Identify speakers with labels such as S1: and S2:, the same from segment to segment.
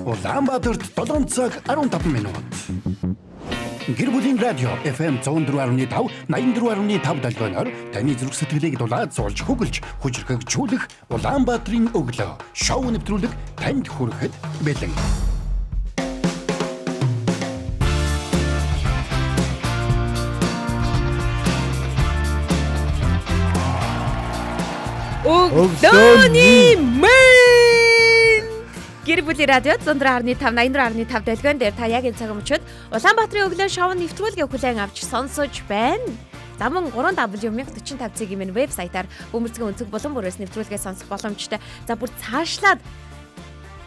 S1: Улаанбаатарт 7 цаг 15 минут. Гэр бүлийн радио FM 104.5 84.5 долгионоор таны зүрх сэтгэлийг дулаацуулж хөглөж хүчрхэгжүүлэх Улаанбаатарын өглөө шоу нэвтрүүлэг танд хүрэхэд бэлэн.
S2: Өглөөний мэнд Гэр бүлийн радио 104.5 84.5 долгион дээр та яг энэ цаг мөчид Улаанбаатарын өглөө шоу нэвтрүүлгийг хүлээн авч сонсож байна. За мөн 3W1045 цэгийн минь вебсайтаар бөмбөрцгийн өнцөг булан бүрээс нэвтрүүлгээ сонсох боломжтой. За бүр цаашлаад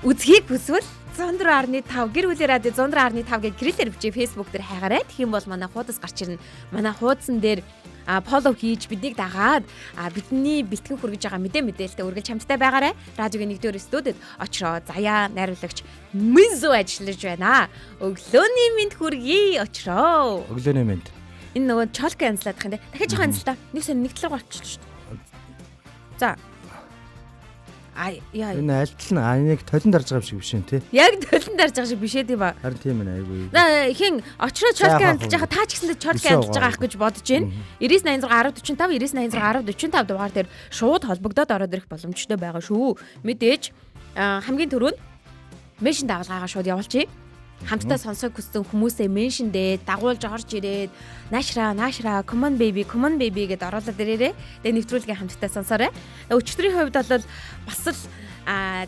S2: үзхийг хүсвэл 104.5 гэр бүлийн радио 104.5 гэх гэрэлээр бичээ Facebook дээр хайгаарай. Тэгэх юм бол манай хуудас гарч ирнэ. Манай хуудсан дээр follow хийж биднийг дагаад бидний бэлтгэн хүргэж байгаа мэдээлэлтэй үргэлж хамттай байгаарай. Радиогийн нэгдүгээр студид очроо заяа найруулагч Мизу ажиллаж байна. Өглөөний мэнд хүргэе очроо.
S3: Өглөөний мэнд.
S2: Энэ нөгөө чолко янзлаад их юм те. Дахиад жоохон янзлаа. Нэг сон нэг талаар гарчихлаа шүү дээ. За. Ай яа.
S3: Энэ альтл нь аныг толон дарж байгаа юм шиг биш юм тий.
S2: Яг толон дарж байгаа шиг биш ээ тийм ба.
S3: Харин тийм ээ айгүй.
S2: На хин очроо чолко янзлж байгаа та ч гэсэндээ чолко янзлж байгаа ах гэж бодож байна. 9986 1045 9986 1045 дугаар дээр шууд холбогдоод ороод ирэх боломжтой байгаа шүү. Мэдээж хамгийн түрүүнд меншин дагуулгаагаа шууд явуулчих. Хамтдаа сонсохыг хүссэн хүмүүсээ меншиндээ дагуулж орж ирээд наашра наашра come on baby come on baby гэдээ оруулаад ирээрээ. Тэгээ нэвтрүүлгээ хамтдаа сонсоорой. Өчигдрийн хувьд бол бас л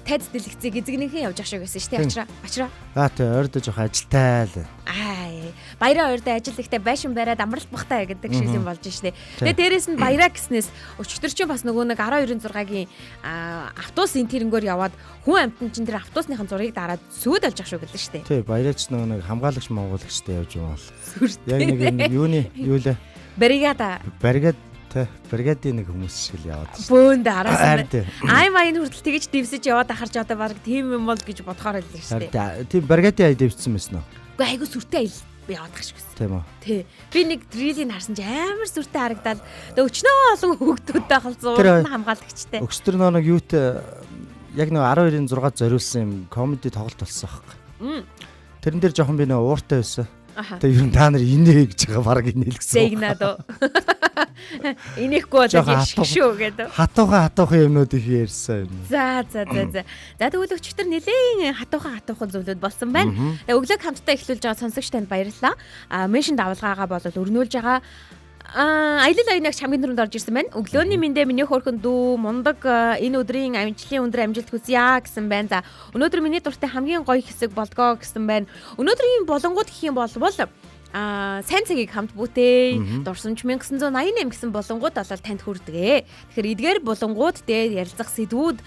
S2: тайз дэлгэцийг эзэгнийхэн явж ах шиг байсан шүү дээ. Ачраа ачраа.
S3: Аа тий ойрдоо жоох ажилтай л.
S2: Аа баяраа ойрдоо ажил ихтэй байшин бариад амралт бахтай гэдэг шиг юм болж штэ. Тэгээ дээрэс нь баяраа гэснээс өчигдөр чинь бас нөгөө нэг 12-6-гийн автобусын тэрнгөөр яваад хүн амьтан чинь тэр автобусныхын зургийг дараад сүйд олж ах шиг гэлээ штэ.
S3: Тий баяраач нөгөө нэг хамгаалагч монголчтой явж байгаа бол. Яг нэг юуны юу лээ?
S2: Бригада.
S3: Бригад тий бригадын нэг хүмүүс шиг л яваад.
S2: Бөөнд араас. Ай маяг хүртэл тэгэж дэвсэж яваад ахарч одоо баг тийм юм бол гэж бодохоор л штэ.
S3: Тийм бригадын ая дэвссэн байсан уу?
S2: Үгүй айгу сүртэй аялал яваад ах шиг байсан.
S3: Тийм үү.
S2: Тий. Би нэг рилийг харсан чи амар сүртэй харагдаад тэг өчнөө олон хүүхдүүдтэй холзуу хамгаалагчтай.
S3: Өчтөр нөө нэг юутай яг нэг 12-ын 6 зориулсан юм комеди тоглолт болсон аахгүй. Тэрэн дээр жоохон би нэг ууртай байсан. Тэгээ ер нь та нар инээ гэж байгаа баг инээ л гэсэн.
S2: Зэгнад уу. Инехгүй бол яшиг шүү гэдэг.
S3: Хатуухан юмнууд их ярьсан юм.
S2: За за за за. За тэгвэл өчигдөр нэлээд хатуухан зүйлүүд болсон байна. Тэгээ өглөөг хамтдаа эхлүүлж байгаа сонсогч танд баярлалаа. А меншин давлгаагаа бол өрнүүлж байгаа. Аялал оюунагч хамгийн түрүүнд орж ирсэн байна. Өглөөний мэндэ миний хөөрхөн дүү мундаг энэ өдрийн амжилтын өндөр амжилт хүсье гэсэн байна. За өнөөдөр миний дуртай хамгийн гоё хэсэг болдгоо гэсэн байна. Өнөөдрийн болонгууд гэх юм болвол сайн цагийг хамт бүтээ. Дурсамж 1988 гэсэн болонгууд болол танд хүрдэг. Тэгэхээр эдгээр болонгууд дээр ярилцах сэдвүүд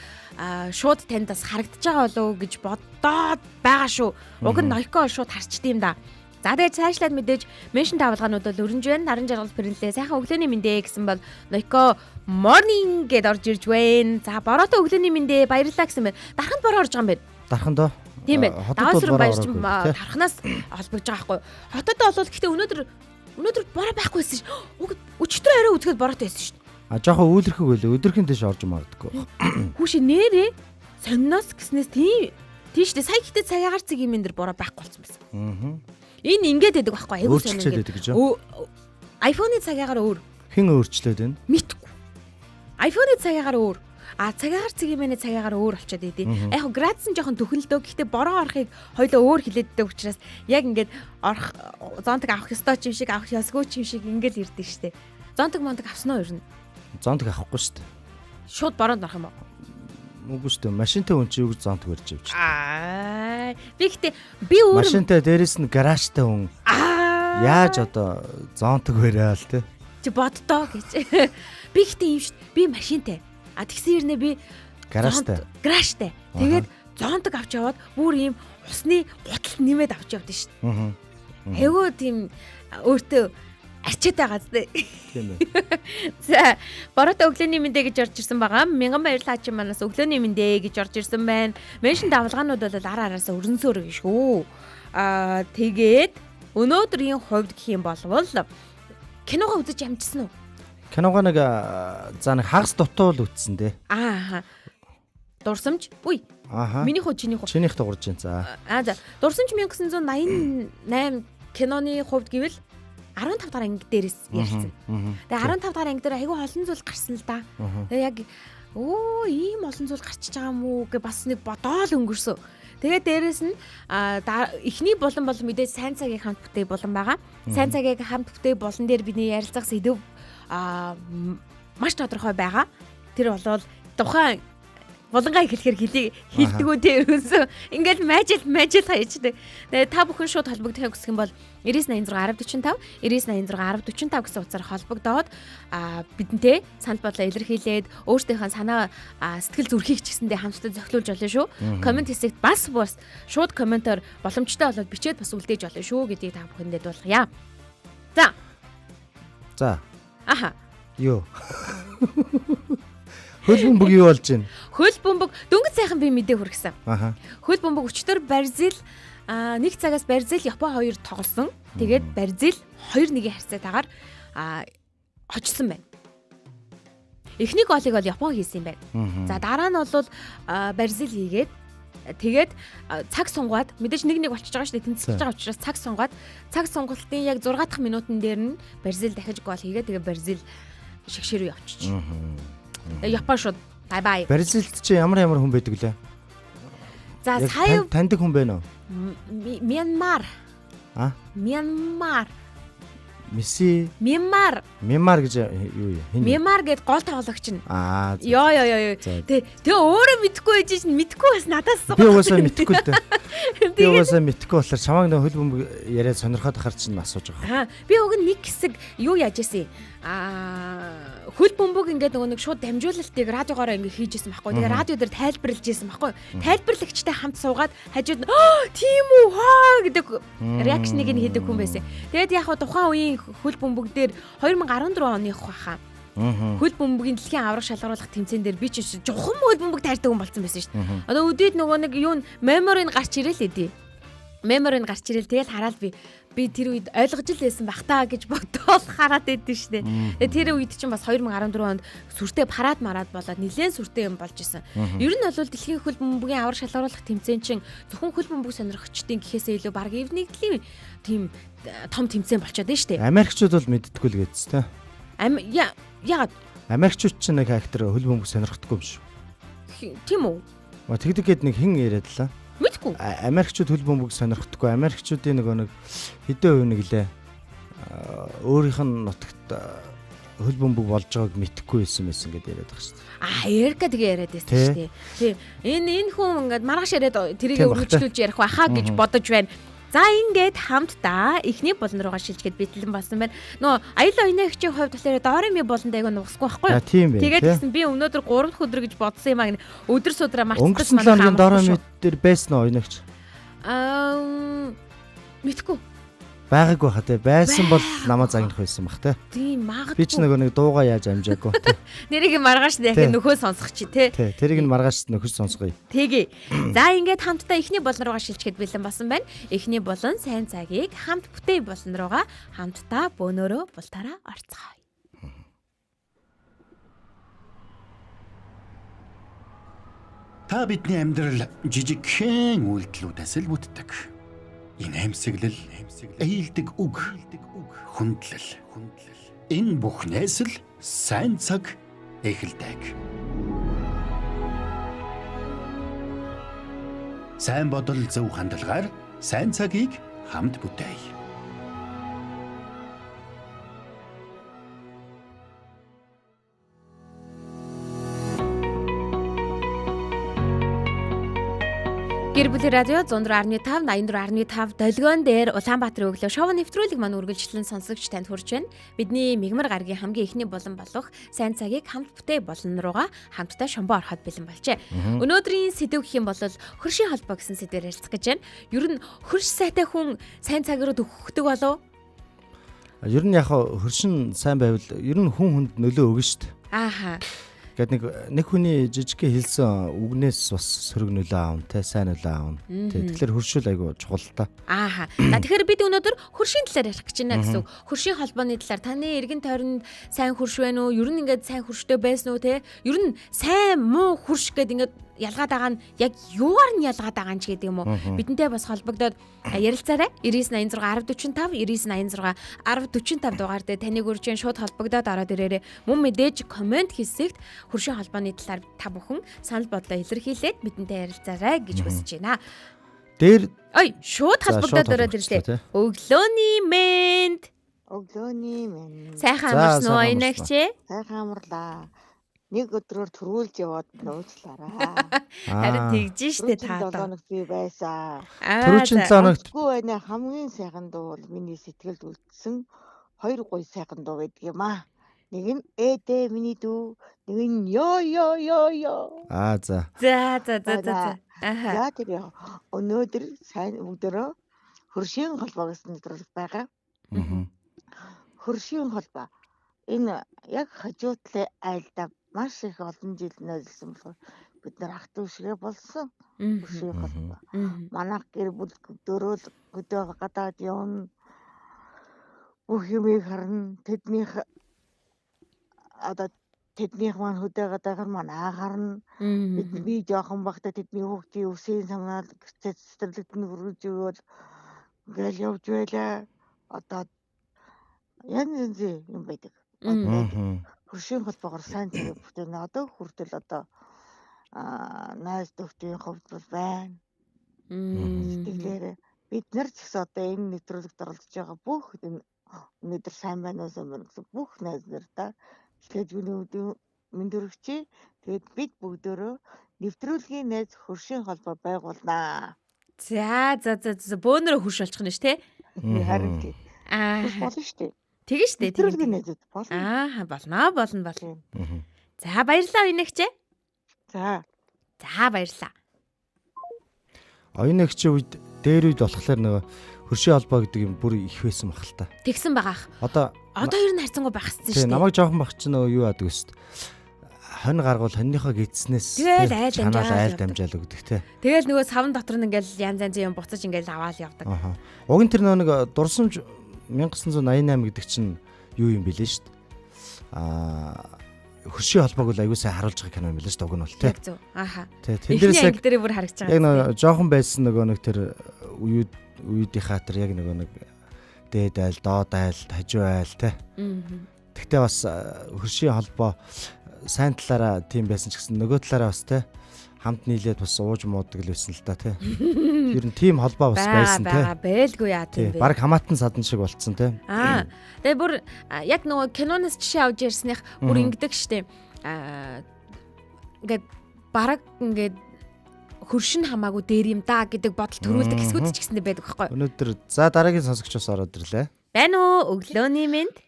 S2: шууд танд бас харагдаж байгаа болов уу гэж бодоод байгаа шүү. Уг нь ноёко шууд харчд юм да. За тэгээд цаашлаад мэдээж меншин тавлгаанууд бол өрнж байна. Наран жаргал принтлээ. Сайхан өглөөний мэндэ гэсэн бол ноёко morning гэд орж ирж байна. За бороотой өглөөний мэндэ баярлалаа гэсэн байна. Дарханд бороо орж байгаа юм байна.
S3: Дарханд оо.
S2: Тийм байна. Даваасрын баяр чинь тарханаас холбогдож байгаа байхгүй. Хотод бол гэхдээ өнөөдөр бороо байхгүй байсан ш. Өчигдөр орой үзэхэд бороотой байсан ш.
S3: А жоохон үүлэрхэг байлээ. Өдөрхөн дэш орж магадгүй.
S2: Хүүшээ нэрээ сонноос гэснээс тийм шүү дээ. Сая гэхдээ цагаагаар цэг юм энэ дэр бороо байхгүй болсон байсан.
S3: Аа.
S2: Энэ ингээд байдаг байхгүй айгуу
S3: сонир ингээд. Гэж.
S2: iPhone-ы цагаагаар өөр.
S3: Хэн өөрчлөөд байна?
S2: Мэдгүй. iPhone-ы цагаагаар өөр. А цагаагаар цэг юм ээ цагаагаар өөр болчиход идэв. Яг градус нь жоохон төхнөлдөө. Гэхдээ бороо орохыг хоёлоо өөр хилээддэг учраас яг ингээд орох зонтог авах ёстой ч юм шиг авах ёсгүй ч юм шиг ингээд ирдэг штэ. Зонтог монтог авсан уу ер нь?
S3: Зонтог авахгүй штэ.
S2: Шууд бороонд орох юм уу?
S3: Үгүй шүү дээ. Машинтай хүн чи юу гэж зонтог барьж явж.
S2: Аа. Би гэхдээ би өөр
S3: машинтай дээрэс нь гаражтай хүн.
S2: Аа.
S3: Яаж одоо зонтог бариал те?
S2: Чи боддоо гэж. Би гэхдээ юм шүү. Би машинтай. А тэгсэн хэрнээ би
S3: гаражтай.
S2: Гаражтай. Тэгээд зонтог авч яваад бүр ийм усны гуталт нэмээд авч явдсан шүү.
S3: Аа.
S2: Айгуу тийм өөртөө арчаатай байгаа зү.
S3: Тийм ээ.
S2: За, бороотой өглөөний мэндэ гэж орж ирсэн байгаа. Мянган баярлалаа чи манаас өглөөний мэндэ гэж орж ирсэн байна. Меншин давлгаанууд бол ар араасаа өрнсөөр шүү. Аа, тэгээд өнөөдрийн хувьд гэх юм болвол киногоо үзэж амжсан уу?
S3: Киногоо нэг за нэг хагас дутуу л үзсэн дээ.
S2: Аа. Дурсамж. Үгүй.
S3: Аха.
S2: Минийх үү чинийх үү?
S3: Чинийх дуурж байна. За.
S2: Аа за. Дурсамж 1988 киноны хувьд гэвэл 15 дахь анги дээрээс ярилцсан. Тэгээ 15 дахь анги дээр айгүй олон зүйл гарсан л да. Тэгээ яг өө ийм олон зүйл гарчиж байгаа юм уу гэ бас нэг бодоол өнгөрсөн. Тэгээ дээрэс нь эхний булан бол мэдээж сайн цагийн хамт бүтээ булан байгаа. Сайн цагийн хамт бүтээ булан дээр бидний ярилцах сэдэв маш тодорхой байгаа. Тэр болвол тухайн булангаа эхлэхээр хилдэггүй те ерөөсөө ингээл мажил хаячдаг. Тэгээ та бүхэн шууд холбогдохыг хүсэх юм бол 9986 1045 9986 1045 гэсэн утсаар холбогдоод бидэнтэй санал бодлоо илэрхийлээд өөрсдийнхөө санаа сэтгэл зүрхийг ч гэсэндээ хамтдаа зохилуулж болно шүү. Коммент хэсэгт бас шууд комментоор боломжтой болоод бичээд бас үлдээж болно шүү гэдгийг та бүхэндээ дуулгая. За.
S3: За.
S2: Аха.
S3: Юу. Хөл бөмбөг юу болж байна?
S2: Хөл бөмбөг дөнгөж сайхан би мэдээ хүргэсэн.
S3: Аха.
S2: Хөл бөмбөг өчтөр Бразил нэг цагаас Бразил Япон хоёр тоглосон. Тэгээд Бразил 2-1-ийн харьцаатаагаар хожсон байна. Эхний голыг бол Япон хийсэн юм байна. За дараа нь бол Бразил хийгээд тэгээд цаг сунгаад мэдээж 1-1 болчихж байгаа шүү дээ. Тэнцэж байгаа учраас цаг сунгаад цаг сунгалтын яг 6 дахь минутан дээр нь Бразил дахиж гол хийгээд тэгээд Бразил шигшээ рүү явчих. Япон шууд бай бай.
S3: Бразилд чи ямар хүн байдаг лээ?
S2: За сая
S3: таньдаг хүн байна уу?
S2: Мьянмар.
S3: А?
S2: Мьянмар.
S3: Месси.
S2: Мьянмар.
S3: Мьянмар гэж юу юм?
S2: Мьянмар гэд гол тоглогч нь.
S3: Аа.
S2: Йоо. Тэ тэгээ өөрөө мэдхгүй байж чинь мэдхгүй бас надаас асуу.
S3: Би угаасаа мэдхгүй л дээ. Би угаасаа мэдхгүй болохоор чамайг нөх хөл бөмбөг яриад сонирхоод ахаар чинь асууж байгаа.
S2: Аа, би уг нь нэг хэсэг юу яаж исэн? Хөл бөмбөг ингээд нөгөө нэг шууд дамжуулалтыг радиогоороо ингээд хийж исэн байхгүй. Тэгээ радио дээр тайлбарлаж исэн байхгүй. Тайлбарлагчтай хамт суугаад хажууд нь тийм үү хаа гэдэг реакшныг нь хийдэг хүн байсан. Тэгээд яг хаа тухайн үеийн хөл бөмбөг дээр 2014 оных баха. Хөл бөмбөгийн дэлхийн аварга шалгаруулах тэмцээн дээр би ч жухам хөл бөмбөг тайрдаг хүн болсон байсан шүү дээ. Одоо өдөөд нөгөө нэг юу мемори нь гарч ирэл эдий. Мемори нь гарч ирэл тэгэл хараад би тэр үед ойлгож л байсан бах та гэж бодоол хараад байдсан шүү дээ. Тэгээ тэр үед чинь бас 2014 онд сүртэй парад марад болоод нэлээд сүртэй юм болж исэн. Ер нь бол дэлхийн хөл бөмбөгийн аварга шалгаруулах тэмцээн чинь зөвхөн хөл бөмбөг сонирхогчдын гэхээсээ илүү баг эвнэгдлийн тийм том тэмцээн болчиход байна шүү дээ.
S3: Америкчууд бол мэддэггүй л гэдсэн тэ.
S2: Яагаад?
S3: Америкчууд чинь нэг актер хөл бөмбөг сонирхдаггүй юм шүү.
S2: Тийм үү?
S3: Тэгдэг гээд нэг хэн яриад лаа.
S2: Мэдгүй.
S3: Америкчууд хөл бөмбөг сонирхдаггүй. Америкчуудын нөгөө нэг хэдэн хувь нэг лээ өөрийнх нь нутагт хөл бөмбөг болж байгааг мэдэхгүй байсан байсан гэдээ яриад байгаа шүү
S2: дээ. Эрка тэгээ яриад байсан шүү дээ. Тийм. Энэ хүн ингээд маргааш яриад тэрийг өргөжлүүлж ярих байхаа гэж бодож байна. За ингээд хамтдаа эхний булан руугаа шилжгээд бэлэн болсон байна. Нөгөө аялал оюунагчийн хувьд болохоор доорын ми буланд айгүй нугасгүй байхгүй
S3: юу?
S2: Тэгээд гэсэн би өнөөдөр 3 дахь өдөр гэж бодсон юм аа гэнэ. Өдөр судраа мартчих
S3: Өнгөрсөн 7 хоногийн доорын ми дээр байсан уу оюунагч?
S2: Мэдгүй.
S3: Байгаагүй хаа те. Байсан бол намаа загнах байсан бах те.
S2: Тийм магадгүй.
S3: Би ч нөгөө нэг дуугаа яаж амжаагүй те.
S2: Нэрийг маргааш яг нөхөө сонсох чи те.
S3: Тэ тэрийг нь маргааш нөхөж сонсгоё.
S2: Тэгье. За ингээд хамтдаа эхний булан руугаа шилжихэд бэлэн болсон байна. Эхний булан сайн цагийг хамт бүтээ булан руугаа хамтдаа бөөнөрөө бултаараа орцгоё.
S1: Та бидний амьдрал жижигхэн үйлдэлүүдээс л бүтдэг. Инээмсэглэл, ээлдэг үг, хүндлэл. Энэ бүхнээс л сайн цаг эхэлдэг. Сайн бодол зөв хандлагаар сайн цагийг хамт бүтээе.
S2: Гэр бүлийн радио 104.5 84.5 долгион дээр Улаанбаатарын өглөө шоу нэвтрүүлэг маань үргэлжлэн сонсогч танд хүрч байна. Бидний мигмар гарагийн хамгийн эхний булан болох сайн цагийг хамт бүтээ булан руугаа хамтдаа шомбоо ороход бэлэн болжээ. Өнөөдрийн сэдэв гэх юм бол хөршийн холбоо гэсэн сэдвээр ярилцах гэж байна. Ер нь хөрш сайтай хүн сайн цаг руу төгөхдөг болов?
S3: Ер нь яг хөршин сайн байвал ер нь хүн хүнд нөлөө өгнө шүү дээ.
S2: Ааха.
S3: Ингээд нэг хүний жижигхэн хэлсэн үгнээс бас сөрөг нөлөө аавна те, сайн нөлөө аавна. Тэ, тэгэхээр хөршүүл айгу чухал та.
S2: Ааха. За, тэгэхээр бид өнөөдөр хөршийн талаар ярих гэж байна гэсэн үг. Хөршийн холбооны талаар, таны эргэн тойронд сайн хөрш байна уу? Ер нь ингээд сайн хөрштэй байсан уу те? Ер нь сайн муу хөрш гэдэг ингээд ялгаад байгаа нь яг юугаар нь ялгаад байгаа юм ч гэдэг юм уу? Бидэнтэй бас холбогдоод ярилцаарай. 99 86 1045, 99 86 1045 дугаар дээр таныг урьж шууд холбогдоод ороод ирээрэй. Мөн мэдээж комент хэсэгт хөршийн холбооны талаар та бүхэн санал бодлоо илэрхийлээд бидэнтэй ярилцаарай гэж хүсэж байна.
S3: Дээр
S2: Ой, шууд холбогдоод ороод ирлээ. Өглөөний мэнд.
S4: Өглөөний мэнд.
S2: Сайхан амарсан уу, Аянагч?
S4: Сайхан амарлаа. Нэг өдрөөр төрүүлж яваад нууцлаараа.
S2: Харин тэгж штэ та.
S4: 7 хоногт би байсан.
S3: Түрүүчийн 7 хоногт
S4: үгүй байна. Хамгийн сайхан дуу бол миний сэтгэлд үлдсэн хоёр гоё сайхан дуу байдаг юм аа. Нэг нь ээдэ миний дүү, нэг нь ёо ёо ёо ёо.
S3: Аа, за.
S2: За за за за.
S4: Аха. За, тэр өнөөдөр сайн бүгдөрөө хөршийн холбоо гэсэн нэвтрүүлэг байгаа. Хөршийн холбоо. Энэ яг хажуу талын айлдаа маш их олон жил нэрлсэн болохоор бид нар ах дүү шигэ болсон. Хөршийн холбоо. Манайх гэр бүл дөрөөл хөдөө гадаад явна. Бүх юмыг харна. Тэднийх одоо тэднийх маань хөдөө гадаагаар манай харна. Би жоохон байхдаа тэдний хүүхдийн үсийн самнаад гэртээ цэцэрлэгт нь хүргэж өгөөл ингээл явж байлаа. Одоо янз янзын юм байдаг. Хөршийн холбоогоор сайн цагийг бүтээнэ. Одоо хүртэл одоо найз нөхдийн хувьд бол байна. Сэтгэлээр бид нар ч гэсэн одоо энэ нэвтрүүлэгт оролцож байгаа бүх өнөөдөр сайн байна уу, сайн байна гэсэн бүх найз нар та эхлээд мэнд өргөчье. Тэгээд бид бүгдөө нэвтрүүлгийн найз хөршийн холбоо байгуулнаа.
S2: За за за за, бөөнөрөө хөрш олчих нь ш тэ.
S4: Харин тий.
S2: Аа,
S4: болно шүү дээ.
S2: Тэгэн штэ.
S4: Нэвтрүүлгийн найзууд болно.
S2: Аа, болно болно болно. За, баярлалаа, Оюунагч.
S4: За.
S2: За, баярлалаа.
S3: Оюунагчийн үед дээр үед болохоор нөгөө хөршийн холбоо гэдэг юм бүр их байсан бах л та.
S2: Тэгсэн байгаах.
S3: Одоо
S2: ер нь харьцангуй багассан шүү дээ.
S3: Намайг жоохон бах чинь нөгөө юу яадаг вэ? Хонь гаргуул хоньныхоо гидснээс
S2: тэгэл айл
S3: дамжаал өгдөг те.
S2: Тэгэл нөгөө савн дотор нь ингээл янз янзын юм буцаж ингээл аваал явдаг.
S3: Аха. Уг нь тэр нөгөө нэг дурсамж 1988 гэдэг чинь юу юм бэлээ шүү дээ. Аа, хөршийн холбоог бол аягүй сайн харуулж байгаа кино юм билээ шүү дээ, уг нь бол те.
S2: Яг зөв. Аха.
S3: Тэ, тэн дээрээс яг
S2: дээр бүр харагдаж байгаа.
S3: Яг нөгөө жоохон байсан нөгөө нэг тэр үеүүдийнхаа тэр яг нөгөө нэг дээд айл, доод айл, хажуу айл те. Тэгтээ бас хөршийн холбоо сайн талаараа тийм байсан ч гэсэн нөгөө талаараа бас те хамт нийлээд бас ууж муудаг л байсан л да те. Ер нь тийм холбоо бас байсан те.
S2: Бага байлгүй яа тийм бэ.
S3: Бараг хамаатан садан шиг болцсон те.
S2: Аа. Тэгээ бүр яг нөгөө киноноос жишээ авч ярьсных бүр ингэдэг штэ. Аа, ингээд бараг ингээд хөршин хамаагүй дээр юм да гэдэг бодол төрүүлдэг хэсгүүд ч гэсэндээ байдаг байхгүй.
S3: Өнөөдөр за дараагийн сонсогч бас ороод ирлээ.
S2: Байна уу? Өглөөний мэнд.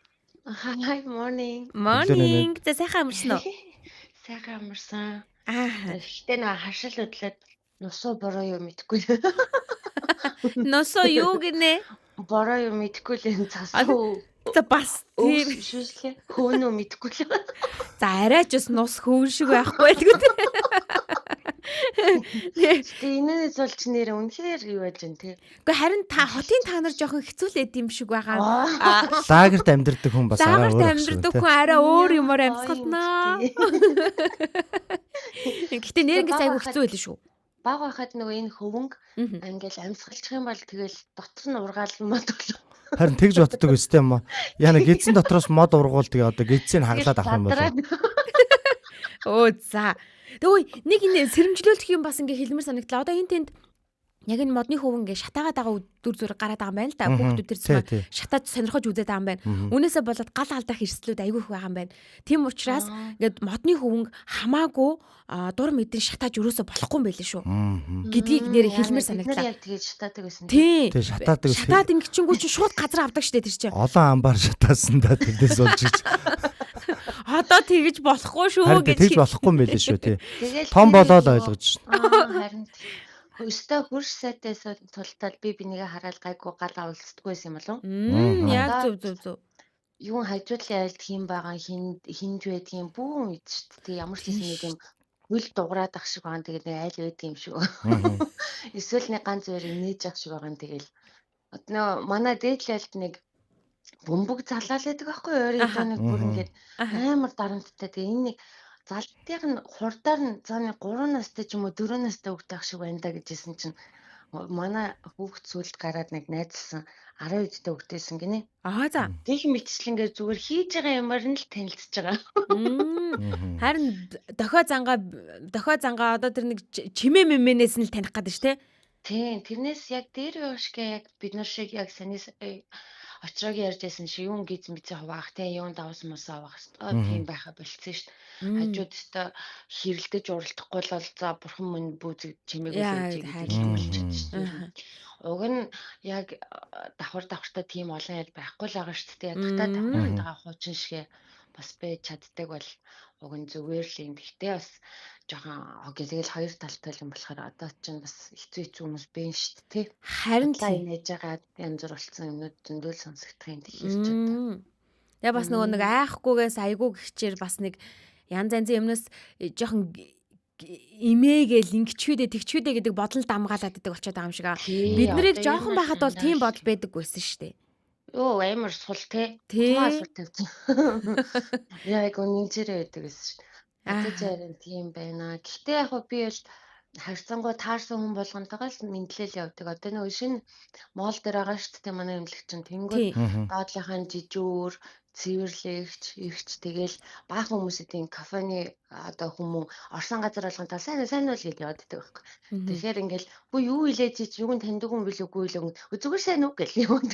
S5: Hi, morning.
S2: Morning. За, сайхан амарсан уу?
S5: Сайхан амарсан.
S2: Аа.
S5: Гэхдээ нөгөө хашил хөдлөөд нусуу бороо юу мэдэхгүй.
S2: Нусуу юу гинэ?
S5: Бороо юу мэдэхгүй л энэ цас уу.
S2: За, бас
S5: тийм шүшлээ. Хөөнөө мэдэхгүй л.
S2: За, арай ч бас нус хөөн шиг байхгүй л гэдэг.
S5: Тэгээ энэнээс болж нэр үнэхээр юу яаж вэ те.
S2: Гэхдээ харин та хотын та нар жоохон хэцүүлээд юм шиг байгаа.
S3: Лагерт амьдардаг хүн бас арай
S2: өөр. Лагерт амьдардаг хүн арай өөр юмар амьсгалнаа. Гэтэ нэр ингээс айгүй хэцүү байлээ шүү.
S5: Баг байхад нөгөө энэ хөвөнг ингээл амьсгалчих юм бол тэгэл дотор нь ургаал мод болов.
S3: Харин тэгж боддог өстэй юм уу? Яна гидсэн дотроос мод ургуул тэгээ одоо гидсийг хаглаад авах юм болов.
S2: Өө за. Тэгвэл нэг энэ сэрэмжлүүлэх юм бас ингээ хэлмэр санагдлаа. Одоо энэ тэнд яг энэ модны хөвөн ингээ шатаагаад байгаа дүр зураг гараад байгаа юм байна л да. Хүүхдүүд тэр зураг шатаад сонирхож үзээд байгаа юм байна. Үүнээсээ болоод гал алдах эрсдлүүд айгүй их байгаа юм байна. Тийм учраас ингээд модны хөвөнг хамаагүй дур мэдэн шатааж өрөөсө болохгүй юм байлээ шүү. Гэдгийг нэр хэлмэр санагдлаа.
S5: Яг тэгэж шатаадаг байсан.
S2: Тий.
S3: Тий, шатаадаг.
S2: Шатаад ингэчингүү чинь шууд газар авдаг штэ тэр чинь.
S3: Олон амбар шатаасан да тэрнээс болж гэж.
S2: Одоо тэгэж болохгүй шүү
S3: гэж. Тэгж болохгүй юм байлээ шүү тий. Том болоод ойлгож шин.
S5: Харин өстой хөрш сайтай тултал би бинийгээ хараад гайгүй гал авалцдаггүй байсан юм болов уу?
S2: Яг зөв зөв зөв.
S5: Юун хажуудлын айлд хин байгаа, хин хинж байдгийн бүүн мэд шүү дээ. Ямар ч гэсэн нэг юм хөл дуграад ах шиг байгаа. Тэгээд нэг айл байдаг юм шиг. Эсвэл нэг ганц хоёр инээж ах шиг байгаа. Тэгэл одоо манай дээдл айлд нэг бөмбөг залаал байдаг байхгүй юу? Ойрын нэг бүр ингээд амар дарамттай. Тэгээ энэ нэг залтыг нь хурдаар нь за нэг 3 настай ч юм уу 4 настай хүүхэд ах шиг байна да гэжсэн чинь манай хүүхд сүлд гараад нэг найзлсан 12 дэх хүүхдээсэн гинэ.
S2: Аа за.
S5: Тэг мэтчлэнгээр зүгээр хийж байгаа юмар нь л танилцж байгаа.
S2: Харин дохио зангаа одоо тэр нэг чимээ мэмэнээс нь л таних гэдэг ш тэ.
S5: Тийм, тэрнээс яг дээр үе шиг яг бид нар шиг яг саний очроог ярьж байсан шиг юун гиз мэдээ хуваах те юун давс мус авах хэвээр тийм байха болцсон шүү дээ. Хажууд өстой хэрэлдэж уралдахгүй л бол за бурхан мөн бүүзэг чимээг үлээж гэдэг юм болчихсон шүү дээ. Уг нь яг давхар давхартай тийм олон ял байхгүй л байгаа шүү дээ. Ядахтаа давхартайгаа хуучин шигэ бас байж чаддаг бол уг нь зүгээр л юм. Гэхдээ бас жоохон тэгэл хоёр талтай юм болохоор одоо чинь бас хэцүү хэцүү хүмүүс бэн шүү дээ.
S2: Харин
S5: л инээж байгаа янз бүр болсон юмнууд зөндөл сонсогдох юм тэгэхээр ч одоо.
S2: Тэгээ бас нөгөө нэг айхгүйгээс айгүй гихчээр бас нэг янз янзын юмнаас жоохон имээгээл ингэчүүдээ тэгчүүдээ гэдэг бодол дамгаалаад идэг болчиход байгаа юм шиг аа. Бид нарыг жоохон байхад бол тийм бодол байдаг байсан шүү дээ.
S5: Йоо амар сул те. Тумаа сул тавьсан. Яг үнэнчээрээ байдаг гэсэн шүү. Одоо ч харин тийм байна. Гэхдээ яг би бол харьцангуй таарсан хүн болгонтойгоо л мэдлэл явдаг. Одоо нөгөө шинэ моол дээр байгаа шүү дээ манай эмнэлэг чинь. Тэнгүүд доотлынхаа жижүүр, цэвэрлэгч, эрч тэгэл баахан хүмүүсийн кафены одоо хүмүүн орсон газар болгонтаа сайн сайн уу л гэж яваад байдаг байхгүй. Тэгэхээр ингээл хүү юу илээж чи юуг нь таньдаг юм бил үгүй л зүгээр сайн уу гэл яваад.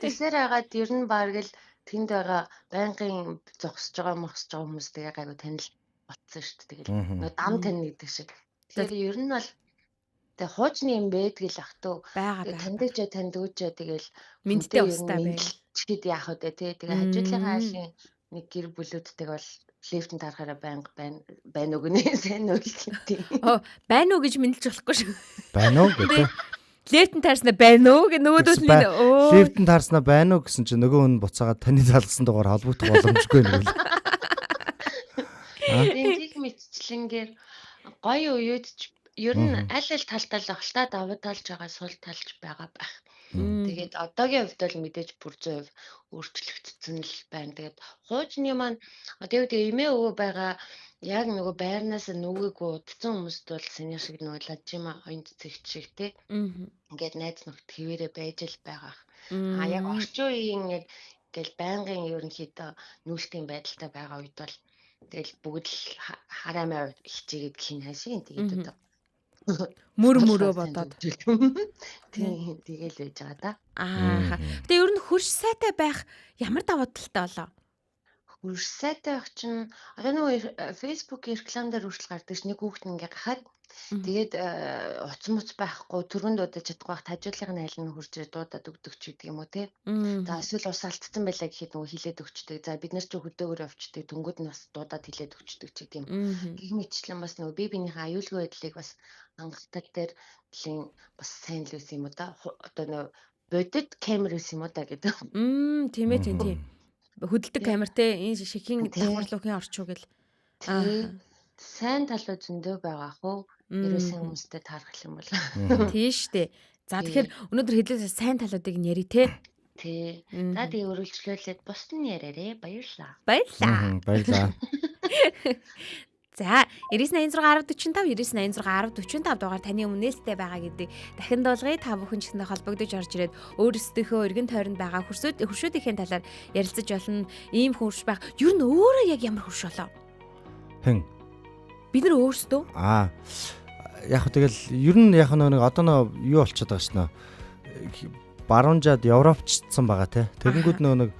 S5: Тэгсээр хагаад ер нь баг л тэнд байгаа байнгын зогсож байгаа мохсож байгаа хүмүүстэйгээ гайгүй танил болцсон шүү дээ. Тэгэл нөгөө дам тань гэдэг шиг. Тэгэхээр ер нь бол тэгээ хуучны юм байдаг л ах туу. Таньдаг ч таньдгүй ч тэгэл
S2: мэдтэй устай байх.
S5: Чихэд яах вэ те. Тэгээ хажуудлынхаа айлын нэг гэр бүлүүдтэйг бол лифтэн тарахаараа байнга байна байна уу гэнэ сайн уу тийм.
S2: Оо байна уу гэж мэдлж болохгүй шүү.
S3: Байна уу гэдэг.
S2: Лефтэн таарснаа байна уу гэ нөгөөдөл нь
S3: өө. Лефтэн таарснаа байна уу гэсэн чинь нөгөө хүн буцаагаад таны залгасан дугаар холбогдох боломжгүй нэг л.
S5: Тийм мэтчлэнгээр гоё үеэд ч ер нь аль аль талтай л ах л та давуу талж байгаа сул талж байгаа байх. Тэгээд одоогийн хувьд бол мэдээж бүр 100% өөрчлөгдсөн л байна. Тэгээд хуучны маань одоо юу гэдэг эмээ өвөө байгаа яг нөгөө байрнаас нүгээгүй удцсан хүмүүст бол саний шиг нөгөө лажима оён цэцэгч шиг те. Ингээд найз нөхд хэвээрээ байж л байгаа. А яг орчин үеийн яг ингээл байнгын ерөнхийдөө нүүлтийн байдалтай байгаа үед бол тэгэл бүгд л хараамаа хичээгээд гин хаашийн тэгээд одоо
S2: мөр мөрөө бодоод
S5: тийм тэгэл байж байгаа да.
S2: Аа. Гэтэ ер нь хөрш сайтай байх ямар давуу талтай болоо?
S5: Хөрш сайтай байх чинь одоо нөгөө Facebook реклам дээр хүртэл гардаг ш нэг хүүхэд ингээ гахаад тэгээд уц муц байхгүй түргэн дуудаж чадахгүй байх тажуулгын айл нь хурж ирээ дуудаад өгдөг ч гэдэг юм уу те. За эсвэл ус алдсан байлаа гэхэд нөгөө хилээд өгчдөг. За бид нар ч хөдөөгөр явчдаг. Тэнгүүд нь бас дуудаад хилээд өгчдөг ч гэдэг юм. Гэх мэтчлэн бас нөгөө бие биенийхээ аюулгүй байдлыг бас хангалттай дээр нэлийн бас сайн л байсан юм уу да. Одоо нөгөө бодит камер байсан юм уу да гэдэг.
S2: Тийм ээ тийм. Хөдөлдөг камер те энэ шихийн давхарлуухийн орчуу гэл.
S5: Аа. Сайн талууд зөндөө байгаа ах уу? Ерөөсөн хүмүүстэй таарах юм бол.
S2: Тийм штэ. За тэгэхээр өнөөдөр хэдүүлээ сайн талуудыг нь ярив те.
S5: Тий. За тэгээ өргөлжлүүлээд бус нь яриарэ. Баярлалаа.
S2: Баярлалаа.
S3: Баярлалаа.
S2: За 9986 1045 9986 1045 дугаар таны өмнө нээлттэй байгаа гэдэг дахин дуулгая. Та бүхэн ч гэсэндээ холбогдож орж ирээд өөрсдийнхөө эргэн тойронд байгаа хөршүүдийн талаар ярилцаж болно. Ийм хөрш байх. Ер нь өөрөө яг ямар хөрш болоо?
S3: Хэн?
S2: Бид нар өөрсдөө.
S3: Аа. Яг тэгэл ер нь яг нэг одоо нөө юу болчиход байгаа шнэ. Баруунжаад европчдсан байгаа те. Тэгэнгүүт нөө нэг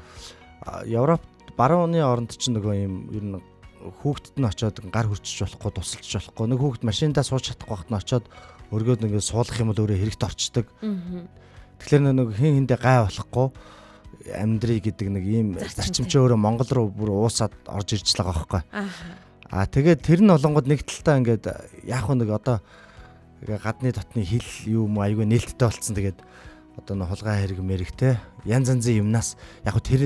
S3: Европ барууны оронд чинь нөгөө юм ер нь хүүхдэд нь очиод гар хөрчиж болохгүй, тусалж болохгүй. Нэг хүүхд машиндаа сууж чадахгүй байхад нь очиод өргөөд ингээд суулгах юм бол өөрөө хэрэгт орчдөг. Тэгэхээр нэг хин хиндэ гай болохгүй амьдрий гэдэг нэг ийм зарчим чи өөрөө Монгол руу бүр уусаад орж ирж л байгаа байхгүй. Аа тэгээд тэр нь олонгод нэг талтаа ингээд яг нэг одоо гадны дотны хил юм айгүй нээлттэй болцсон. Тэгээд Одоо нөх хулгай хэрэг мэрэгтэй янз янзын юмнаас яг хөө тэр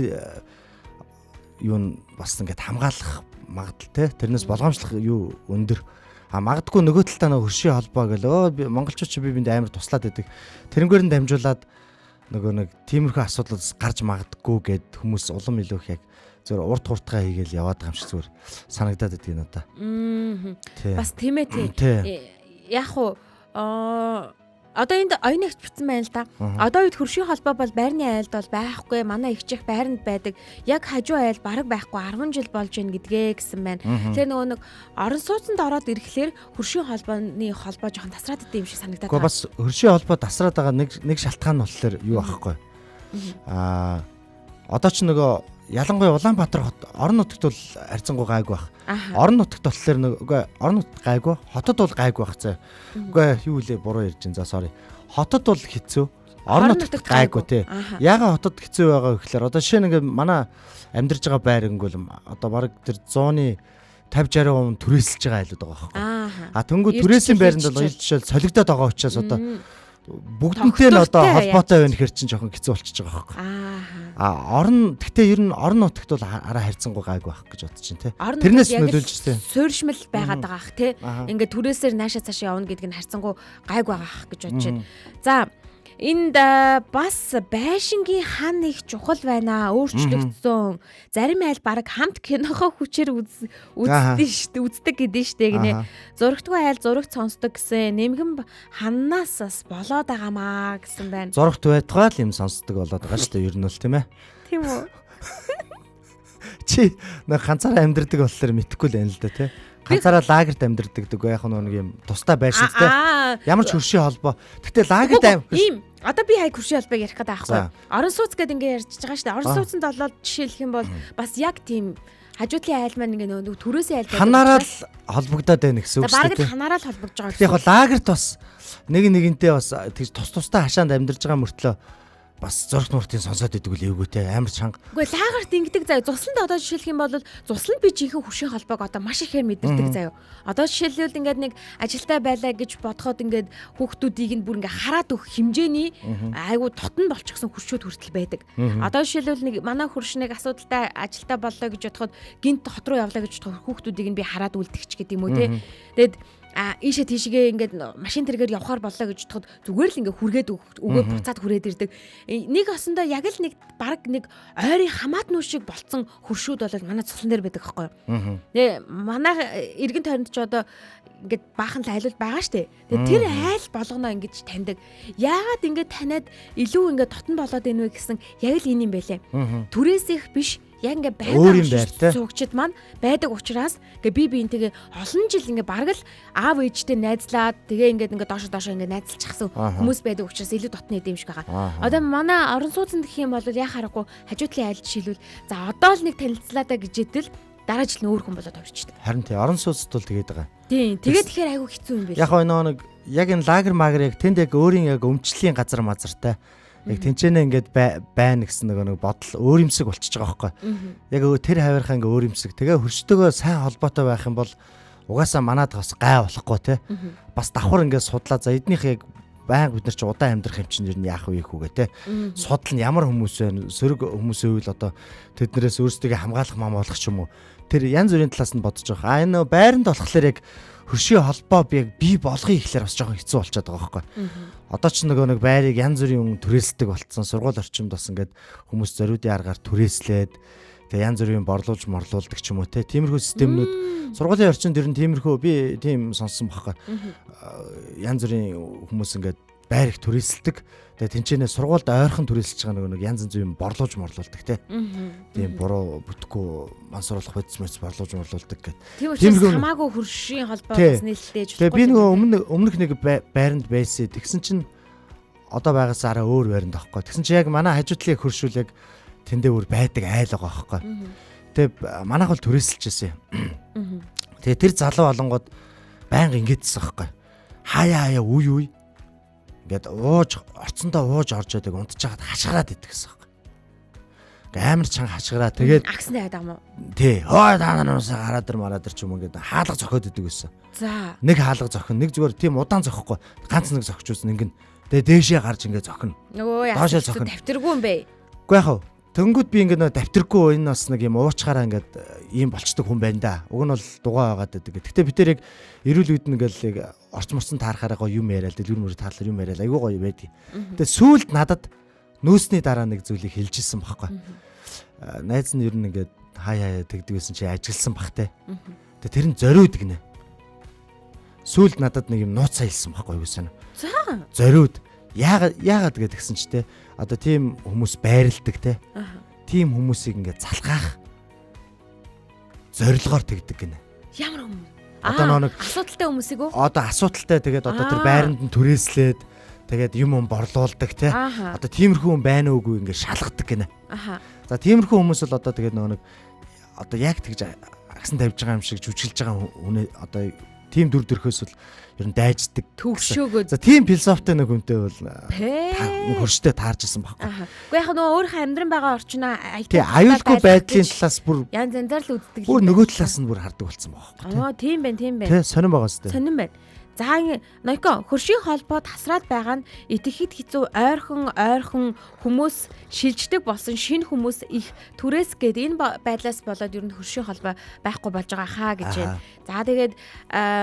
S3: юу н бас ингээд хамгаалах магадлал те тэрнээс болгоомжлох юу өндөр. А магадгүй нөгөө талдаа нөгөө хөршийн холбоо гэл өө монголчууд чи би бинд амар туслаад байдаг. Тэрнгээр нь дамжуулаад нөгөө нэг тиймэрхүү асуудлуудаас гарч магадгүй гэд хүмүүс улам илүү их яг зөвөр урт хурдгаа хийгээл яваад байгаа юм шиг зүгээр санагдаад байдгийг надаа.
S2: Бас тийм ээ тий. Яг уу одоо энд оюун нэгт бичсэн байна л да. Одоо үед хөршийн холбоо бол байрны айлд бол байхгүй. Манай эгчих байранд байдаг. Яг хажуу айл бараг байхгүй 10 жил болж байна гэдгээ гэсэн байна. Тэгэхээр нөгөө нэг орон сууцнд ороод ирэхлээр хөршийн холбооны холбоо жоохон тасраад идэм юм шиг санагдаад
S3: байна. Гэхдээ бас хөршийн холбоо тасраад байгаа нэг шалтгаан нь болохоор юу аахгүй. Одоо ч нөгөө ялангуяа Улаанбаатар хот орон нутагт бол харьцангуй гайгүй байх. Орон нутагт болохоор нөгөө орон нутагт гайгүй, хотод бол гайгүй байх заа. Үгүй юу лээ буруу ярьж байна. За sorry. Хотод бол хэцүү. Орон нутагт гайгүй тий. Яагаад хотод хэцүү байгаа вэ гэхээр одоо жишээ нь ингээ манай амьдарч байгаа байр ингүүл одоо бараг тэр 100-ны 50 60% түрээсэлж байгаа айлууд байгаа байхгүй. А тэнгүү түрээсийн байранд бол жишээл солигдоод байгаа учраас одоо бүгдэнтэй нь одоо холбоотой байна гэхэр чинь жоохон хэцүү болчихж байгаа байхгүй. А орон гэхдээ ер нь орон нутагт бол арай харьцангуй гайгүй байх гэж бодож чинь тий. Тэрнээс нөлөөлж тий.
S2: Суурьшмал байгаад байгаа ах тий. Ингээд түрээсээр наашаа цаашаа явна гэдэг нь харьцангуй гайгүй байгаа ах гэж бодож байна. За энд бас байшингийн хан их чухал байна. Өөрчлөгдсөн. Зарим айл бараг хамт кинохоо хүчээр үздэг шүү дээ. Үздэг гэдэг шүү дээ гинэ. Зурагтгүй айл зурагт сонсдог гэсэн. Нэмгэн ханнаас бас болоод байгаамаа гэсэн байна.
S3: Зурагт байтугай л юм сонсдог болоод байгаа шүү дээ. Ер нь бол тийм ээ.
S2: Тийм үү?
S3: Чи нэг ганцаараа амьдардаг болохоор мэдэхгүй л байна л да тий. Ганцаараа лагерт амьдардаг гэдэг яг нэг юм тусдаа байшин тий. Ямар ч хөршийн холбоо. Гэтэ лагерт
S2: ийм одоо би хай хөршийн холбоог ярих гэдэг аахгүй. Орон сууц гэдэг ингээ ярьж байгаа шүү дээ. Орон сууцанд болоод жишээлх юм бол бас яг тийм хажуудлын айл маань ингээ нөгөө төрөөсөө айл
S3: байдаг. Ханаараа л холбогдоод байна гэсэн үг
S2: шүү дээ. Бараг л ханаараа л холбогдож байгаа.
S3: Гэтэ яг лагерт бас нэг нэгэнтэй бас тэгж тус тусдаа хашаанд амьдарч байгаа мөртлөө бас зурагт муртын сонсоод идэг үл эвгүй те амар чанга.
S2: Үгүй лагерт ингэдэг заяа. Цусланд одоо жишээлх юм бол цусланд би жинхэнэ хөршийн холбоог одоо маш ихээр мэдэрдэг заяа. Одоо жишээлбэл ингээд нэг ажилтаа байлаа гэж бодоход ингээд хүүхдүүдийг нь бүр ингээд хараад өгөх хэмжээний айгу тотон болчихсон хөршүүд хүртэл байдаг. Одоо жишээлбэл нэг манай хөрш нэг асуудалтай ажилтаа боллоо гэж бодоход гинт хот руу явлаа гэж бодоход хүүхдүүдийг нь би хараад үлдэх ч гэдэг юм уу те. Тэгэд ийшээ тийшгээ ингээд машин тэргээр явхаар боллоо гэж бодоход зүгээр л ингээд хүргээд өгөө буцаад хүрээд ирдэг. Нэг осондоо яг л нэг бараг нэг ойрын хамаатнуу шиг болцсон хөршүүд бол манай цуслан дээр байдаг байхгүй юу. Тэгээ манай эргэн тойронд ч одоо ингээд баахан л айлууд байгаа штэ. Тэгээ тэр айл болгоно ингэж таньдаг. Яагаад ингээд таниад илүү ингээд дотн болоод ийнвэ гэсэн яг л энэ юм байлээ. Түрээс их биш яг ингээ байдаг суугчид маань байдаг учраас ингээ би биентэйгээ олон жил ингээ бараг л аав ээжтэй найзлаад тэгээ ингээд ингээ доошо доошо ингээ найзалчихсан хүмүүс байдаг учраас илүү дотны юм шиг байгаа. Одоо манай орон сууцнд гэх юм бол яа харахгүй хажуу талын айл жишээлбэл за одоо л нэг танилцлаа да гэж идэл дараа жил нь өөр хүн болоод орчдөг.
S3: Харин тий орон сууцд бол тэгээд байгаа.
S2: Тийм. Тэгээд тэгэхээр айгүй хэцүү юм байл.
S3: Яг нөгөө нэг яг энэ лагер магер яг тэнд яг өөрийн яг өмчлөлийн газар мазартай. Яг тэнцэнэ ингээд байна гэсэн нөгөө нэг бодол өөр юмсэг болчихж байгаа байхгүй. Яг тэр хаваархаа ингээ өөр юмсэг. Тэгээ хөрштөгөө сайн холбоотой байх юм бол угаасаа манад бас гай болохгүй те. Бас давхар ингээд судлаа. За эднийх яг байнга бид нар чи удаан амьдрах юм чинь ер нь яах вэ хүүгээ те. Судал нь ямар хүмүүс вэ? Сөрөг хүмүүс үйл одоо тэднэрээс өөрсдийгөө хамгаалах мам болох ч юм уу. Тэр янз бүрийн талаас нь бодож байгаа. А энэ байранд болохоор яг хөршийн холбоо би яг бий болгоё гэхлээр бас жоохон хэцүү болчиход байгаа байхгүй. Одоо ч нөгөө нэг байрыг янз бүрийн юм түрээсэлдэг болцсон. Сургууль орчимд бас ингээд хүмүүс зориудын аргаар түрээслээд тэгээ янз бүрийн борлуулж морлуулдаг ч юм уу те. Тиймэрхүү системнүүд сургуулийн орчинд ер нь тиймэрхүү би тийм сонссон байхгүй. Янз бүрийн хүмүүс ингээд байр их түрээсэлдэг. Тэгээ тэнцэнэ сургуульд ойрхон түрээсэлж байгаа нөгөө нэг янз янз юм борлуулж морлуулдаг те. Тийм буруу бүтэхгүй мансууруулах бодис мэс борлуулж морлуулдаг гэт.
S2: Тийм учраас хамаагүй хөршийн холбоо бас нээлттэй
S3: ч. Тэгээ би нөгөө өмнөх нэг байранд байсан. Тэгсэн чинь одоо байгаас арай өөр байранд байхгүй. Тэгсэн чинь яг манай хажуу талын хөршүүл яг тэндээ өөр байдаг айл байгаа байхгүй. Тэгээ манайх бол түрээсэлж байсан юм. Тэгээ тэр залуу олонгод байнга ингэдсэн байхгүй. Хаяа хаяа үе үе ингээд ууж орцондоо ууж орж яадаг унтж хагаад хашгираад идэх гэсэн юм. Ингээ амар чанга хашгираа тэгээд
S2: агсны айд юм уу?
S3: Тий. Хоо та нараас гараад ир мараад ир ч юм ингээд хаалга зохиод идэг байсан.
S2: За.
S3: Нэг хаалга зохин, нэг зүгээр тийм удаан зохихгүй. Ганц нэг зохиж үзэн ингэн. Тэгээ дээшээ гарч ингээд зохино.
S2: Нөгөө
S3: Доошоо
S2: яасан
S3: зохино.
S2: давтаргүй юм бэ?
S3: Уу яах вэ? Тэнгүүд би ингээд нөө давтаргүй энэ бас нэг юм уучгаараа ингээд ийм болчдөг хүн байна да. Уг нь бол дугаа байгаад байдаг. Гэтэ бид тэр яг эрүүл үед нь ингээд яг орц морцон таарахаараа гоё юм яриад, дэлгүр мөр таарлаар юм яриад айгүй гоё байдаг. Тэгээ сүүлд надад нүүсний дараа нэг зүйлийг хэлжсэн байхгүй. Найз нь ер нь ингээд хай хаяа тэгдэг байсан чи ажигласан бах те. Тэгээ тэр нь зориуд гинэ. Сүүлд надад нэг юм нууцаа хэлсэн байхгүй юу гэсэн.
S2: За.
S3: Зориуд. Яагаад гэдгсэн ч те. Одоо тийм хүмүүс байрладаг те.
S2: Аха.
S3: Тийм хүмүүсийг ингээд залгаах зорилгоор тэгдэг гинэ.
S2: Ямар хүмүүс?
S3: Одоо нөө нэг
S2: асуудалтай хүмүүсийг үү?
S3: Одоо асуудалтай тэгээд одоо тэр байранд нь түрээслээд тэгээд юм юм борлуулдаг те. Одоо тиймэрхүү хүн байна уугүй ингээд шалгадаг гинэ.
S2: Аха.
S3: За тиймэрхүү хүмүүс бол одоо тэгээд нөгөө нэг одоо яг тэгж агсан тавьж байгаа юм шиг жүжиглж байгаа хүнээ одоо тийм дүр төрхөөс бол ер нь дайждаг.
S2: Төгшөөгөө.
S3: За тийм философитой нэг хүнтэй бол нэг хөрштэй таарч исэн байхгүй.
S2: Аха. Гэхдээ яг нөгөө өөрийнхөө амьдран байгаа орчноо
S3: Тий аюулгүй байдлын талаас бүр
S2: янз янзаар л үздэг.
S3: Бүр нөгөө талаас нь бүр хардаг болсон байхгүй.
S2: Аа тийм байна, тийм байна.
S3: Тий сонирн байгаа сте.
S2: Сонирн байна. За Нойко хөршийн холбоо тасраад байгаа нь итгэхэд хэцүү ойрхон хүмүүс шилждэг болсон шинэ хүмүүс их түрээс гээд энэ байдлаас болоод ер нь хөршийн холбоо байхгүй болж байгаа хаа гэж байна. За тэгээд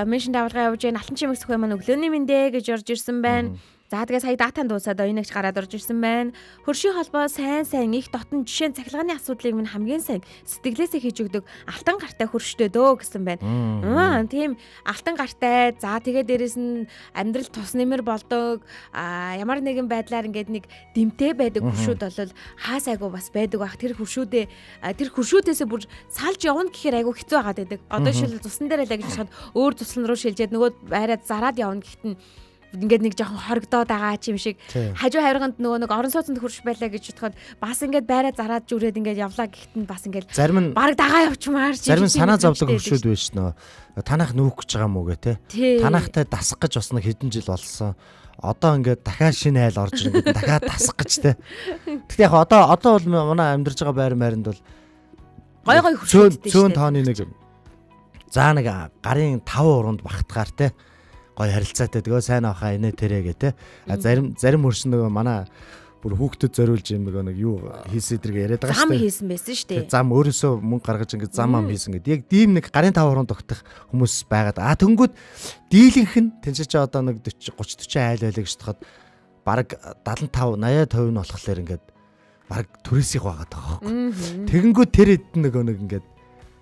S2: меншин давалгаа явж байна. Алтан чимэг сөхөө маань өглөөний мэндэ гэж орж ирсэн байна. За тэгээ сая датан дуусаад оюунагч гараад орж ирсэн байна. Хөршийн холбоо сайн сайн их дотн жишээ нь цахилгааны асуудлыг минь хамгийн сайн сэтгэлээсээ хийж өгдөг алтан гартай хөрштэй дөө гэсэн байна. Аа тийм алтан гартай. За тэгээ дээрэс нь амьдрал тус нэмэр болдог. Аа ямар нэгэн байдлаар ингээд нэг дэмтэй байдаг хөршүүд бол хаа сайгүй бас байдаг бах. Тэр хөршүүдээ тэр хөршүүдээсээ бүр салж явна гэхээр айгүй хэцүү байгаад байдаг. Одоо шил цусан дээр байлаа гэж бодоход өөр цусан руу шилжээд нөгөө байраа зараад явна гэхэд нь ингээд нэг жоохон хорогдоод байгаа ч юм шиг хажуу хавирганд нөгөө нэг орон сууцнд хөрш байлаа гэж бодоход бас ингээд байраа зараад зүрээд ингээд явлаа гэхэд нь бас ингээд
S3: зарим нь
S2: бараг дагаа явчмаар
S3: чи зарим нь санаа зовлон хөршүүд байж нөө танах нүүх гэж байгаа юм уу гэ те танахтай дасах гэж бас нэг хэдэн жил болсон. Одоо ингээд дахиад шинэ айл орж ирэнгүүт дахиад дасах гэж те. Гэхдээ яг одоо бол манай амьдарч байгаа байр майранд бол
S2: гой гой хөршүүдтэй
S3: цөөн тооны нэг заа нэг гарын 5 уранд багтгаар те гой харилцаатай тэгээ сайн авахаа инээ тэрэ гэ те. А зарим хөршин нөгөө манай бүр хүүхдэд зориулж юм нөгөө нэг юу хийсэн эдрэгэ яриад байгаа
S2: шүү дээ. Зам хийсэн байсан шүү дээ.
S3: Зам өөрөөсөө мөнгө гаргаж ингээд зам ам хийсэн гэдэг. Яг ийм нэг гарын 5 уранд тогтох хүмүүс байгаад. А тэнгүүд дийлэнх нь тэнцээ чи одоо нэг 40 30 40 айл байлаа гэж бодоход бараг 75 80% нь болохоор ингээд бараг түрээсийг байгаад байгаа байхгүй. Тэгэнгүүт тэр хэд нөгөө нэг ингээд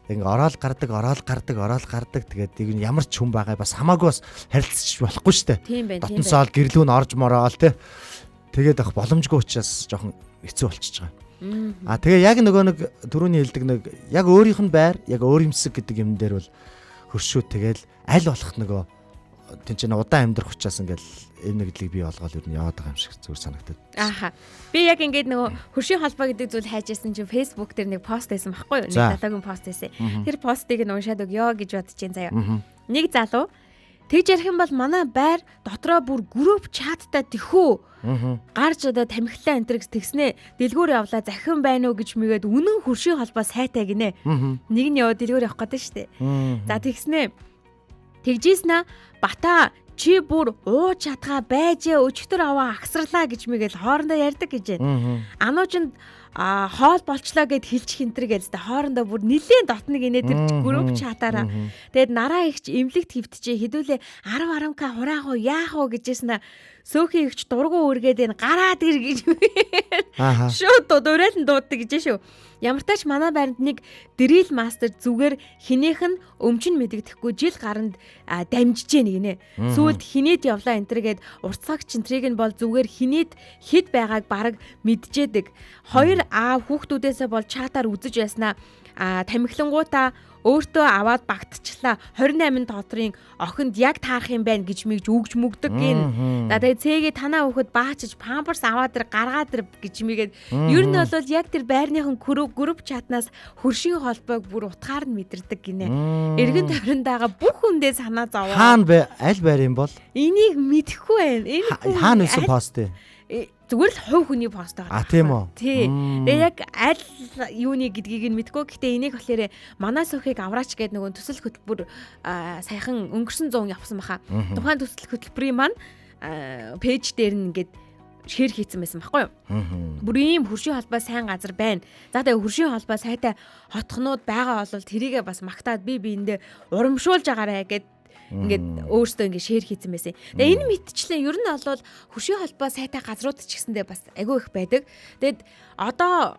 S3: ингээ ороод гардаг тэгээд яг ямар ч хүн байгаа бас хамаагүй бас харилцчих болохгүй шүү дээ.
S2: Тийм байна.
S3: Дотн соол гэрлүүн орж мороол те. Тэгээд ах боломжгүй учраас жоохон хэцүү болчихж байгаа. А тэгээ яг нөгөө нэг түрүүний хэлдэг нэг яг өөрийнх нь байр, яг өөр юмсэг гэдэг юм дээр бол хөршүү тэгэл аль болох нөгөө тэн чинь удаан амьдрах учраас ингээл энэ нэгдлийг бий болгоол ер нь яваад байгаа юм шиг зүгээр санагдаад.
S2: Ааха. Би яг ингээд нөгөө хөршийн холбоо гэдэг зүйл хайжсэн чинь Facebook дээр нэг пост байсан байхгүй юу? Нэг залуугийн пост байсан. Тэр постыг нь уншаад өгөө гэж бодож чинь заяа. Нэг залуу тэгж ярих юм бол манай байр дотроо бүр групп чаттай тэхүү. Гарч одоо тамхилаа энэ төр тэгснэ дэлгүүр явлаа захин байна уу гэж мэгээд үнэн хөршийн холбоо сайтай гинэ. Нэг нь яваа дэлгүүр явах гэдэг шүү дээ. За тэгснэ тэгжээснэ бата чи бүр ууж чадгаа байжээ өчтөр аваа агсарлаа гэж мэгээл хоорондоо ярьдаг гэж байна. Ануучинд хоол болчлоо гэд хэлчих энтэр гээл зэ хоорондоо бүр нилээн дотно гинэ тэр групп чатаараа. Тэгээд нараа ихч эмнэлэгт хөвтчээ хэдүүлээ 10 10к хураах уу яах уу гэжсэн сөөхий ихч дургу үргээд энэ гараад ир гэж шууд дуурайлан дууддаг гэж шүү. Ямар тач манай байранд нэг дрил мастер зүгээр хинээх нь өмчин мэдэгдэхгүй жил гаранд дамжижээ нэг нэ. Сүүлд хинээд явлаа энэ төр гээд уртсагч энтрийг нь бол зүгээр хинээд хэд байгааг бараг мэдчээдэг. Хоёр аав хүүхдүүдээсээ бол чатаар үзэж байснаа тамхилангуудаа өөртөө аваад багтчлаа 28 дотрын охинд яг таарах юм байна гэж мэгж үгж мүгдэг гин. За тэгээ цэгээ танаа хүүхэд баачиж памперс аваад ир гаргаад ир гэж мэгээд ер нь бол яг тэр байрныхан групп чатнаас хөршийн холбоог бүр утгаар нь мэдэрдэг гинэ. Эргэн тойрондаага бүх хүндээ санаа зовоо.
S3: Хаана бэ? Аль байр юм бол?
S2: Энийг мэдэхгүй байна. Энэ
S3: хаана байсан пост вэ?
S2: Зүгээр л хувь хүний пост байгаа.
S3: А тийм үү.
S2: Тий. Тэгээ яг аль юуны гэдгийг нь мэдгүй. Гэхдээ энийг болохоор манай сөхийг авраач гэдэг нөгөө төсөл хөтөлбөр саяхан өнгөрсөн 100 явсан баха. Тухайн төсөл хөтөлбөрийн маань page дээр нь ингээд share хийцэн байсан байхгүй юу? Бүр ийм хөршийн холбоо сайн газар байна. За тэгээ хөршийн холбоо сайтай хотхнууд байгаа бол тэрийгээ бас магтаад би биэндээ урамшуулж агаарэ гэд ингээд өөртөө ингээд share хийцэн байсан. Тэгээ энэ мэтчлэн ер нь бол хөршийн холбоо сайтай газрууд ч гэсэндээ бас айгүй их байдаг. Тэгэд одоо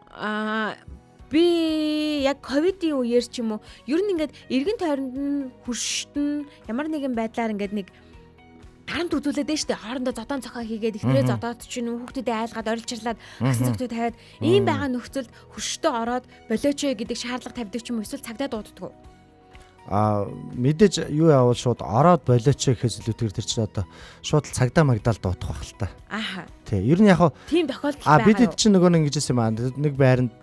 S2: би яг ковидын үеэр ч юм уу ер нь ингээд эргэн тойронд нь хөршт нь ямар нэгэн байдлаар ингээд нэг дарамт үзүүлээд байна шүү дээ. Хоорондоо зодоон цохоо хийгээд ихнэрээ зодоод ч юм хүүхдүүдэд айлгаад орилчрлаад агсан цогтөө тавиад ийм байгаа нөхцөлд хөрштөө ороод болооч гэдэг шаардлага тавьдаг ч юм уу эсвэл цагдаа дууддаг уу?
S3: А мэдээж юу явуул шууд ороод болооч гэхээс илүүтэйгээр тэр чинь одоо шууд л цагдаа магдаал дуудах байх л та.
S2: Ааха.
S3: Тий. Ер нь яг хаа
S2: Тийм тохиолдол
S3: а
S2: байгаа
S3: бид
S2: юу?
S3: чинь нөгөө нэг ингэж юм аа нэг байранд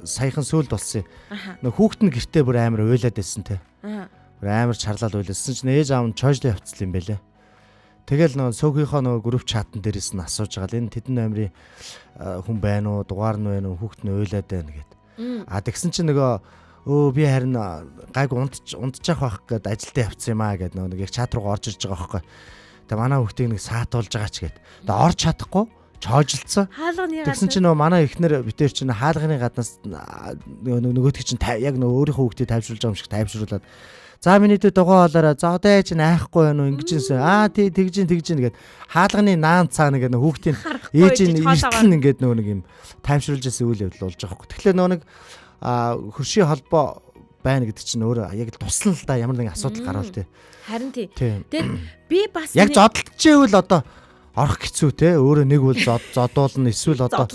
S3: саяхан сүлд болсон юм.
S2: Аха.
S3: Нөгөө хүүхэд нь гэртээ бүр амар уйлаад байсан те.
S2: Аа.
S3: Бүр амар чарлаад уйлаасан чинь ээж аав нь чойжлоо явцсан юм байлээ. Тэгэл нөгөө сөөхийнхөө нөгөө групп чатан дээрээс нь асууж байгаа л энэ тэдэн номерын хүн байна уу, дугаар нь байна уу, хүүхэд нь уйлаад байна гэд. А тэгсэн чинь нөгөө өө би харин гайг унтчих байх гээд ажилдаа явцсан юм аа гэд нөгөө нэг яг чат руу орж ирж байгаа байхгүй. Тэгээ манай хүүхдийг нэг саатуулж байгаа ч гэд. Тэгээ орж чадахгүй чойжилцсан.
S2: Хаалганы
S3: Тэгсэн чинь нөгөө манай эхнэр битэр чинь хаалганы гаднаас нөгөөтг чинь яг нөгөө өөрийнхөө хүүхдээ тайвшруулж байгаа юм шиг тайвшруулад за миний дүү дугаа хоолоорой за одоо яа чинь айхгүй байна уу ингэж юмсан аа тий тэгж тэгж гэд хаалганы наан цаана гэдэг нөгөө хүүхдийн ээж нь эртэл нь ингээд нөгөө нэг юм тайвшруулж байсан үйл явдал болж байгаа хөөх. Тэгэхээр нөгөө нэг хөршийн холбоо байна гэдэг чинь өөрөө яг л туслан л да ямар нэгэн асуудал гарвал тий.
S2: Харин тий.
S3: Тийм.
S2: Тэгэд би бас
S3: Яг зодтолчээвэл одоо орох хэцүү те өөрөө нэг бол зодуулна эсвэл одоо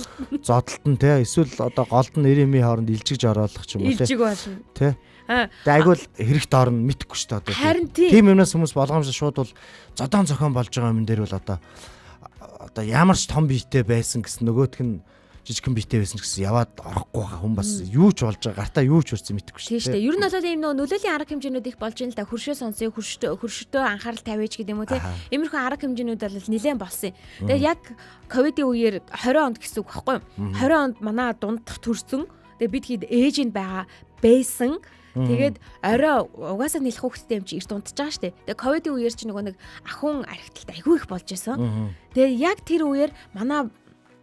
S3: зодтолтон те эсвэл одоо голд нь 90-ийн хооронд илжигж ороолох ч юм уу те
S2: илжиг болно.
S3: Тэ.
S2: Аа.
S3: Тэгээ айгуул хэрэгт орно мэдэхгүй шүү дээ одоо.
S2: Харин тий.
S3: Тийм юмнаас хүмүүс болгоомжтой шууд бол зодоон зохион болж байгаа юм дээр бол одоо ямар ч том биетэй байсан гэсэн нөгөөх нь жижигхэн биетэй байсан ч гэсэн яваад орохгүй байгаа хүн бас юу ч болж байгаа гартаа юу ч хүрсэн мэдэхгүй
S2: Тийм
S3: шүү
S2: шүү дээ. Ер нь бол ийм нөгөө нөлөөлийн арга хэмжээнүүд их болж байна л да. Хөршөө сонсъё, хөршдөө анхаарал тавиач гэдэг юм уу те. Иймэрхүү арга хэмжээнүүд бол нэлээд болсон юм. Тэгээд яг ковидын үеэр 20 онд гэсэн үг байхгүй юу? 20 онд манай дундах төрсөн. Тэгээд бид хэд ээжинд байгаа байсан. Тэгээд орой угаасаа нэлэх хүүхдтэй юм чи эрт унтж байгаа штэ. Тэгээд ковидын үеэр чи нөгөө нэг ахун архиталт айгүй их болж исэн. Тэгээд яг тэр үеэр манай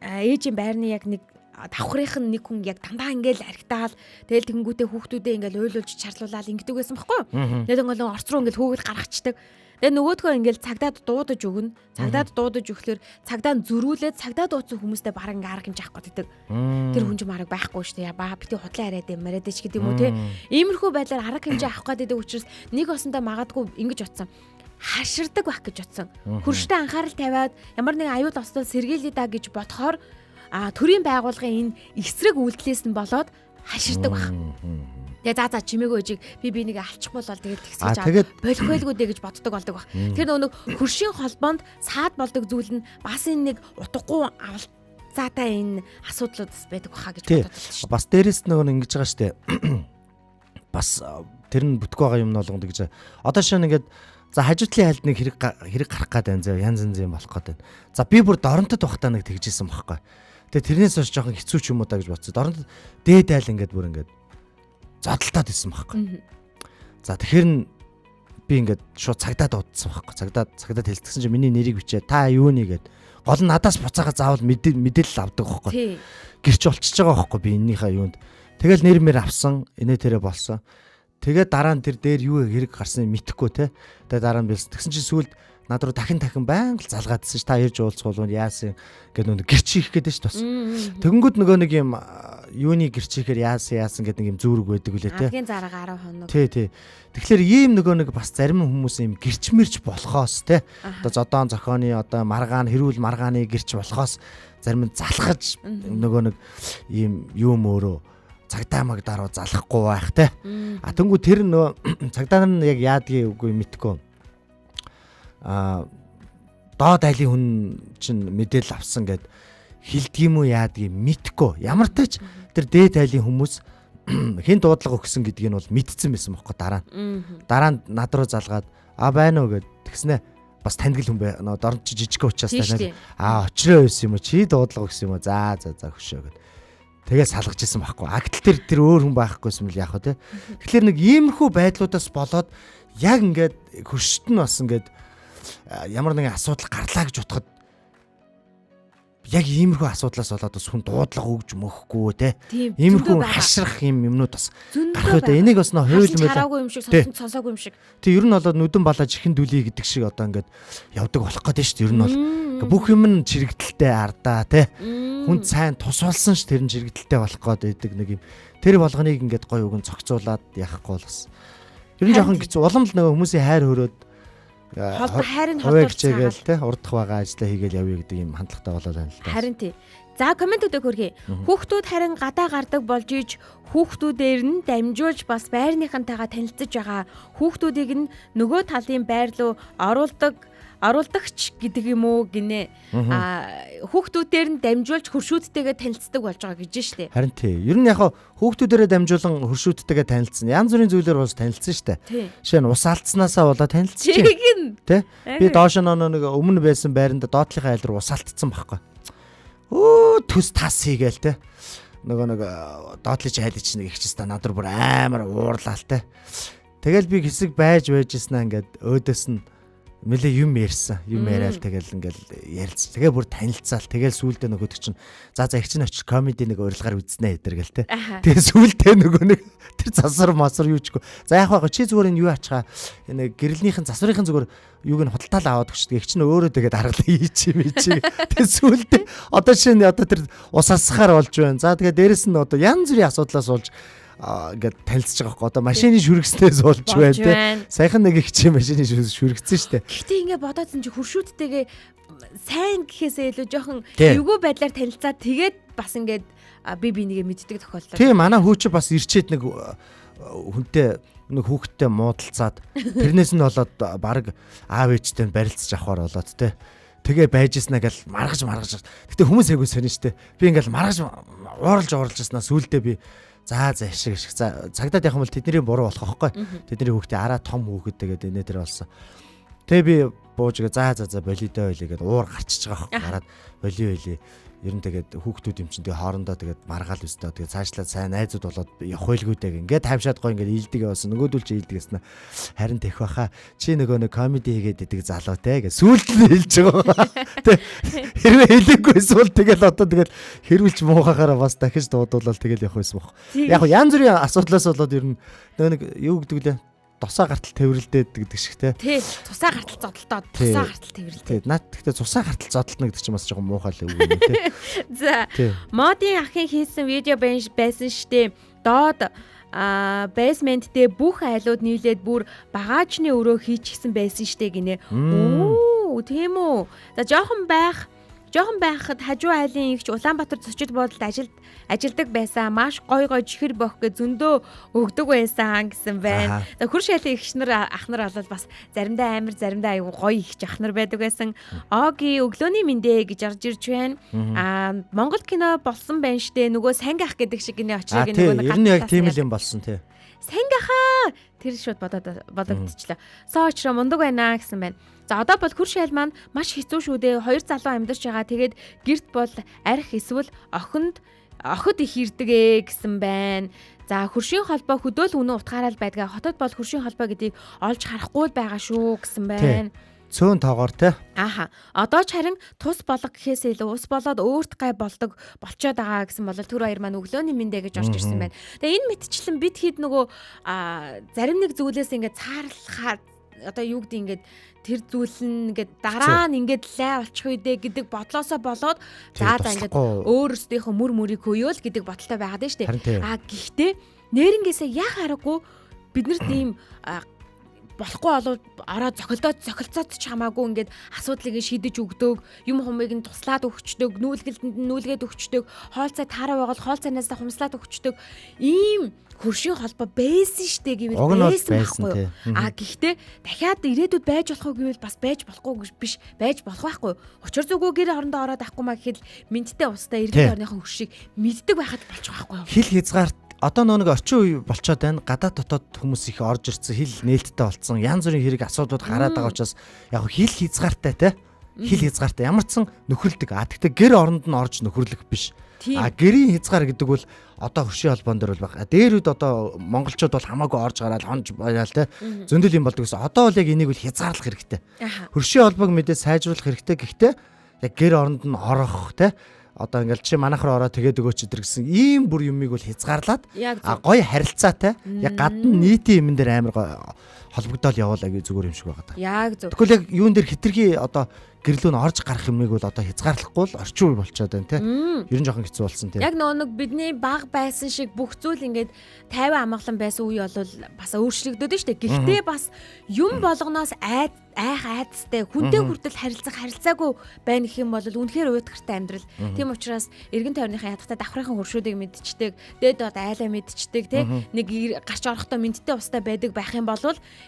S2: ээжийн байрны яг нэг давхрынх нь нэг хүн яг дандаа ингээл архитаал тэгэл тэнгүүтээ хүүхдүүдээ ингээл уйлуулж чарлуулаад ингэдэг байсан байхгүй юу? Тэгээд ингээл орц руу ингээл хөөгөл гаргацдаг. Тэгээд нөгөөдгөө ингээл цагдаад дуудаж өгнө. Цагдаад дуудаж өгөхлөөр цагдаа нь зөрүүлээд цагдаа дуудсан хүмүүстэй бараг ингээ арга хэмжээ авах гэдэг. Тэр хүн чинь бараг байхгүй шүү дээ. Баа бити худлаа яриад юм яриад ч гэдэг юм уу те. Иймэрхүү байдлаар арга хэмжээ авах гэдэг учраас нэг осондоо магадгүй ингэж утсан хаширдаг байх гэж утсан. Хөрштэй анхаарал тавиад ямар нэгэн аюул ослол сэргийлье да гэж бодохоор төрийн байгууллагын энэ эсрэг үйлдэлээс нь болоод хаширдаг байх. Тэгээ за чимээгүй ээжийг би нэг алчихгүй бол тэгээд тэгсгэж болох байлгүй дээ гэж боддог болдог байх. Тэр нөгөө нэг хөршийн холбоонд саад болдог зүйл нь бас энэ нэг утгагүй авалцаатай энэ асуудлууд бас байдаг баха гэж бодод шүү.
S3: Бас дээрэс нөгөө нэг ингэж байгаа штэ. Бас тэр нь бүтггүй байгаа юм нь болгонд гэж. Одоо шинэ ингээд за хажуутлын хальд нэг хэрэг гарах гээд байна зөө янз янз юм болох гээд байна. За би бүр доронтод байхдаа нэг тэгжсэн байхгүй. Тэгээ тэрнээс хойш жоохон хэцүү ч юм уу да гэж бодсон. Доронтод дээд айл ингээд бүр ингээд зодтолтоод исэн байхгүй. За тэгэхээр нь би ингээд шууд цагдаа дуудсан байхгүй. Цагдаа хэлтгсэн чинь миний нэрийг бичээ. Та юуны гэд. Гол нь надаас буцаага заавал мэдээлэл авдаг байхгүй. Гэрч болчихж байгаа байхгүй би эннийхээ юунд. Тэгэл нэр мэр авсан, инээ тэрэ болсон. Тэгээд дараа нь тэр дээр юу хэрэг гарсныг мэдэхгүй те. Тэгээд дараа нь билсэн. Тэгсэн чинь сүүлд над руу дахин байнга л залгаадсэн ш. Та ирж уулзах болов яасан гэдэг нүг гэрч хийх гэдэг ш бас. Тэгэнгүүт нөгөө нэг юм юуны гэрч хийхээр яасан гэдэг нэг юм зүүрэг байдаг үлээ те.
S2: Адгийн зарга 10 хоног.
S3: Тий. Тэгэхээр ийм нөгөө нэг бас зарим хүмүүс юм гэрч мэрч болохоос те. Одоо зодоон зохионы одоо маргаан хэрүүл маргааны гэрч болохоос зарим нь залхаж нөгөө нэг ийм юм өөрөө цагдаа магдаа руу залахгүй байх те. А тэнгүү тэр нөө цагдаа нар нь яг яадгийг үгүй мэдгүй. А доод айлын хүн чинь мэдээлэл авсан гэд хилдэг юм уу яадгийг мэдгүй. Ямар ч тач тэр дээд айлын хүмүүс хэн дуудлага өгсөн гэдгийг нь бол мэдсэн байсан бохоо дараа нь. Дараа нь над руу залгаад а байна уу гэд тэгснэ бас таньдаг хүн бай. Нөө дорн чи жижиг учраас таньдаг. А очроо байсан юм уу? Чи дуудлага өгсөн юм уу? За хөшөө гэд. Тэгээ салгаж исэн байхгүй. А гэтэл тэр өөр хүн байхгүйсэн мэл яах вэ те. Тэгэхээр нэг иймэрхүү байдлуудаас болоод яг ингээд хөршт нь бас ингээд ямар нэгэн асуудал гарлаа гэж бодоход яг иймэрхүү асуудлаас болоод бас хүн дуудлага өгж мөхгүй те. Иймэрхүү хашрах юм юмнууд бас гарах үү. Энийг бас нөө хууль мэл
S2: хараагүй юм шиг сонсон сонсоогүй юм шиг.
S3: Тэг ер нь болоод нүдэн балааж ихэн дүлий гэдэг шиг одоо ингээд явдаг болох гээд шүү дээ. Ер нь бол бүх юм нь чирэгдэлтэй ардаа те. Хүн сайн тусвалсан ш тэр нь чирэгдэлтэй болох гээд байдаг нэг юм. Тэр болгоныг ингээд гоё үгэн зохицуулаад яахгүй бол бас. Ер нь жоохон хэцүү. Улам л нөгөө хүмүүсийн хайр хөрөөд
S2: хайр нь холдуулж
S3: чигээл те урдах байгаа ажлаа хийгээл явъя гэдэг юм хандлагатай болоод байна л да.
S2: Харин тий. За комментүүдийг хөргий. Хүүхдүүд харин гадаа гардаг болж иж хүүхдүүдээр нь дамжуулж бас байрныхантайгаа танилцаж байгаа. Хүүхдүүдийг нь нөгөө талын байр руу оруулдаг оруулдагч гэдэг юм уу гинэ. А хүүхдүүдээр нь дамжуулж хөршүүдтэйгээ танилцдаг болж байгаа гэж штэ.
S3: Харин тий. Ер нь яг хүүхдүүдээрээ дамжуулан хөршүүдтэйгээ танилцсан. Янз бүрийн зүйлээр бас танилцсан штэ. Жишээ нь ус алдснаасаа болоод танилцчих. Тэ? Би доош нэг өмнө байсан байранд доотлынхаа айл руу ус алдсан байхгүй. Өө төс тас хийгээл тэ. Нөгөө нэг доотлын айлч нэг их ч та над руу бүр амар уурлаа л тэ. Тэгэл би хэсэг байж байжсэн ингээд өөдөөс нь нэлээ юм ярьсан. Юм яриад тэгэл ингээл ярилц. Тэгээ бүр танилцаал. Тэгэл сүүлдээ нөгөөдөг чинь за за их чинь очиж комеди нэг урилгаар үзнэ эдэр гэл те. Тэгээ сүүлдээ нөгөө нэг тэр засвар масар юу чгүй. За яг байгаа чи зүгээр энэ юу ачгаа энэ гэрлэнийхэн засварын зүгээр юуг нь худалдаал аваад өгч. Их чинь өөрөө тэгээд аргалаа хийч юм чи. Тэгээ сүүлдээ одоо шинэ одоо тэр ус асахаар болж байна. За тэгээ дээрэс нь одоо янз бүрийн асуудлаас болж ингээд танилцж байгаа байхгүй одоо машины шүргснээс болж байна те. Саяхан нэг их чи машины шүргцэн штэ.
S2: Гэхдээ ингээд бодоодсэн чи хөршүүдтэйгээ сайн гэхээсээ илүү жоохон эвгүй байдлаар танилцаад тэгээд бас ингээд би бинийгээ мэддэг тохиолдол.
S3: Тийм манай хүү чи бас ирчээд нэг хүнтэй нэг хүүхэдтэй муудалцаад тэрнээс нь болоод баг аав ээжтэй барилцаж авахар болоод те. Тэгээ байж ирснэ гэл маргаж. Гэтэ хүмүүс айгуу сонин штэ. Би ингээл маргаж ууралж уралжснаа сүулдэ би за за ашиг. За цагдаад явах юм бол тэдний буруу болох байхгүй. Тэдний хүүхдээ араа том хүүхэд тэгээд инээ тэр болсон. Тэгээ би бууж гээ за за болидоо байлээ гэд уур гарчиж байгаа байхгүй. Гараад боли байлээ. Ер нь тэгээд хүүхдүүд юм чинь тэгээ хоорондоо тэгээд маргаал өстөө тэгээд цаашлаад сайн найзууд болоод явах байлгүй дээ ингээд тайвшаад гоо ингээд ийдэг явсан. Нөгөөдөл чи ийдэг гэсэн. Харин тех баха. Чи нөгөө нэг комеди хийгээд идэг залуу те гэж сүүлд нь хэлж байгаа. Тэ хэрвээ хэлээгүйсэн бол тэгэл одоо тэгэл хэрүүлж муухахаараа бас дахиж дуудуулаад тэгэл явах байсан бох. Яг янз бүрийн асуудлаас болоод ер нь нөгөө нэг юу гэдэг лээ тусаа гартал тэврэлдээд гэдэг шиг те.
S2: Тий, тусаа гартал зодолтоод тусаа гартал тэврэлдээ.
S3: Тий, наад гэхдээ тусаа гартал зодолтно гэдэг чинь бас жоохон муухай л үг юм те.
S2: За. Модын ахын хийсэн видео байсан штэ. Доод basement дээр бүх айлууд нийлээд бүр багаажны өрөө хийчихсэн байсан штэ гинэ. Оо, тийм үү. За жоохон байхад хажуу айлын эгч Улаанбаатар зочид буудалд ажилдаг байсан. Маш гой гой чихэр бох гэ зөндөө өгдөг байсан гэсэн байна. За хөрш айлын эгч нар ах нар болол бас заримдаа амар заримдаа айгу гоё эгч ах нар байдаг байсан. Оги өглөөний мэндэ гэж орж ирж байна. Аа Монгол кино болсон байна штэ. Нөгөө санги ах гэдэг шиг гинэ очрыг
S3: нөгөө нэг. Ер нь яг тийм л юм болсон тий.
S2: Санги ахаа тэр шууд бодогдчихлаа. Соо очроо мундаг байна гэсэн байна. За одоо бол хөрш айл маань маш хэцүү шүү дээ. Хоёр залуу амьдарч байгаа. Тэгээд гэрт бол арх эсвэл охид их ирдэг ээ гэсэн байна. За хөршийн холбоо хөдөөл үнэн утгаараа л байдгаа. Хотод бол хөршийн холбоо гэдгийг олж харахгүй л байгаа шүү гэсэн байна.
S3: Цөөн тоогоор те.
S2: Ааха. Одоо ч харин тус болго гэхээсээ илүү ус болоод өөрт гай болдог болчоод байгаа гэсэн бол түр баяр маань өглөөний мэндэ гэж орж ирсэн байна. Тэгээ энэ мэтчлэн бид хэд нөгөө зарим нэг зүйлээс ингээд цаарлахаа одоо юу гэдэг ингээд тэр зүйл нь ингээд дараа нь ингээд лай болчих үедээ гэдэг бодлоосоо болоод за за ингээд өөрөөсдийнхөө мөр мөрийг хөөёөл гэдэг бодолтой байгаад байна шүү дээ. А гэхдээ нэрнгээсээ яг аргагүй биднэрт ийм болохгүй болов ороо зохилцоод ч хамаагүй ингээд асуудлыг шийдэж өгдөг, юм хумыг нь туслаад өгчдөг, нүүлгэлтэнд нь нүүлгээд өгчдөг, хоол цай таараа байгаа бол хоол цайнаасаа хумслаад өгчдөг. Ийм хөршийн холбоо байсан штэ гэвэл байсан байхгүй юу? А гэхдээ дахиад ирээдүйд байж болох уу гэвэл бас байж болохгүй гэж биш, байж болох байхгүй юу? Учир зүгүү гэр орондоо ороод авахгүй маа гэхэд мэдтэй устай иргэд орныхон хөршийг мэддэг байхад болчих байхгүй юу?
S3: Хил хязгаарт одоо нэг орчин үе болчоод байна. Гадаад дотоод хүмүүс их орж ирсэн, хил нээлттэй болцсон. Янз бүрийн хэрэг асуудлууд гараад байгаа учраас яг хил хязгаартай те. Хил хязгаартай ямар ч сан нөхөрлөдөг. А тэгтээ гэр оронд нь орж нөхөрлөх биш. А гэрийн хязгаар гэдэг бол одоо хөршийн холбоон дээр бол баг. Дээр үед одоо монголчууд бол хамаагүй орж гараад хонж баяал те. Зөндөл юм болдог гэсэн. Одоо бол яг энийг бол хязгаарлах хэрэгтэй. Хөршийн холбоог мэдээ сайжруулах хэрэгтэй. Гэхдээ яг гэр оронд нь орох те. Одоо ингээл чи манайх руу ороо тэгээд өгөөч өдр гэсэн ийм бүр юмыг бол хязгаарлаад а гоё харилцаатай яг гадна нийтийн юмн дээр амар гоё холбогдоол явуул аягүй зүгээр юм шиг байгаа даа.
S2: Яг зөв.
S3: Тэгвэл яг юун дээр хитрхи одоо гэрлүү нь орж гарах юмыг бол одоо хязгаарлахгүй л орчин үе болчиход байна те. Ер нь жоохон хэцүү болсон те.
S2: Яг нөгөө нэг бидний баг байсан шиг бүх зүйл ингээд тайван амгалан байсан үе бол бас өөрчлөгдөд нь шүү дээ. Гэхдээ бас юм болгоноос айх айдастай хүнтэй хүртэл харилцах харилцаагүй байна гэх юм бол үнэхээр уйтгартай амьдрал. Тийм учраас эргэн тойрныхаа ядахтай давхрынхан хөршүүдийг мэдчдэг, дээд доод айлаа мэдчдэг те. Нэг гарч орохдоо мэдтэй устай байдаг байх юм бол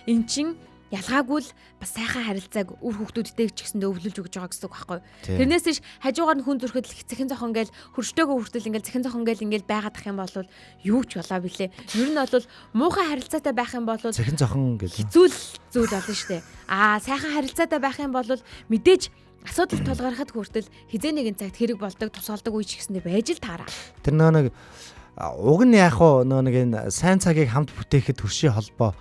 S2: эн чин ялгаагүй л бас сайхан харилцааг үр хүүхдүүдтэй ч гэсэндээ өвлүүлж өгч байгаа гэсэн үг байхгүй. Тэрнээс иш хажуугаар нь хүн зүрхэд л цэхэн зохон ингээл хөрштөөгөө хүртэл ингээл цэхэн зохон ингээл ингээл байгаад ах юм бол юу ч болоо билээ. Ер нь бол муухай харилцаатай байх юм бол
S3: цэхэн зохон гэл
S2: хэцүү л зүйл болно шүү дээ. Аа сайхан харилцаатай байх юм бол мэдээж асуудал тулгархад хүртэл хизээ нэгэн цагт хэрэг болдог, тусгаалдаг үе ч гэсэндээ байж л таараа.
S3: Тэр нөө нэг уг нь яг хуу нөө нэг энэ сайн цагийг хамт бүтээхэд хөршийн холбоо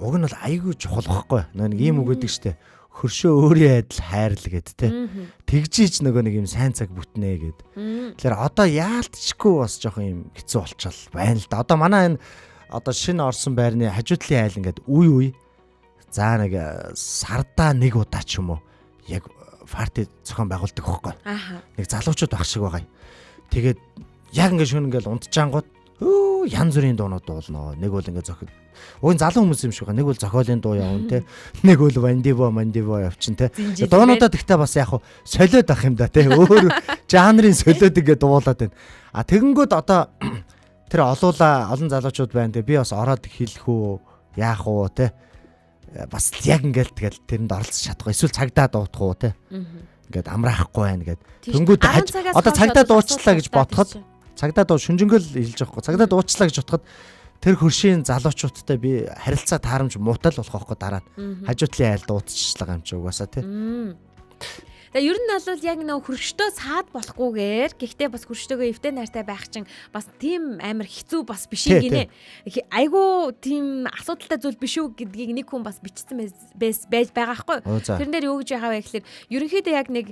S3: уг нь бол айгүй чухал байхгүй. Нөө нэг ийм үг өгдөг штэ. Хөршөө өөрийн адил хайрл гэд те. Тэгжийч нөгөө нэг юм сайн цаг бүтнэ гэд. Тэгэхээр одоо яалтчгүй бас жоохон юм хэцүү болчихол байна л да. Одоо манай энэ одоо шинэ орсон байрны хажуу талын айл ингээд үе үе за нэг сардаа нэг удаа ч юм уу яг парти зохион байгуулдаг байхгүй. Нэг залуучууд байх шиг байгаа. Тэгээд яг ингээд шөнө ингээд унтжаангууд янз бүрийн дуунууд дуулна. Нэг бол ингээд зохиол. Уг нь залуу хүмүүс юм шиг байгаа. Нэг бол зохиолын дуу явна те. Нэг бол вандиво мандиво явчин те. Дуунуудаа тэгтээ бас яг хуу солиод ах юм да те. Өөр жанрын солиод ингээд дуулаад байна. А тэгэнгүүт одоо тэр олуула олон залуучууд байна те. Би бас ороод хэлэх үү яах уу те. Бас яг ингээд тэгэл тэрэнд оролцож чадахгүй. Эсвэл цагдаа дуутах уу те. Ингээд амраахгүй байна гэд. Тэнгүүд одоо цагдаа дуучлаа гэж бодоход цагдаа дуу шүнжэнгөл хэлж байгаа хгүй. Цагдаа дуучлаа гэж бодоход тэр хөршийн залуучуудтай би харилцаа таарамж муутай л болох байхгүй дараа нь. Хажуу талын айл дуутчихлаа юм чи угаасаа тий.
S2: Тэгээ ер нь бол яг нөө хөрштөө саад болохгүйгээр гэхдээ бас хөрштөөгөө эвтэй найртай байх чинь бас тийм амар хэцүү бас биш юм гинэ. Айгуу тийм асуудалтай зүйл биш үү гэдгийг нэг хүн бас бичсэн байж байгаа хгүй. Тэрэн дээр юу гэж байгаа вэ гэхээр ерөнхийдөө яг нэг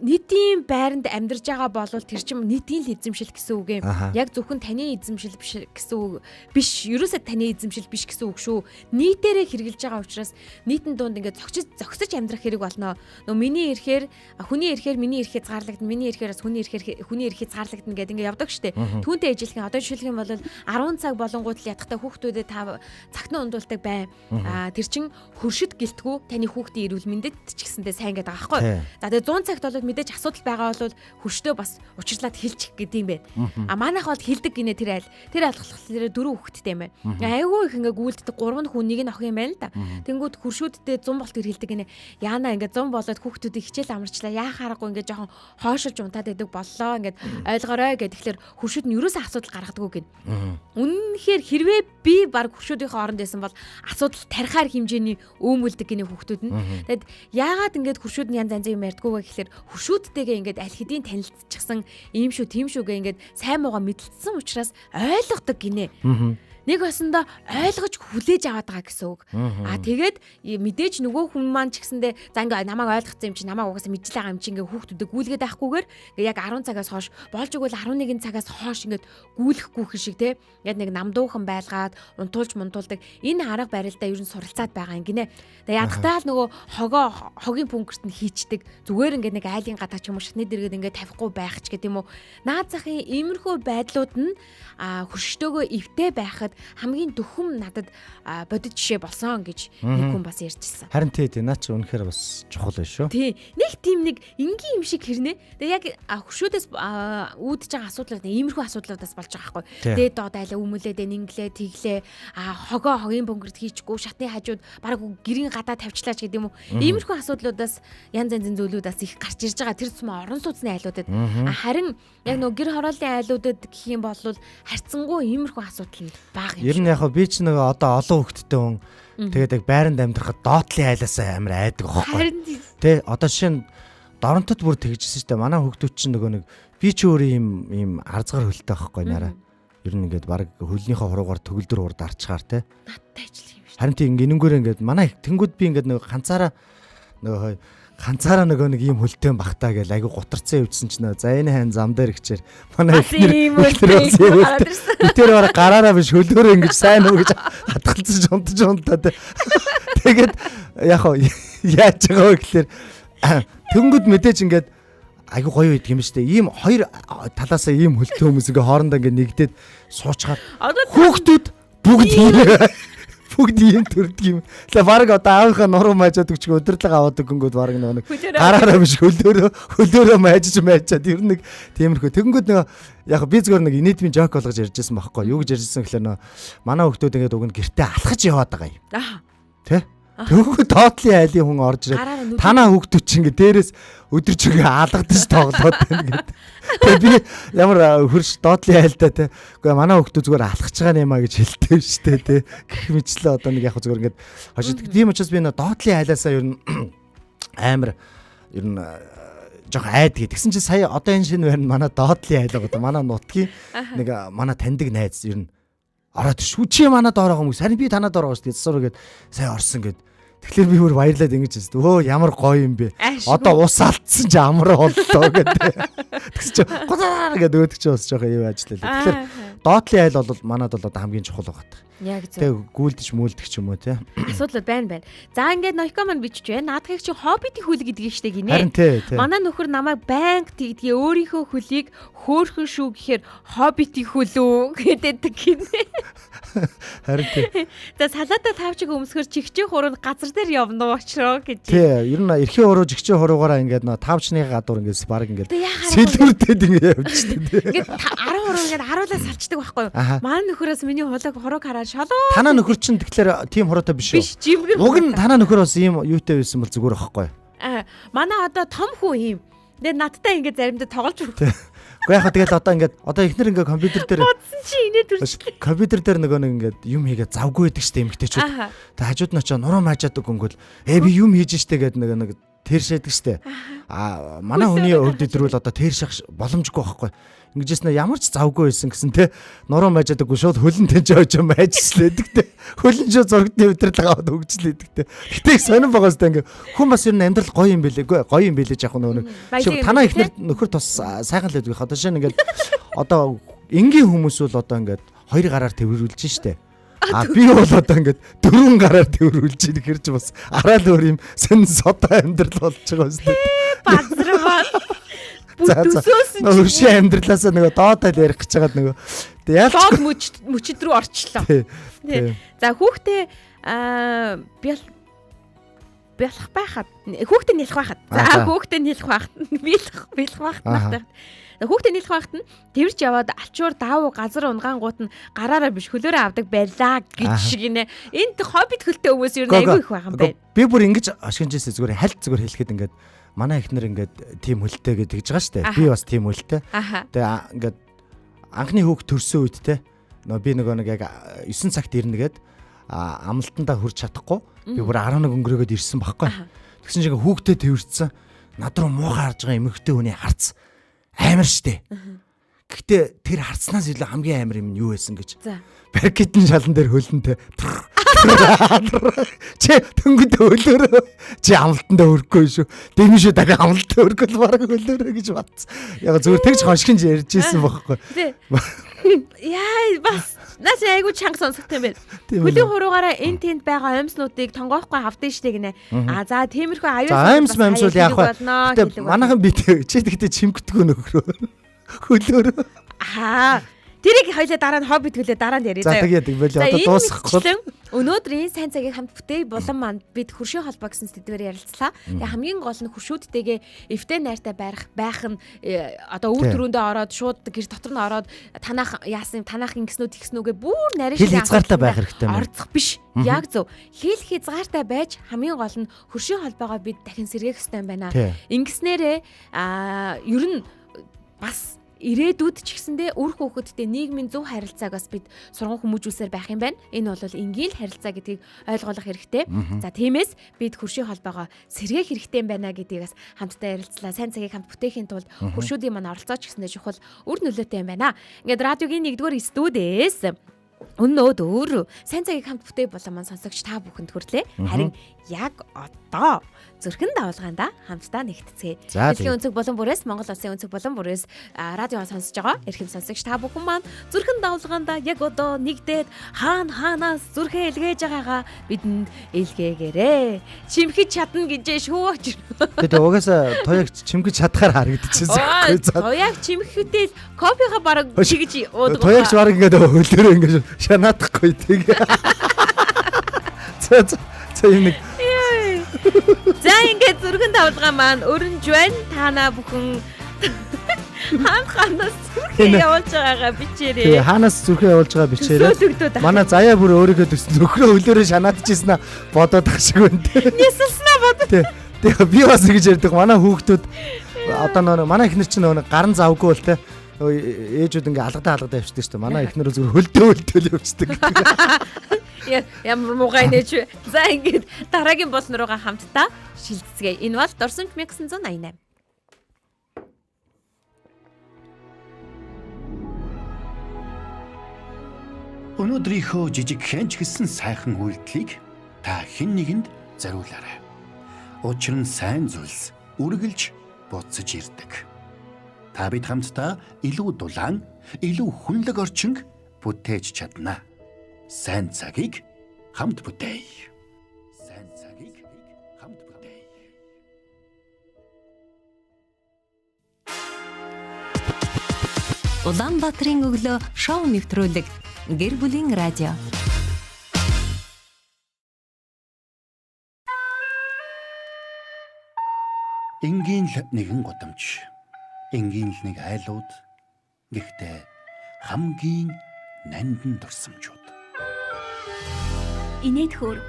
S2: нийтийн байранд амьдарч байгаа бол тэр чинь нийтийн л эзэмшил гэсэн үг юм. Яг зөвхөн таны эзэмшил биш гэсэн үг биш. Ерөөсөө таны эзэмшил биш гэсэн үг шүү. Нийтээрээ хэрэгжилж байгаа учраас нийтэн дунд ингээд зогсож амьдрах хэрэг болно. Миний ирэхээр хүний ирэхээр миний эрх хязгаарлагдана, миний ирэхээр бас хүний ирэхээр хүний эрх хязгаарлагдана гэдэг ингээд явдаг штэ. Түүнтэй ижилхэн одоо жишээлх юм бол 10 цаг болонгууд л ятгахтай хүүхдүүдэд та цагтан ундуулдаг бай. Тэр чин хөршид гэлтгүү таны хүүхдийн эрүүл мэндэд ч гэсэндээ сайн гэдэг байгаа байхгүй. За тэгээ 100 цагт бол мэдээж асуудал байгаа бол хөрштөө бас учирлаад хэлчих гэдэг юм байна. А манайх бол хэлдэг гинэ тэр айл. Тэр айл болохоор дөрөв хүүхэдтэй юм байна. Айгүй их ингээ гүйлддэг 3 хүн нэг нь охин юм байна л да. Тэнгүүд хөршүүддээ 100 болт ир хэлдэг гинэ. Яана ингээ 100 болоод хүүхдүүдийг хичээл амарчлаа. Яа харахгүй ингээ жоохон хоошилж унтаад байдаг боллоо. Ингээд ойлгоорой гэх. Тэгэхээр хөршүүд нь ерөөсөө асуудал гаргадаггүй гин. Үнэнхээр хэрвээ би баг хөршүүдийнхээ оронд байсан бол асуудал тарихаар хэмжээний өөмөлдөг гинэ хүүхдүүд нь. Тэгэд яагаад ингээд хөршүүд нь янз янзын юм ярьдгүү вэ гэхээр хөршүүдтэйгээ ингээд аль хэдийн танилцчихсан ийм шүү тийм шүүгээ ингээд сайн муугаа мэдлцсэн учраас ойлгодог гинэ. Нэг осондоо ойлгож хүлээж аваад байгаа гэсэн үг. А тэгээд мэдээж нөгөө хүн маань ч гэсэндээ за ингээ намайг ойлгоцсон юм чи намайг угаасаа мэдлээ байгаа юм чи ингээ хүүхдүүдэд гүйлгээд байхгүйгээр ингээ яг 10 цагаас хойш болж игэл 11 цагаас хойш ингээд гүйлэхгүй хэр шиг те. Ингээд нэг намдуухан байлгаад унтуулж мунтуулдаг энэ арга барилдаа ер нь суралцаад байгаа юм гинэ. Тэгээ ядахтаа л нөгөө хогоо хогийн пүнкерт нь хийчдэг. Зүгээр ингээд нэг айлын гадаа ч юм уу шатны дэргэд ингээд тавихгүй байх ч гэдэг юм уу. Наад захын иймэрхүү байдлууд нь хөрштөөгөө эвтэй байхад хамгийн дөхөм надад бодит жишээ болсон гэж нэг хүн бас ярьжсэн.
S3: Харин тий наа чи үнэхээр бас чухал байна шүү.
S2: Тий. Нэг тийм нэг энгийн юм шиг хэрнээ. Тэгээ яг хөршүүдээс үүдэж байгаа асуудлууд иймэрхүү асуудлуудаас болж байгаа байхгүй. Дээд доод айлаа өмөлээд инглээ тэглээ хогоо хогийн бөнгөрт хийчихгүй шатны хажууд бараг гэрийн гадаа тавьчлаач гэдэг юм уу. Иймэрхүү асуудлуудаас янз янзын зүйлүүдээс их гарч ирж байгаа. Тэр тусмаа орон сууцны айлуудад. Харин яг нөгөө гэр хорооллын айлуудад гэх юм бол харьцангуй иймэрхүү асуудал нь бага.
S3: Ер нь яг би ч нөгөө одоо олон хүүхэдтэй хүн тэгээд яг байранд амьдрахад доотлын айлаасаа амар айдаг байхгүй. Тэ одоо жишээ нь Доронтод бүр тэгжсэн шүү дээ. Манай хүүхдүүд чинь нөгөө нэг би ч өөрөө ийм арзгар хөлтэй байхгүй нараа. Ер нь ингээд баг хөлнийхөө хуруугаар төгөлдөр урд арчгаар те.
S2: Надтай ажил юм шүү.
S3: Харин тийм ингээ энэнгүүрээ ингээд манай тэнгууд би ингээд нөгөө ганцаараа нөгөө ганцаараа нөгөө нэг ийм хөлтэй бахтаа гэж айгу гутарцсан явжсэн чинь нөгөө за энэ хайн зам дээр гिचээр манай
S2: ийм хөлтэй ирсэн.
S3: Би тэр бараг гараараа биш хөлөөрөө ингэж сайн уу гэж хатгалцсан шунтаж унтаа те. Тэгээд яг хоо яаж байгаа вэ гэхлээр тэнгууд мэдээж ингээд айгу гоё байдаг юм шүү дээ. Ийм хоёр талаасаа ийм хөлтэй хүмүүс ингээ хоорондоо ингээ нэгдээд суучгаар хүүхдүүд бүгд ийм бүгд ийм төрдөг юм. Тэгээ баг одоо аавынхаа нуруу маажаад өгч удирдлага аваад өгөнгүүд баг нэг гараараа биш хөлөөрөө маажиж маажаад ер нь нэг тиймэрхүү. Тэгэнгүүт нөгөө яг би зүгээр нэг инээдмийн жок болгож ярьжсэн байхгүй юу гэж ярьжсэн гэхлээр нөгөө манай хүүхдүүд ингээд уг нь гэртээ алхаж яваад байгаа юм. Тэ? Тэнгүүд доотлын айлын хүн орж ирээд танаа хүүхдүүд чинь ингээд дээрээс өдөр чигээ алгадаж тоглоод байна гэдэг. Тэгээ би ямар хөрш доотлын айлдаа те. Үгүй манай хүүхдүүд зүгээр алхаж байгаа юм а гэж хэлдэг шүү дээ те. Гэх мэтлээ одоо нэг яг зүгээр ингээд хожигддаг. Тийм учраас би нөө доотлын айлаасаа ер нь амар ер нь жоох айд гэдэг. Тэгсэн чинь сая одоо энэ шинэ байна манай доотлын айл байгаа. Манай нутгийн нэг манай таньдаг найз ер нь ороод шүү чи манай доор байгаа юм. Харин би танаа доор байгаа шүү дээ. Засвар гээд сая орсон гээд. Тэгэхээр би бүр баярлаад ингэж хэлсэн. Өө ямар гоё юм бэ. Одоо ус алдсан чи амар боллоо гэдэг. Тэгсэн чи гудаар гэдэг өөдөг чи бас жоохон юу ажиллаа. Тэгэхээр доотлын айл бол манад бол одоо хамгийн чухал байгаа.
S2: Яг зөв.
S3: Тэг гүйлдэж мүлдэх ч юм уу те.
S2: Асуудал байна байна. За ингээд Нойко маань бичиж байна. Наадхыг чи хоббитийн хөл гэдгийг штэ гинэ.
S3: Харин тий.
S2: Манай нөхөр намайг байнга тэгдгийг өөрийнхөө хөлийг хөөхөн шүү гэхээр хоббитийн хөл үү гэдэг гинэ.
S3: Харин тий.
S2: За салаата тавчиг өмсгөр чигчээ хуруунд газар дээр явна уу очроо гэж.
S3: Тий, ер нь эрхийн хуруу жигчээ хуруугаараа ингээд нөө тавчны гадуур ингээд баг ингээд сэлүүрдээд ингээд явчихдаг тий.
S2: Ингээд 10 хуруу ингээд харуулаа салчдаг байхгүй юу? Манай нөхрөөс миний хулаг хурууг хараад шалоо.
S3: Танаа нөхөр чинь тэгэхээр тийм хуруутай биш үү?
S2: Биш, жимгэр.
S3: Уг нь танаа нөхөр бас ийм юутай байсан бол зүгээр байхгүй юу?
S2: Аа, манай одоо том хүн ийм. Тэгээ надтай ингээд заримдаа тоглож өгөх.
S3: Гэхдээ яг тэгэл одоо ингээд одоо эхнэр ингээд компьютер дээр
S2: бодсон чи инээ төрчихлээ.
S3: Компьютер дээр нөгөө нэг ингээд юм хийгээ завгүй байдаг штэ эмэгтэйчүүд. Тэгээ хажууд нь очоо нуруу маажаад өгөнгөл би юм хийж штэ гэдэг нөгөө нэг тэршээдэг штэ. Аа манай хүний хувьд өдрүүл одоо тэрших боломжгүй байхгүй. Ингэжсэн ямар ч завгүй байсан гэсэн те нуруу маажаад үгүй шууд хөлн тэнч очоо маажслээдэг те. Хөлн ч зургтны удирдлага аваад хөгжлээдэг те. Гэтэ их сонирн байгаа сте ингээ хүн бас ер нь амьдрал гоё юм бэлээ. Гоё юм бэлээ жаах нөгөө нэг. Танаа ихнэр нөхөр тус сайхан л байдаг. Одоо шинэ ингээд одоо энгийн хүмүүс бол одоо ингээд хоёр гараар тэрвэрлж штэ. А би бол одоо ингээд дөрвөн гараар тэрвэрлж ийн гэхэр чи бас араа л өөр юм сонин содоо амьдрал болж байгаа юм шүү дээ.
S2: Базармаа. Бүдөөсөөс
S3: нь хөршийн амьдралаасаа нөгөө доод айл ярих гэж байгаад нөгөө тэг ялч
S2: доод мөчд рүү орчлоо. За хүүхдээ бялх байхад хүүхдээ нэлэх байхад. За хүүхдээ нэлэх байхад бэлэх байхад нахтай. Хүүхдээ нэлэх байхад нь тэрч яваад алчуур даав газар унгаангууд нь гараараа биш хөлөөрөө авдаг байлаа гэж гинэ. Энд хоббит хөлтэй хүмүүс ер нь айгүй их байгаа юм байна.
S3: Би бүр ингэж ашигнжсэн зүгээр хальт зүгээр хэлэхэд ингээд манай эхнэр ингээд тийм хөлтэй гэж тэгж байгаа штэ. Би бас тийм хөлтэй. Тэгээ ингээд анхны хүүхд төрсөн үед те нөө би нөгөө нэг яг 9 цагт ирнэ гээд амлалтандаа хүрч чадахгүй би бүр 11 өнгөрөөгөөд ирсэн байхгүй. Тэгсэн чинь хүүхдээ тэрвэрсэн. Над руу муухай харж байгаа эмэгтэй хүний харц амар штэ. Гэхдээ тэр харцнаас илүү хамгийн амар юм нь юу байсан гэж. Баркетын шалан дээр хөлөнтэй. Чи тэнгүүд хөлөөрөө чи амлалтандаа өрөхгүй шүү. Дэм шүү дахин амлалтандаа өрөхгүй л бараг хөлөөрөө гэж бодсон. Яг зүгээр тэгж хошигч ярьж исэн байхгүй.
S2: Яа бас наас айгу чанга сонсогдсон юм байна. Хөлийн хуруугаараа эн тэнд байгаа оймснуудыг тонгоохгүй авдсан штэ гинэ. А за тиймэрхүү аюул
S3: оймс маймс бол яах вэ? Гэтэ манайхан би чи тэгтээ чимгдэггүй нөхрөө. Хөлөөрөө.
S2: Аа тэрийг хоёлаа дараа нь хоббит гэлээ дараа нь ярья.
S3: За тэгээ тэгвэл одоо дуусгахгүй.
S2: Өнөөдрийн сайн цагийг хамт бүтээе булан манд бид хөршийн холбоо гэсэн сэдвээр ярилцлаа. Тэгээ хамгийн гол нь хөршүүдтэйгээ эвтэй найртай байх нь одоо үр төрөндөө ороод шууд гэр дотор нь ороод танаах яасан танаах ингэснүү тэгснүүгээ бүр нарийн
S3: хил хязгаартай байх хэрэгтэй юм.
S2: Орцох биш. Яг зөв. Хил хязгаартай байж хамгийн гол нь хөршийн холбоогоо бид дахин сэргээх хэрэгтэй юм байна. Ингэснээрээ ер нь бас Ирээдүйд ч гэсэндээ үр хүүхэдтэй нийгмийн зөв харилцааг бас бид сурган хүмүүжүүлсээр байх юм байна. Энэ бол энгийн л харилцаа гэдгийг ойлгох хэрэгтэй. За тиймээс бид хөршийн холбоогоо сэргээх хэрэгтэй юм байна гэдгийг бас хамтдаа ярилцлаа. Сайн цагийг хамт бүтээхийн тулд хөршүүдийн маань оролцоо ч гэсэндээ чухал үр нөлөөтэй юм байна. Ингээд радиогийн 1-р студиэс өнөөдөр сайн цагийг хамт бүтээ болон маань сонсогч та бүхэнд хүрлээ. Харин яг одоо зүрхэн давалгаанда хамтдаа нэгтцгээе. Дэлхийн өнцөг болон бүрээс Монгол улсын өнцөг болон бүрээс радио сонсож байгаа эрхэм сонсогч та бүхэн маань зүрхэн давалгаанда яг одоо нэгдээд хаана хаанаас зүрхээ илгээж байгаагаа бидэнд илгээгээрэй. Чимхэж чадна гэжээ шүү.
S3: Тэгээ угаасаа туяаг чимхэж чадхаар харагдчихсан.
S2: Туяаг чимхэхдээ л кофега бараг чигж уудаг.
S3: Туяагч бараг ингээд хөлөөрөө ингээд шанаадахгүй тэг. За за юм нэг.
S2: За ингээд зүрхэн давлгаа маань өрнж байна. Танаа бүхэн хаан ханаас зүрхээ явуулж байгаагаа бичээрэй.
S3: Тий, хаанаас зүрхээ явуулж байгаа бичээрэй. Манай заяа бүр өөрийгөө төс нөхрөө хөлөөрөө шанаадчихсан аа бодоод ах шиг байна.
S2: Нясалснаа бодод.
S3: Тий. Тэгээ би бас ингэж ярьдаг. Манай хүүхдүүд одоо нөө манай эхнэр чинь нөө гаран завгүй бол те ээжүүд ингээ алгадаа алгадаа явчихдаг шүү дээ. Манай эхнэр зүгээр хөлдөө хөлдөө явчихдаг.
S2: Ямар муугай нэж вэ? За ингээд дараагийн болон руугаа хамтдаа шилжцгээе. Энэ бол Дурсамж 1988.
S1: Өнөөдрийнхөө жижиг хэн ч гэсэн сайхан үйлдэлийг та хэн нэгэнд зориулаарай. Учир нь сайн зүйлс үргэлж буцаж ирдэг. Та бид хамтдаа илүү дулаан, илүү хүнлэг орчинг бүтээж чадна. Сайн цагийг хамт бүтээе. Сайн цагийг хамт бүтээе.
S6: Улаанбаатарын өглөө шоу нэвтрүүлэг гэр бүлийн радио.
S1: Энгийн л нэгэн гудамж, энгийн л нэг айлууд, гэхдээ хамгийн нандин дурсамжууд.
S7: Инээд хөөр,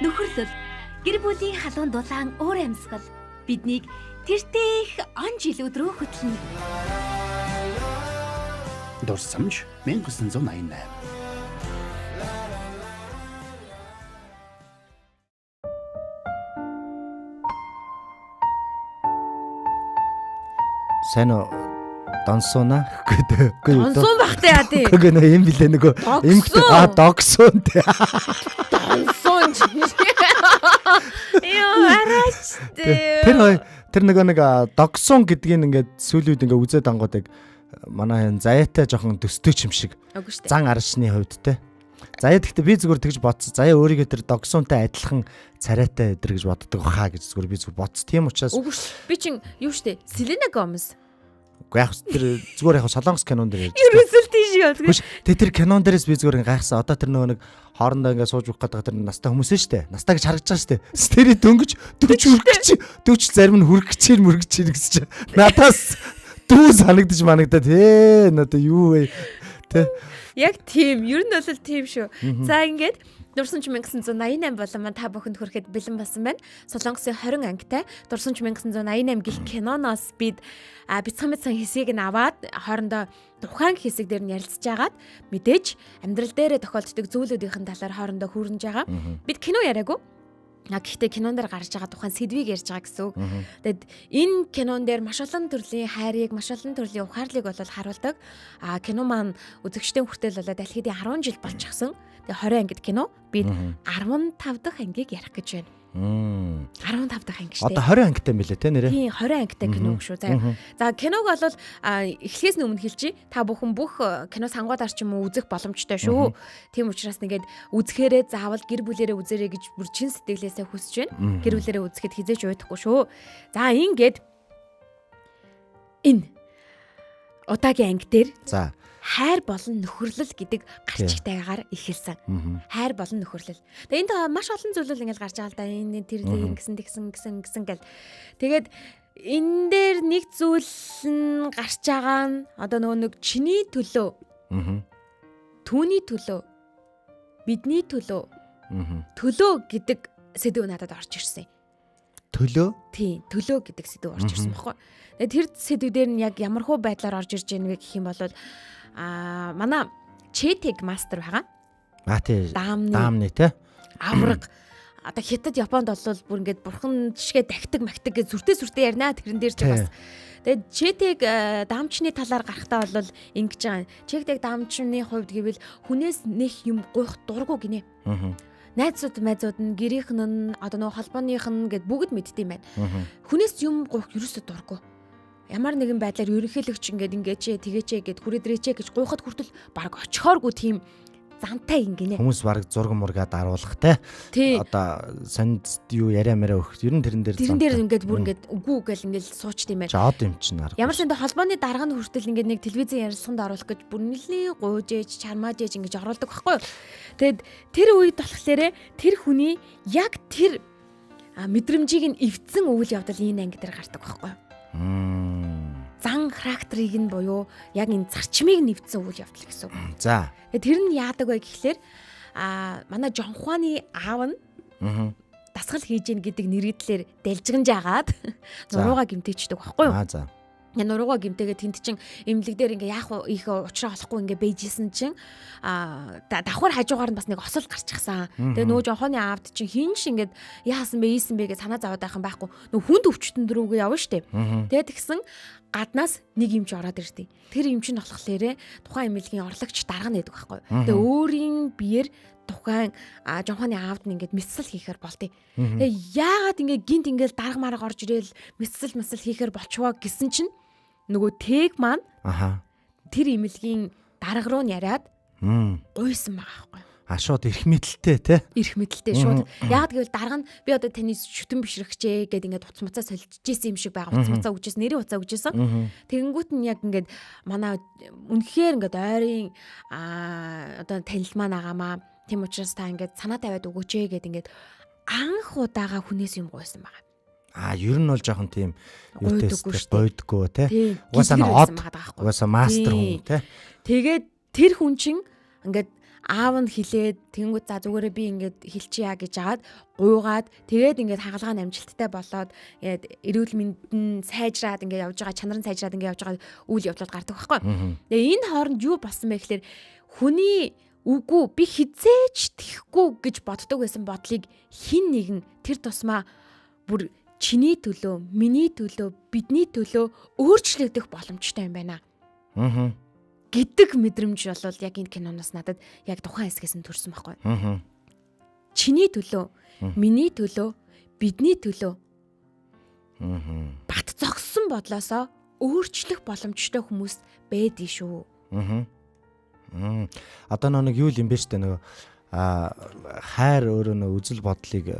S7: нөхөрлөл, гэр бүлийн халуун дулаан уур амьсгал биднийг тэртээ их он жилүүд рүү хөтлөнө.
S1: Дурсамж 1988.
S3: Сайн уу? Донсууна гэдэг.
S2: Донсуун бахтай яа тий.
S3: Үгүй нөө юм билээ нөгөө эмгтэй догсуун тий.
S2: Донсуун. Йоо араач тий.
S3: Тэр нөгөө нэг догсуун гэдгийг ингээд сүүлийн үед ингээд үзээд ангууд яг манай энэ заяатай жоохон төстэй юм шиг. Зан аршны хувьд те. Заяа гэхдээ би зүгээр тэгж бодсон. Заяа өөрийгөө тэр догсуунтай адилхан царайтай өдр гэж боддог хаа гэж зүгээр би зүгээр бодсон. Тийм учраас
S2: үгүй ш. Би чин юу штэ? Селена Гомес.
S3: Үгүй яг тэр зүгээр яг Солонгос кинон дээр ярьж.
S2: Ерөөсөл тийш явдаг.
S3: Үгүй ш. Тэр кинон дээрээс би зүгээр гайхсан. Одоо тэр нөгөө нэг хоорондоо ингээд сууж өгөх гэдэг тэр настай хүмүүс нь штэ. Настай гэж харагдаж байгаа штэ. Тэрий дөнгөж 40 хүрэх гэж 40 зарим нь хүрэх гэж мөрөх гэж гэсэн чинь надаас дүү санагдаж манагдаад надаа юу вэ? Тэ.
S2: Яг тийм. Ер нь бол тийм шүү. За ингээд Дурсамж 1988 болон маань та бүхэнд хүрэхэд бэлэн болсон байна. Солонгосын 20 ангитай Дурсамж 1988 гих киноноос бид бяцхан бяцхан хэсгийг нь аваад хоорондоо тухайн хэсэг дээр нь ярилцж агаад мэдээж амьдрал дээрээ тохиолддог зүйлүүдийн талаар хоорондоо хүүрнэж байгаа. Бид кино яриаггүй. Гэхдээ кинон дээр гарч байгаа тухайн сэдвийг ярьж байгаа гэсэн үг. Тэгээд энэ кинон дээр маш олон төрлийн хайрыг, маш олон төрлийн ухаарлыг бол харуулдаг. Кино маань үзэгчдийн хүртэл болоо дэлхийд 10 жил болчихсон. Тэгээд 20 ангид кино. Бид 15 дахь ангийг ярих гэж байна. 15 дахь анги шүү
S3: дээ. Одоо 20 ангитай юм билээ те нэрээ.
S2: Тийм 20 ангитай кино шүү. За киног бол эхлээс нь өмнө хэлчихье. Та бүхэн бүх кино сангуудаар ч юм уу үзэх боломжтой шүү. Тийм учраас нэгээд үзэхээрээ заавал гэр бүлээрээ үзээрэй гэж бүр чин сэтгэлээсээ хүсэж байна. Гэр бүлээрээ үзэхэд хизээч уйдахгүй шүү. За ингээд энэ удаагийн анги дээр
S3: за
S2: хайр болон нөхөрлөл гэдэг гарчигтайгаар эхэлсэн. Хайр болон нөхөрлөл. Тэгээ энд маш олон зүйлүүд ингээл гарч байгаа л да. Энэ тэр ингэсэн тэгсэн гэсэн гэсэн гэл. Тэгээд энэ дээр нэг зүйл нь гарч байгаа нь одоо нөгөө нэг чиний төлөө. Түүний төлөө. Бидний төлөө. Төлөө гэдэг сэдв надад орж ирсэн.
S3: Төлөө.
S2: Тийм, төлөө гэдэг сэдв орж ирсэн байхгүй. Тэгээд тэр сэдвүүдээр нь яг ямархуу байдлаар орж ирж байна вэ гэх юм бол манай Четег мастер байгаа.
S3: А тий.
S2: Даамны
S3: тий.
S2: Авраг. Одоо Хятад Японд бол бүр ингээд бурхан жишгээ дахтаг магтаг гэж сүртэй ярина тэрэн дээр ч бас. Тэгээд Четег даамчны талаар гарахтаа бол ингэж байгаа. Четег даамчны хувьд гэвэл хүнээс нэх юм гуйх дургу гинэ. Найзууд майзууд нь гэрийнх нь одоо нөгөө холбооных нь гэд бүгд мэддэм байна. Хүнээс юм гуйх ерөөсөө дургу. Ямар нэгэн байдлаар ерөнхийлөгч ингээд ингээч тэгээч гэд хүрээдрээч гэж гуйхад хүртэл баг очихооргүй тийм зантай юм гинэ.
S3: Хүмүүс баг зураг мургаа даруулах те. Одоо сонд юу яриа мэрэ өгөх. Ер нь тэрэн дээр
S2: тэрэн дээр ингээд бүр ингээд үгүй гэл ингээд суучт юм байна.
S3: Жоод юм чинь арга.
S2: Ямар ч энэ холбооны дарга нь хүртэл ингээд нэг телевизийн ярилцлаганд оруулах гэж бүр нэлийн гуйжээж, чармаажээж ингээд оруулдаг байхгүй юу. Тэгэд тэр үед болохоор тэр хүний яг тэр мэдрэмжийг нь эвдсэн үйл явдал энэ анги дээр гардаг байхгүй юу. Зан характерыг нь буюу яг энэ зарчмыг нэвтсэн үйл явдал гэсэн үг.
S3: За.
S2: Тэр нь яадаг вэ гэхлээр манай Жонхуаны аав нь дасгал хийж гин гэдэг нэрийдлэр далжигнж агаад нурууга гимтээчдэг байхгүй юу?
S3: Аа за.
S2: Нурууга гимтээгээ тэнд чин эмнэлэг дээр ингээ яах вэ их уучраа олохгүй ингээ бэйжсэн чин давхар хажуугаар нь бас нэг осол гарчихсан. Тэгээ нөгөө Жонхооны аавд чин хин ш ингээд яасан бэ ийсэн бэ гэж санаа зовоод байх юм байхгүй. Нөгөө хүнд өвчтөн дөрөвгөө явна штэ. Тэгээ тэгсэн гаднаас нэг эмч ороод ирдээ. Тэр эмч нь болохоор тухайн эмнэлгийн орлогч дарга нэдэг байхгүй. Тэгээ өөрийн биеэр тухайн Жонхооны аавд нь ингээд мэсэл хийхээр болтыг. Тэгээ яагаад ингээд гинт ингээд дарга марга орж ирээл мэсэл мэсэл хийхээр болчвоо гэсэн чинь нөгөө тэг маань тэр эмнэлгийн дарга руу нь яриад гуйсан байгаа байхгүй.
S3: А шууд эрх мэдэлтэй те.
S2: Эрх мэдэлтэй шууд. Яагаад гэвэл дарга нь би одоо таны шүтэн бишрэгчээ гэд ингээд утас муцаа солилцчихсэн юм шиг байгаа. Утас муцаа өгчээсэн, нэрийн утсаа өгчээсэн. Тэгэнгүүт нь яг ингээд манай үнэхээр ингээд ойрын одоо танил маань агаамаа. Тийм учраас та ингээд санаа тавиад өгөөч гэд ингээд анх удаага хүнээс юм гуйсан байгаа.
S3: А ер нь бол жоохон тийм юутай гойдгоо те. Угаасаа од угаасаа мастер хүн те.
S2: Тэгээд тэр хүн чинь ингээд аав нь хилээд тэнгүүд за зүгээрээ би ингээд хилчия гэж агаад гуйгаад тэгээд ингээд хагалгаа нь амжилттай болоод ингээд эрүүл мэнд нь сайжраад ингээд явж байгаа чанар нь сайжраад ингээд явж байгаа үйл явдлууд гардаг байхгүй. Тэгээ энэ хооронд юу болсон бэ гэхээр хүний үгүй би хизээч тэхгүй гэж боддог байсан бодлыг хин нэгэн тэр тусмаа бүр чиний төлөө, миний төлөө, бидний төлөө өөрчлөгдөх боломжтой юм байна.
S3: Аа.
S2: Гэдэг мэдрэмж бол яг энэ киноноос надад яг тухайн хэсгээс нь төрсөн байхгүй.
S3: Аа.
S2: Чиний төлөө, миний төлөө, бидний төлөө.
S3: Аа.
S2: Бат зогссон бодлосоо өөрчлөх боломжтой хүмүүс байдгийг шүү.
S3: Аа. Одоо нэг юу юм бэ штэ нөгөө хайр өөрөө нөгөө үзэл бодлыг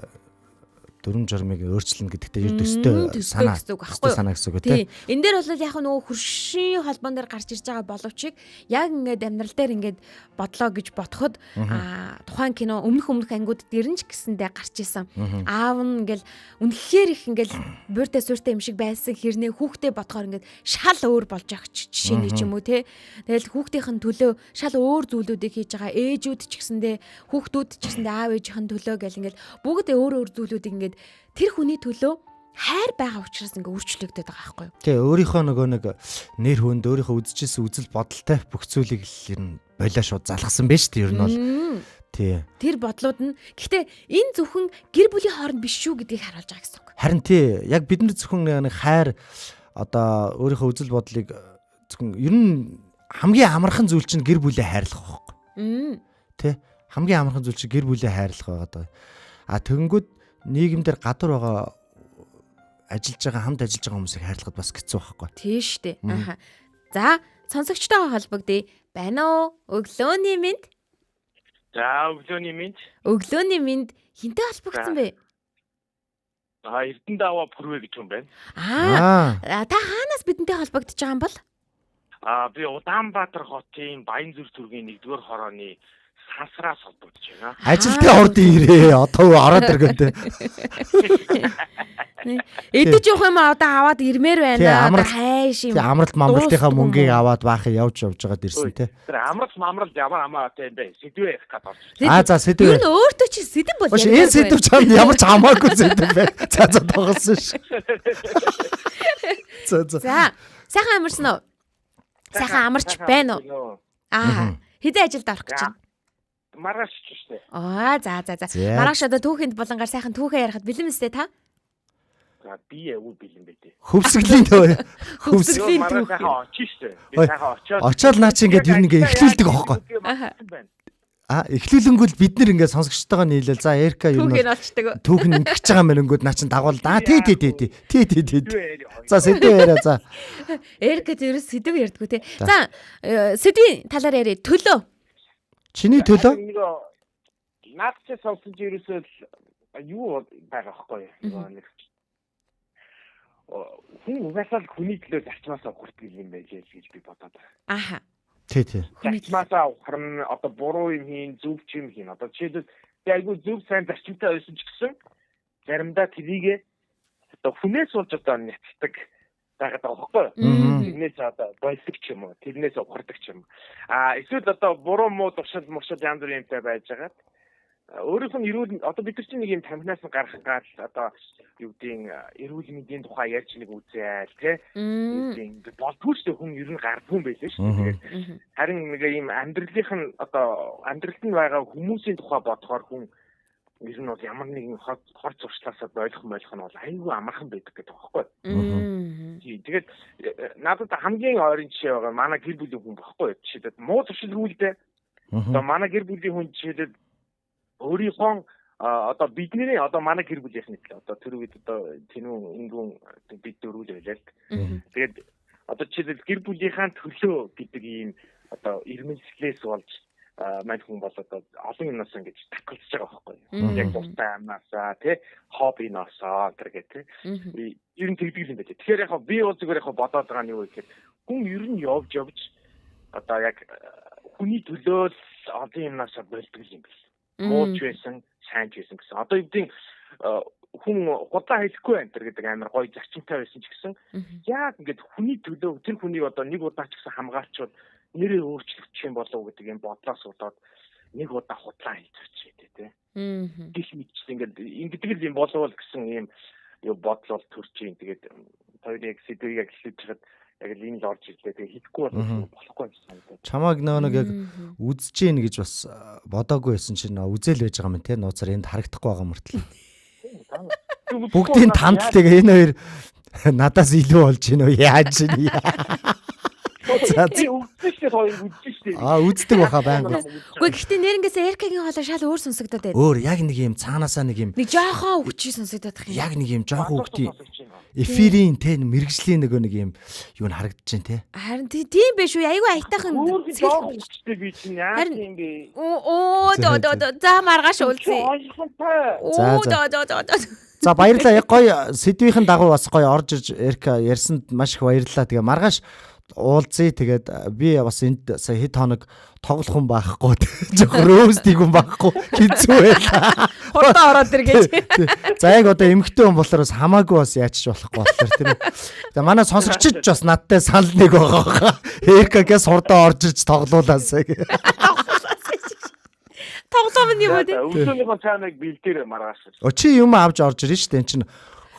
S3: дүрм журмыг өөрчилнө гэдэгтээ ер төстэй санаа санаа гэсэн үг тийм.
S2: Энэ дээр бол яг нөгөө хөршийн холбоон дээр гарч ирж байгаа боловчийг яг ингээд амьдрал дээр ингээд бодлоо гэж бодоход тухайн кино өмнөх ангиуд дээр нь ч гэсэндээ гарч исэн. Аав нь ингээд үнэхээр их ингээд бууртай сууртай юм шиг байсан хэрнээ хүүхдээ бодохоор ингээд шал өөр болж явах жишээний ч юм уу те. Тэгэл хүүхдийнх нь төлөө шал өөр зүйлүүдийг хийж байгаа ээжүүд ч гэсэндээ хүүхдүүд ч гэсэндээ аав ээжийнх нь төлөө гэл ингээд бүгд өөр өөр зүйлүүдийг ингээд тэр хүний төлөө хайр байгаа учраас ингээ өөрчлөгдөд байгаа байхгүй юу?
S3: Тий, өөрийнхөө нөгөө нэг нэр хүнд өөрийнхөө үзчихсэн үзэл бодолтой бүх зүйлийг л ер нь болоо шууд залгасан байж тээ ер нь бол. Тий.
S2: Тэр бодлууд нь гэхдээ энэ зөвхөн гэр бүлийн хооронд биш шүү гэдгийг харуулж байгаа гэсэн үг.
S3: Харин тий, яг бид нар зөвхөн нэг хайр одоо өөрийнхөө үзэл бодлыг зөвхөн ер нь хамгийн амархан зүйл чинь гэр бүлээ хайрлах байхгүй. Тий. Хамгийн амархан зүйл чинь гэр бүлээ хайрлах байгаа даа. А тэгэнгүүт нийгэмдэр гадуур байгаа ажиллаж байгаа хамт ажиллаж байгаа хүмүүсийг хайрлахад бас хэцүү байхгүй.
S2: Тийм шүү дээ. Аха. За, сонсогчтойгоо холбогдъё. Байна уу? Өглөөний мэнд.
S8: За, өглөөний мэнд.
S2: Өглөөний мэнд хинтээ холбогдсон бэ?
S8: Аа, Эрдэнэ даваа пүрвэ гэж юм байна.
S2: Аа, та хаанаас бидэнтэй холбогдож байгаа юм бол?
S8: Аа, би Улаанбаатар хотын Баянзүр зүргийн 1-р хорооны Сансраас холбогдож байна.
S3: Ажилдаа хурдан ирээ. Одоо ороод иргэн те.
S2: Эдэж явах юм а одоо аваад ирмээр байна. Одоо хайш юм.
S3: Тий, амралт мамралтынхаа мөнгийг аваад баахын явж явж байгаад ирсэн те.
S8: Тэр амралт мамралт ямар хамаатай юм бэ? Сэдвээ ярих гээд орж.
S3: Аа за сэдв.
S2: Юу н өөртөө чи сэдв бол
S3: яриа. Энэ сэдв чамд ямар ч хамаагүй сэдв бэ. За за тоглосон ш. За за.
S2: За сайхан амарсан уу? Сайхан амарч байна уу? Аа хэзээ ажилд орох гэж байна?
S8: Маргааш ч шүү дээ.
S2: Аа за за за. Маргааш одоо түүхэнд булангаар сайхан түүхээ ярихад бэлэн мэт та?
S8: За би яв бэлэн бэ дээ.
S3: Хөвсгөлийн төө.
S2: Хөвсгөлийн түүх.
S8: Сайхан очиж шүү дээ. Би сайхан очиод.
S3: Очоод наа чи ингээд ер нь ингээд эхлүүлдэг аахгүй. Аа эхлүүлэнгүүл бид нэр ингээд сонсогчтойгоо нийлээл. За Эрка юу
S2: нь олчдаг.
S3: Түүх нь ингэж байгаа мэн өнгөд наа чин дагуул. Аа тий тий тий тий. Тий тий тий. За сэдв яриа за.
S2: Эрка ерөөс сэдв ярьдгүү те. За сэдвийн талаар яриа. Төлөө.
S3: Чиний төлөө?
S8: Наад чи сонсож ерөөсөө юу байгаа байхгүй юу? Нэг хүн угаасаа л хүний төлөө зарчмаасаа ухардаг юм байж л гэж би бодоод байна.
S2: Аха.
S3: Тий, тий.
S8: Зарчмаасаа ухарна, одоо буруу юм хийн, зөв ч юм хийн. Одоо жишээлбэл би айгүй зөв сайн зарчимтай байсан ч гэсэн заримдаа тэрийгэ одоо хүнээс болж одоо няцдаг байгаад байгаа байхгүй юу? Тэрнээс одоо болдог ч юм уу, тэрнээс ухардаг ч юм. Аа эсвэл одоо буруу муу туршил муршил янз бүрийн юмтай байжгаад өөрийнх нь эрүүл одоо бид нар чинь нэг юм тамхинаас нь гарах гал одоо юу гэдгийг эрүүл мэндийн тухай ярьж нэг үзээл тий юу гэдэг болдгоо шүү дээ хүн ер нь гардгүй юм байлээ шүү дээ. Тэгээд харин нэг юм амьдралынх нь одоо амьдралд нь байгаа хүмүүсийн тухай бодохоор хүн ер нь бол ямар нэгэн хор зуршлаасаа ойлгох нь бол айгүй амархан байдаг гэдэг байхгүй. Тэгээд надад хамгийн ойрын жишээ байгаа манай гэр бүлийн хүн багхгүй. Жишээлбэл муу зуршилгүй л дээ. Одоо манай гэр бүлийн хүн жишээлбэл өөрийнхөө одоо бидний одоо манай гэр бүлийнх нь л одоо тэр үед одоо тэнүүн өнгөн бид дөрвөл байлаа л. Тэгээд одоо жишээлбэл гэр бүлийнхаа төлөө гэдэг ийм одоо ирмэлзлээс болж мань хүн бол одоо олон юмнаас ингэж татгалзаж байгаа байхгүй юу. Яг дуртай амнаасаа тий хоббиноосоо тэр гэх тий. Ер нь тэгдэг юм байна. Тэгэхээр яг би бол зүгээр яг бодоод байгаа нь юу гэхээр хүн ер нь явж явж одоо яг хүний төлөө л олон юмнаас болдог юм байна. Мууч байсан, сайн ч байсан гэсэн. Одоо юу гэдэг хүн худлаа хэлэхгүй байх тэр гэдэг амар гоё зарчимтай байсан ч гэсэн яг ингээд хүний төлөө тэр хүнийг одоо нэг удаа ч гэсэн хамгаалчвал нэрээ өөрчлөгдөх юм болов уу гэдэг юм бодлоос болоод нэг удаа худлаа хэлчихээ тий. Гэх мэтчил ингээд ингэдэг л юм болов уу гэсэн юм юу бодол бол төрж юм. Тэгээд хоёрыг яг сэдвийг яг эхлүүлж хаад яг л энэ л орж ирлээ. Тэгээ хийхгүй бол болохгүй юм санагдаад.
S3: Чамааг нэг яг үзэж гин гэж бас бодоогүй байсан чинь үзэл байж байгаа юм те. Нууцаар энд харагдахгүй байгаа мөртлөө. Бүгдийн тандал тэгээ энэ хоёр надаас илүү болж гин үү? Яаж юм?
S8: За үзсэн шүү дээ, хоёр үзсэн шүү дээ.
S3: Аа үздэг баха байнга.
S2: Үгүй гэхдээ нэрнгээсээ Эркагийн хоолой шал өөр сонсогдоод байна.
S3: Өөр яг нэг юм цаанаасаа нэг юм.
S2: Нэг жоохон хүчий сонсогдоод байх юм.
S3: Яг нэг юм жоохон хүүхдийн эфирийн те мэрэгжлийн нөгөө нэг юм юу н харагдаж байна те.
S2: Харин тийм биш үү? Айгүй аятайхан
S8: жоохон хүчтэй би чинь яа юм бэ?
S2: Оо доо доо за маргааш уулзъя. Оо доо доо доо.
S3: За баярлалаа. Яг гоё сэдвийнхэн дагуу бас гоё орж ирж Эрка ярьсанд маш их баярлалаа. Тэгээ маргааш уулзъя. Тэгээд би бас энд сая хэд хоног тоглох хүн байхгүй. Жохор рөөстийг хүн байхгүй. Хэцүү байлаа.
S2: Хурдан ороод ир гэж.
S3: За яг одоо эмэгтэй хүн болохоор бас хамаагүй бас яачих болохгүй болохоор тийм ээ. За манай сонсогчид ч бас надтай санал нэг байгаа хаа. Эркагээс хурдан орж иж тоглуулаасаа гэ.
S2: Тоглоом нь юм уу те?
S8: Өглөөнийхөө цааныг бэлдээрэй маргааш.
S3: О чи юм авч орж ирнэ шүү дээ эн чинь.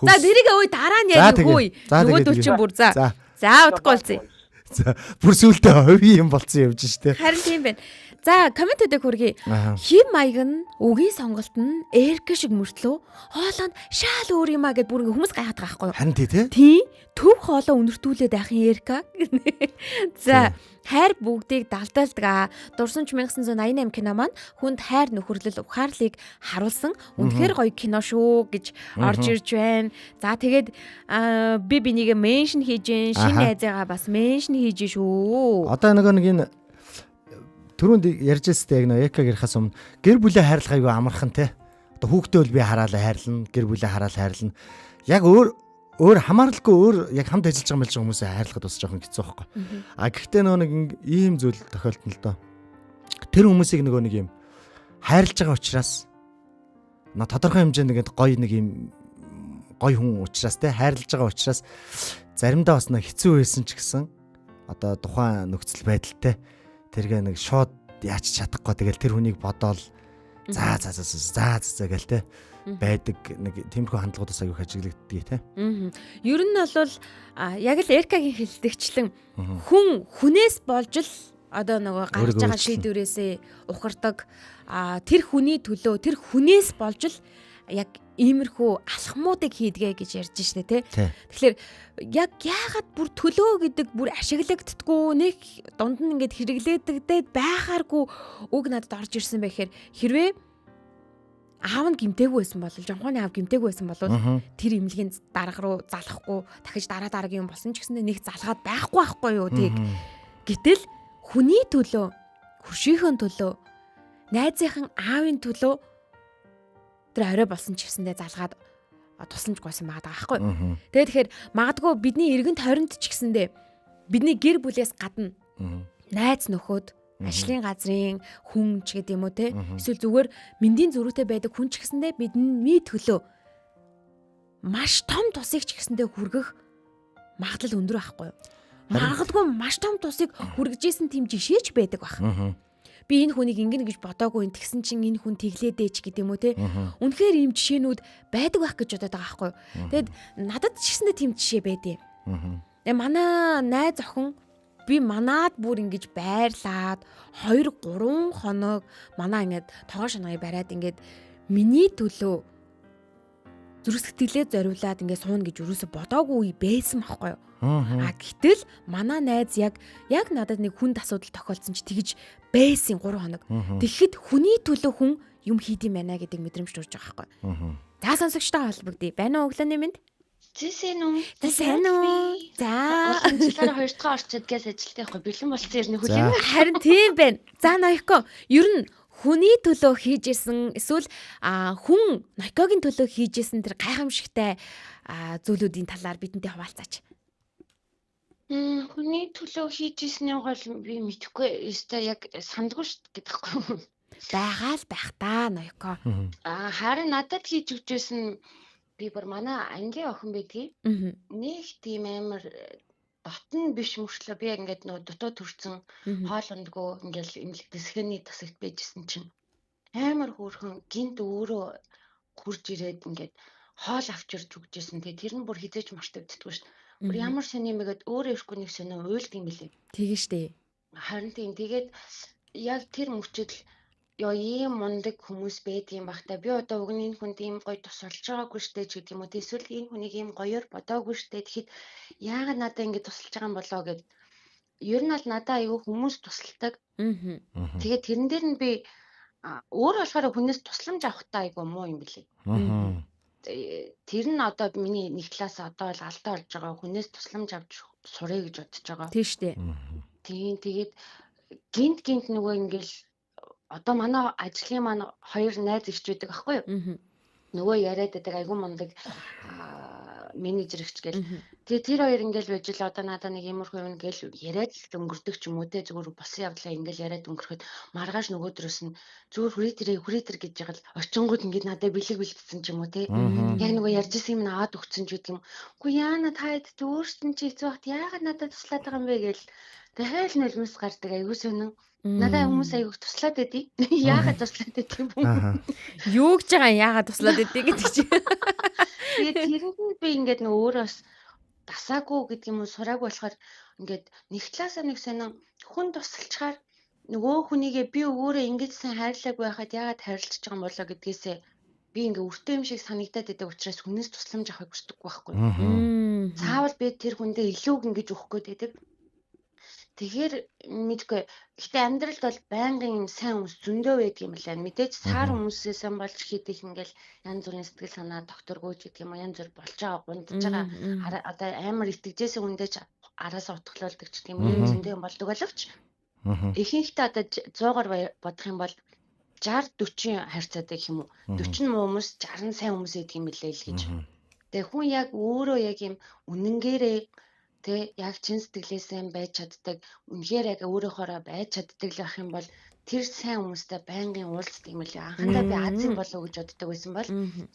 S2: За тэрийг өө дараа нь яг хөөе. Нөгөөдөл чинь бүр за. За удахгүй уулзъя.
S3: За бүр сүултээ хувийн юм болцсон явж штэ.
S2: Харин тийм байна. За комментүүдийг хүргэе. Хим маяг нь үгийн сонголт нь Эрка шиг мөртлөө хоолой нь шал өөр юм а гэд бүр ингээ хүмүүс гайхаад байгаа байхгүй юу?
S3: Харин тий тий.
S2: Тий. Төв хоолой үнэртүүлээд байх юм Эрка. За хайр бүгдийг далдалдаг аа. Дурсамж 1988 кино маань хүнд хайр нөхөрлөл ухаарлыг харуулсан үнэхээр гоё кино шүү гэж орж ирж байна. За тэгээд би бинийг меншн хийж гин, шинэ найзыгаа бас меншн хийж шүү.
S3: Одоо нөгөө нэг энэ түрүүнд ярьж байсан яг нөө Экаг ярихаас өмнө гэр бүлээ хайрлах айгүй амархан те. Одоо хүүхдээ бол би хараалаа хайрлана, гэр бүлээ хараал хайрлана. Яг өөр хамааралгүй өөр яг хамт ажиллаж байгаа мэлж хүмүүсээ хайрлахад бас жоохон хэцүү байхгүй. А гэхдээ нөгөө нэг ийм зүйл тохиолдно л доо. Тэр хүмүүсийг нөгөө нэг юм хайрлаж байгаа учраас тодорхой хэмжээнд ингээд гоё нэг юм гоё хүн учраас те хайрлаж байгаа учраас заримдаа бас нэг хэцүү байсан ч гэсэн одоо тухайн нөхцөл байдалтай тэргээ нэг шууд яаж чадахгүй тэгэл тэр хүнийг бодоол за за за за за гээл те байдаг нэг тиймэрхүү хандлагуудаас аягүй ажиглагддгийг те.
S2: Ер нь бол яг л Эркагийн хэлдэгчлэн хүн хүнээс болж л одоо нөгөө гарч байгаа шийдвэрээсээ ухардаг, тэр хүний төлөө тэр хүнээс болж л яг иймэрхүү алхмуудыг хийдгээ гэж ярьж штэ тий. Тэгэхээр яг яагаад бүр төлөө гэдэг бүр ашиглагддггүй нэг дунд нь ингээд хэрэглээдэгдээд байхааргүй үг надад орж ирсэн бэ гэхээр хэрвээ аав нь гимтээгүй байсан бол жонхооны аав гимтээгүй байсан бол тэр имлэгийн дарга руу залахгүй дахиж дараа дараагийн юм болсон ч гэсэндээ нэг залгаад байхгүй байхгүй юу тийг. Гэтэл хүний төлөө, хөршийнхөө төлөө, найзынхан аавын төлөө тэр орой болсон ч гэсэндээ залгаад тусламж гуйсан байгаа байхгүй. Тэгээд тэгэхээр магадгүй бидний эргэн тойронд ч гэсэндээ бидний гэр бүлээс гадна найз нөхөд, ажлын газрын хүн ч гэдэг юм уу те, эсвэл зүгээр мэндийн зөрүүтэй байдаг хүн ч гэсэндээ бидний төлөө маш том тусыг ч гэсэндээ хүргэх магадлал өндөр байхгүй юу? Магадгүй маш том тусыг хүргэжсэн тийм жишээч байдаг байх. Би энэ хүнийг ингэнэ гэж бодоогүй, тэгсэн чинь энэ хүн тэглээдээч гэдэг юм уу те. Үнэхээр ийм жишээнүүд байдаг байх гэж бодоод байгаа байхгүй юу? Тэгэд надад ч гэсэндээ тийм жишээ байдیں۔ Тэгээ манай найз охин би манад бүр ингэж байрлаад 2-3 хоног манай ингээд тогоо шанагыг бариад ингээд миний төлөө зүрх сэтгэлээ зориулаад ингээд сууна гэж юусоо бодоогүй байсан байхгүй юу? А гэтэл манай найз яг надад нэг хүнд асуудал тохиолдсон чи тэгж байсан 3 хоног. Тэгэхэд хүний төлөө хүн юм хийдэм байна гэдэг мэдрэмж төрж байгаа байхгүй юу? За сонсогчтой холбогдъё. Байна уу өглөөний мэнд?
S5: Зэ нүм.
S2: Сайн уу? За.
S5: Уламжлалаар 2 дахь орчод гэс ажилттай байхгүй бэлэн болсон юм хүлээн.
S2: Харин тийм байна. За Ноёко, ер нь хүний төлөө хийжсэн эсвэл хүн Ноёкогийн төлөө хийжсэн тэр гайхамшигтай зүйлүүдийн талаар бидэнтэй хуваалцаач.
S5: Хүний төлөө хийжсэн юм бол би мэдэхгүй. Өстой яг сандгүй шүү дээ гэдэг байхгүй.
S2: Байгаа л байх та Ноёко.
S5: Харин надад хийж өгчээсэн би бүр манай ангийн охин байдгийг. Нэг тийм амар дотн биш мөрчлөө би ингээд нөгөө дутуу төрсэн хоол ундгүй ингээл имлэг дэсгэний тасагт байжсэн чинь амар хөөрхөн гинт өөрөө хурж ирээд ингээд хоол авчирч өгчээсэн. Тэгээ тэр нь бүр хизээж мартагддаггүй шүү. Бүр ямар сони юмгээд өөрөө ирэхгүй нэг сонио уйлд юм билээ.
S2: Тэгээ штэ.
S5: Харин тийм тэгээд яг тэр мөчөд л ёо ийм мундаг хүмүүс байдгийн байх та. Би одоо уг нь энэ хүнд ийм гоё тусалж байгаагүй штэ ч гэдэг юм уу. Эсвэл энэ хүнийг ийм гоёор бодоогүй штэ. Тэгэхэд яагаад надад ингэж тусалж байгаа юм болоо гэд. Ер нь бол надад айгүй хүмүүс тусалдаг. Тэгээд тэрэн дээр нь би өөр болохоор хүнээс тусламж авахтаа айгүй муу юм билээ. Тэр нь одоо миний нэг талаас одоо л алдаа болж байгаа. Хүнээс тусламж авч сурыг гэж бодож байгаа.
S2: Тийм штэ.
S5: Тийм тэгээд гинт гинт нөгөө ингээл одоо манай ажлын маань хоёр найз ирч байдаг аахгүй юу? Нөгөө яриад байдаг айгүй мундаг менежер ихч гэл. Тэгээ тэр хоёр ингээл байж л одоо надаа нэг иймэрхүү юм гэл яриад л өнгөрдөг ч юм уу те, зүгээр болсон явдлаа ингээл яриад өнгөрөхөд маргааш нөгөөдрөөс нь зүгээр хүрээ тэр гэж ягаал очингууд ингээд надад бэлэг бэлтсэн ч юм уу те. Яг нөгөө ярьжсэн юм аваад өгсөн ч гэдэг юм. Үгүй яана та хэд өөртөө чи хэцүү багт яагаад надад туслаад байгаа юм бэ гэл дахиад нулимс гардаг айгүй сонин. Надад хүмүүс айгүй туслаад байдий. Яагаад туслаад байдгийг юм бэ?
S2: Юу гэж байгаа яагаад туслаад байдгийг гэдэг чи.
S5: Тэгээд тэрэнд нь би ингээд нөө өөрөөс дасаагүй гэдэг юм уу сураагүй болохоор ингээд нэг талаасаа нэг сонин хүн тусалчаар нөгөө хүнийгээ би өөрөө ингэж сайн хайрлаагүй байхад яагаад хайрлаж байгаа юм болоо гэдгээсээ би ингээ өртөө юм шиг санагдаад байдаг учраас хүнээс тусламж авахыг хүсдэггүй байхгүй. Заавал би тэр хүндээ илүү ингэж өгөх гээд байдаг. Тэгэхээр мэдгүй. Гэтэ амьдралд бол байнгын юм сайн хүмүүс зөндөө байдаг юм лээ. Мэдээж сар хүмүүсээс болж хийдэх ингээл янз бүрийн сэтгэл санаа докторгүй ч гэдэг юм уу янз бүр болж байгаа, гундж байгаа. Одоо амар итгэжсэн хүндээ ч араасаа утгалуулдаг ч гэдэг юм уу зөндөө юм болдог боловч ихэнхдээ одоо 100-аар бодох юм бол 60 40 харьцаатай гэх юм уу. 40 муу хүмүүс 60 сайн хүмүүс байдаг юм лээ л гэж. Тэгээ хүн яг өөрөө яг юм үнэнгээрээ тэ яг чин сэтгэлээсээ байж чаддаг, үнэхээр яг өөрөөхөөрөө байж чаддаг л байх юм бол Тэр сайн хүмүүстэй байнгын уулздаг юм лээ. Анхандаа би Азийн болов гэж боддог байсан бол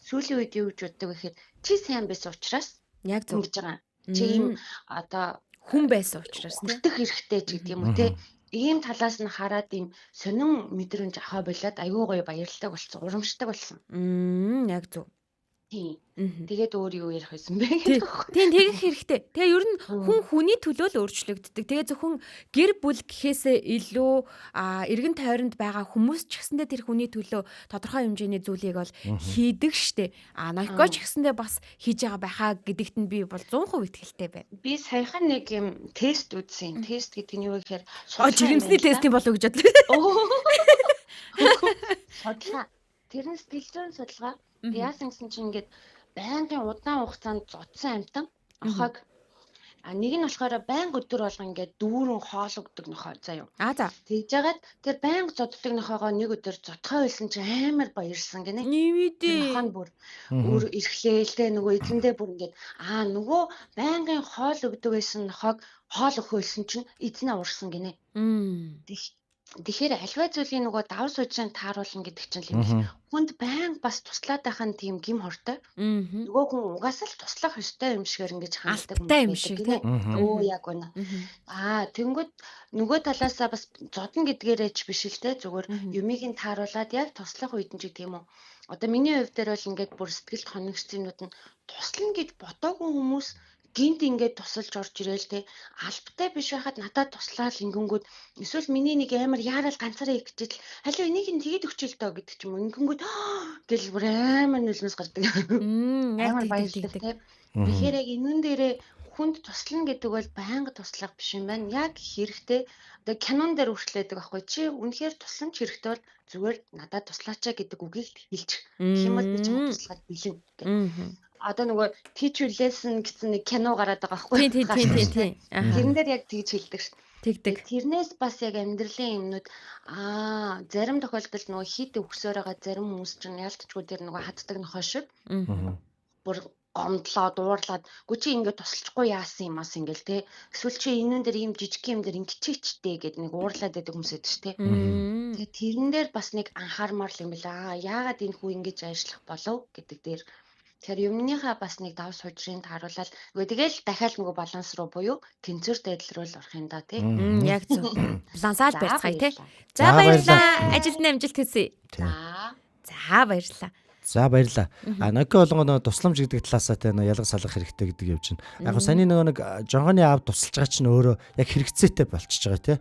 S5: сүүлийн үед юу гэж боддог вэ гэхээр чи сайн байсан учраас
S2: Яг зөв.
S5: ингэж байгаа. Чи ийм одоо
S2: Хүн байсан учраас тий.
S5: хүртэх хэрэгтэй ч гэдэг юм уу те. Ийм талаас нь хараад ийм сонин мэдрэмж авах болоод айгүй гоё баярлалдаг болсон, урамшдаг болсон.
S2: Яг зөв.
S5: Тийм.
S2: Мгм.
S5: Тэгээд өөр юу ярих байсан бэ
S2: Тий.
S5: гэдэг байхгүй.
S2: Тийм тэгэх хэрэгтэй. Тэгээ ер нь хүн хүний төлөө л өөрчлөгддөг. Тэгээ зөвхөн гэр бүл гэхээсээ илүү эргэн тойронд байгаа хүмүүс ч гэсэндээ тэр хүний төлөө тодорхой хэмжээний зүйлийг бол хийдэг штэ. Ноёко ч гэсэндээ бас хийж байгаа байхаа гэдэгт нь би бол 100% итгэлтэй байна.
S5: Би саяхан нэг юм тест үзсэн. Тест гэдэг нь юу вэ гэхээр
S2: Оо жирэмсний тест юм болов уу гэж бодлоо.
S5: Судалгаа. Тэр нь сэтгэл зүйн судалгаа. Яасан гэсэн чинь ингээд байнгын удаан хугацаанд зодсон амьтан охог нэг нь болохоор байнга өдөр болго ингээд дүүрэн хоол өгдөг нохой заяа.
S2: За.
S5: Тэгж жагаад тэр байнга зоддог нохойгоо нэг өдөр зодхоо байсан чинь амар баярлсан гинэ.
S2: Нэмэдээ.
S5: Нохой нь бүр өөр эрхлээлтэй нөгөө эзэндээ бүр ингээд нөгөө байнгын хоол өгдөг байсан нохойг хоол өгөхөлсөн чинь эзнээ уурсан гинэ. Тэгэхээр альва зүйлийн нөгөө давс суужин тааруулна гэдэг чинь л юм л. Хүнд байнга бас туслаад байх нь тийм гим хортой. Нөгөө хүн угаасаа л туслах ёстой юм шигээр ингэж ханддаг
S2: Албатай юм шиг тий.
S5: Өө яг үнэ. Тэнгүүд нөгөө талаасаа бас зодно гэдгээрээ ч биш л те, зүгээр юмыг нь тааруулаад яг туслах үед нь ч гэдэг юм уу. Одоо миний хувь дээр бол ингээд бүр сэтгэлд хоногдсон юмнууд нь туслана гэж бодоогүй хүмүүс гинт ингээд тусалж орж ирээл те, албатай биш байхад надад туслаал ингэнгүүд эсвэл миний нэг амар яарал ганцаараа их гэжэл халиу энийг нь тэгээд өгчээл доо гэдэг ч юм уу ингэнгүүд гэл бүр амар нулимс гардаг.
S2: Амар
S5: Амар баярлдаг те. Тэгэхээр яг энэн дээрээ хүнд туслана гэдэг бол байнга туслах биш юм байна. Яг хэрэгтэй одоо кинон дээр үрчлээдэг байхгүй чи үнэхээр тусламж хэрэгтэй бол зүгээр надад туслаачаа гэдэг үгийг л хэлчих. Тэгэх юм бол би чамд туслахад бэлэн гэх. Одоо нөгөө teach you lesson гэсэн нэг кино гараад байгаа байхгүй.
S2: Тийм.
S5: Тэрэн дээр яг тэгж хэлдэг шүү.
S2: Тэгдэг.
S5: Тэрнээс бас яг амьдралын юмнууд зарим тохиолдолд нөгөө хит өгсөөр байгаа зарим хүмүүс чинь ялтчгүй тэр нөгөө хатдаг нохой шиг. Бүр гомдлоо, дуурлаад гү чи ингээд тусалчихгүй яасан юм ас ингээл те. Эсвэл чи энэн дээр ийм жижиг юм дээр ингэчээчтэй гэд нэг уурлаад байдаг хүмүүс байдаг ш те. Тэгээ тэрэн дээр бас нэг анхаармаар л юм била. Яагаад энэ хүү ингэж ажиллах болов гэдэг дээр. Тэгэхээр юмныхаа бас нэг давс хужрын тааруулаад үгүй тэгэл дахиад нөгөө баланс руу буюу тэнцвэрт байдал руу л орох юм да тий.
S2: Яг зөв. Балансаар барьцгаая тий. За баярлалаа. Ажилд нь амжилт хүсье. За баярлалаа.
S3: За баярлалаа. Ноки болгоо нөгөө тусламж гэдэг талаасаа те нөгөө ялга салгах хэрэгтэй гэдэг юм чинь. Яг гоо саний нөгөө нэг жонгоны аав тусалж байгаа чинь өөрөө яг хэрэгцээтэй болчихж байгаа те.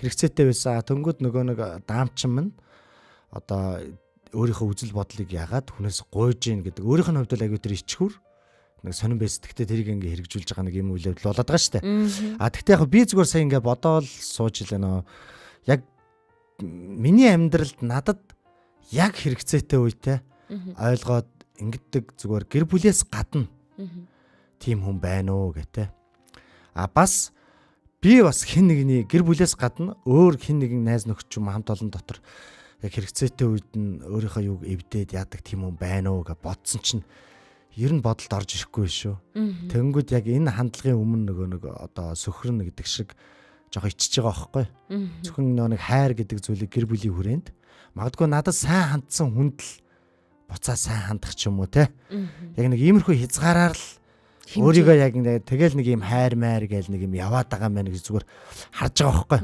S3: Хэрэгцээтэй байсан. Тэнгүүд нөгөө нэг даамчин минь одоо өөрийнхөө үзэл бодлыг ягаад хүнээс гуйж гин гэдэг өөрийнх нь хувьд бол аягүй тэр ичхүр нэг сонин байсан. Гэхдээ тэрийг ингээ хэрэгжүүлж байгаа нэг юм үйл явдал болоод байгаа шүү дээ. Тэгтээ яг би зүгээр сая ингээ бодоол сууж илээ нөө. Яг миний амьдралд надад яг хэрэгцээтэй үедээ ойлгоод ингэдэг зүгээр гэр бүлээс гадна тийм хүн байна уу гэх тээ. Бас би бас хэн нэгний гэр бүлээс гадна өөр хэн нэгэн найз нөхөд ч юм хамт олон дотор яг хэрэгцээтэй үед нь өөрийнхөө юг эвдээд яадаг тийм хүн байна уу гэж бодсон чинь ер нь бодолд орж ирэхгүй шүү. Тэнгүүд яг энэ хандлагын өмнө нөгөө нэг одоо сөхрөн гэдэг шиг жоох ичж байгаа байхгүй. Зөвхөн нөгөө нэг хайр гэдэг зүйлийг гэр бүлийн хүрээнд магадгүй надад сайн хандсан хүнд л буцаа сайн хандах ч юм уу те. Яг нэг иймэрхүү хязгаараар л өөрийгөө яг нэг тэгэл нэг юм хайр майр гээл нэг юм яваад байгаа юм байна гэж зүгээр харж байгаа байхгүй.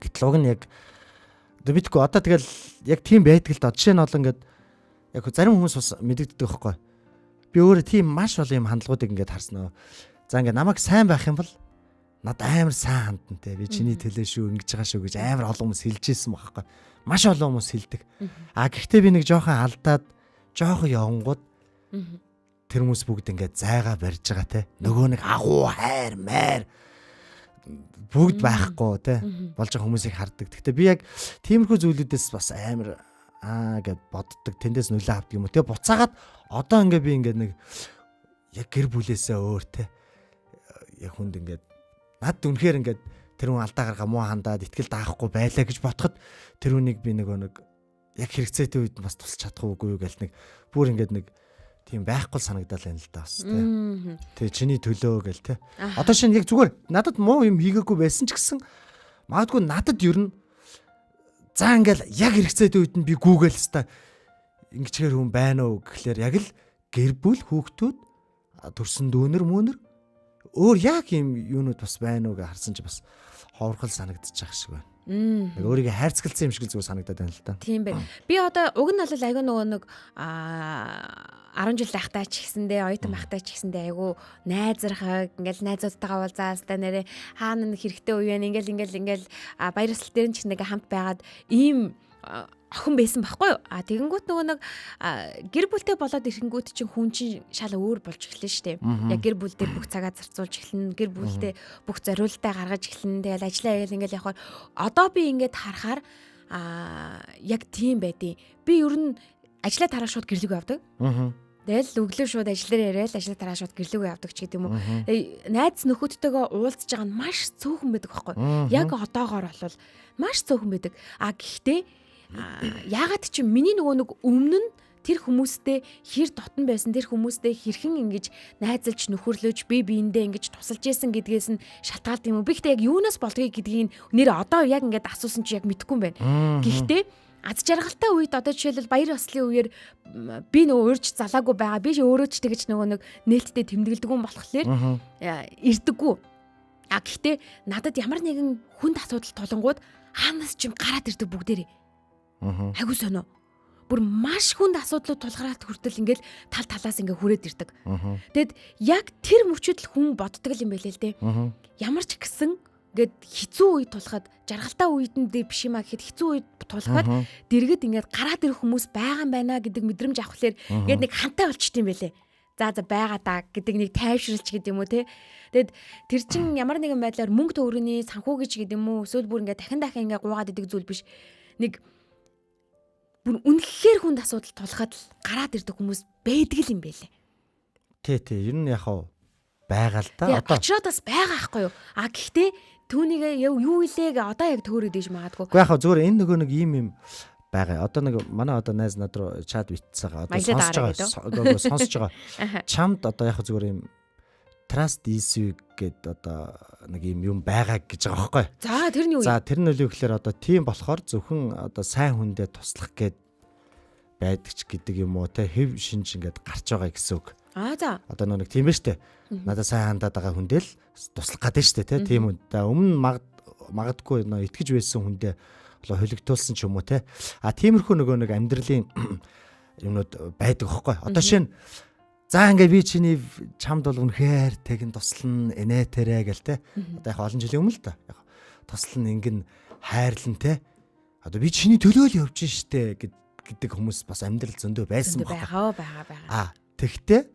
S3: Гэтэл уг нь яг мэдгүй одоо тэгэл яг тийм байдаг л доо. Жишээ нь бол ингээд яг зарим хүмүүс бас мэдэгддэг байхгүй. Би өөрөө тийм маш олон юм хандлагуудыг ингээд харсан. За ингээд намайг сайн байх юм бол над амар сайн хандна те. Би чиний төлөө шүү ингэж байгаа шүү гэж амар олон хүмүүс хэлж ирсэн байхгүй. Маш олон хүмүүс хэлдэг. Гэхдээ би нэг жоохон алдаад жоохон явангууд тэр хүмүүс бүгд ингээд зайгаа барьж байгаа те. Нөгөө нэг агуу хайр майр бүгд байхгүй те болж байгаа хүмүүсийг хардаг. Гэхдээ би яг тиймэрхүү зүйлүүдээс бас амар гэд боддог. Тэндээс нөлөө авдаг юм уу. Тэгээ буцаагаад одоо ингээ би ингээ нэг яг гэр бүлээсээ өөр те яг хүнд ингээд над үнэхээр ингээд тэр хүн алдаа гаргаа муу хандаад итгэл даахгүй байлаа гэж ботход тэр хүнийг би нөгөө нэг яг хэрэгцээтэй үед бас тусалж чадах уугүй юу гэл нэг бүр ингээд нэг тийм байхгүй санагдал байна л да бас тий. Тэгээ чиний төлөө гэл тий. Одоо шинэ яг зүгээр надад муу юм хийгээгүй байсан ч гэсэн магадгүй надад ер нь За ингээл яг хэрэгцээтэй үед нь би Google ста ингэчгээр хүн байна уу гэхлээр яг л гэр бүл хүүхдүүд төрсөн дүүнер мөнөр өөр яг юм юунууд бас байна уу гэж харсан чи бас ховорхол санагдчих шиг байна. Яг өөрийгөө хайрцагласан юм шиг зүгээр санагдаад байна л да.
S2: Тийм байна. Би одоо уг нь бол айгүй нөгөө нэг 10 жил байхдаа ч гэсэндээ оюутан байхдаа ч гэсэндээ айгүй найзархаг ингээл найзуудтайгаа уулзаа хаста нэрээ хаана нэг хэрэгтэй үе байна ингээл ингээл ингээл баяр ёслол дээр нь ч нэг хамт байгаад ийм охин байсан байхгүй юу? А тэгэнгүүт нөгөө нэг гэр бүлтэй болоод ирэнгүүт чинь хүн чинь шал өөр болж эхэлнэ шүү дээ. Яг гэр бүлдээ бүх цагаа зарцуулж эхэлнэ, гэр бүлдээ бүх зориултаа гаргаж эхэлнэ. Тэгэл ажиллаа хийгээл ингээл явахаар одоо би ингээд харахаар яг тийм байдیں۔ Би ер нь ажиллаа тараа шууд гэрлэг явдаг. Тэгэл өглөө шууд ажил дээр яриад ажлаа тараа шууд гэрлүүгээ явдаг ч гэдэг юм уу. Найз нөхөдтэйгөө уулзж байгаа нь маш цөөхөн байдаг байхгүй. Яг одоогоор бол маш цөөхөн байдаг. А гэхдээ яагаад чи миний нөгөө нэг өмнө нь тэр хүмүүстэй хэр дотн байсан, тэр хүмүүстэй хэрхэн ингэж найзалж нөхөрлөж бие биендээ ингэж тусалж исэн гэдгээс нь шалтгаалт юм уу? Би гэхдээ яг юунаас болдгийг гэдгийг нэр одоо яг ингээд асуусан чи яг мэдэхгүй юм байна. Гэхдээ аз жаргалтай үед одоо жишээлбэл баяр ёслолын үеэр би нөгөө урьж залаагүй байгаа. Би өөрөө ч тэгэж нөгөө нэг нээлттэй тэмдэглэдэг юм болохоор ирдэггүй. А гэхдээ надад ямар нэгэн хүнд асуудал тулангууд хаанаас ч юм гараад ирдэг бүгдээрээ. Айгуу сонио. Бүр маш хүнд асуудлууд тулгараад хүртэл ингээл тал талаас ингээ хүрээд ирдэг. Тэгэд яг тэр мөчөд л хүн боддог юм байлээ л дээ. Ямар ч гэсэн ингээд хэцүү үе тулахад жаргалтай үед нь биш юм а гэхэд хэцүү үед тулахад дэргэд ингээд гараад ирэх хүмүүс байгаа юм байна гэдэг мэдрэмж авахлаар ингээд нэг хантай болчт юм байлээ. За за байгаа даа гэдэг нэг тайвшралч гэдэг юм уу те. Тэгэд тэр чин ямар нэгэн байдлаар мөнгө төгрөний санхүү гэж гэдэг юм уу эсвэл бүр ингээд дахин дахин ингээд гуугаад идэг зүйл биш. Нэг бүр үнэхээр хүнд асуудал тулахад л гараад ирдэг хүмүүс байдаг л юм байлээ.
S3: Тий, тий. Ер нь яг хав байгаа л да.
S2: Одоо очроод бас байгаа байхгүй юу? А гэхдээ түүнийг юу илээ гэ одоо яг төөрөөд иж магадгүй.
S3: Уу яг хав зүгээр энэ нөгөө нэг ийм юм байгаа. Одоо нэг манай одоо найз над руу чат бичсэн байгаа. Одоо сонсож байгаа. Сонсож байгаа. Чамд одоо яг зүгээр юм trust issue гэд одоо нэг юм юм байгаа гэж байгаа байхгүй.
S2: За тэр нь юу?
S3: За тэр нь юу гэхээр одоо тийм болохоор зөвхөн одоо сайн хүндээ туслах гэд байдаг ч гэдэг юм уу те хэв шинж ингээд гарч байгаа гэсэн үг.
S2: Аа за.
S3: Одоо нэг тийм ба штэ. Надад сайн хандаад байгаа хүндээ л туслах гэдэг штэ те. Тийм үнд. Өмнө магадгүй нөө итгэж байсан хүндээ болоо холигдуулсан ч юм уу те. А тиймэрхүү нөгөө нэг амьдралын юмнууд байдаг байхгүй. Одоо шинэ за ингээ би чиний чамд бол үнэхээр тэгэн туслана энэ тэрэ гэл те. Одоо яг олон жилийн өмнө л та. Яг туслана ингэн хайрлан те. Одоо би чиний төлөө л явж штэ гэдэг хүмүүс бас амьдрал зөндөө байсан
S2: баг. Байгаа байгаа.
S3: А тэгтээ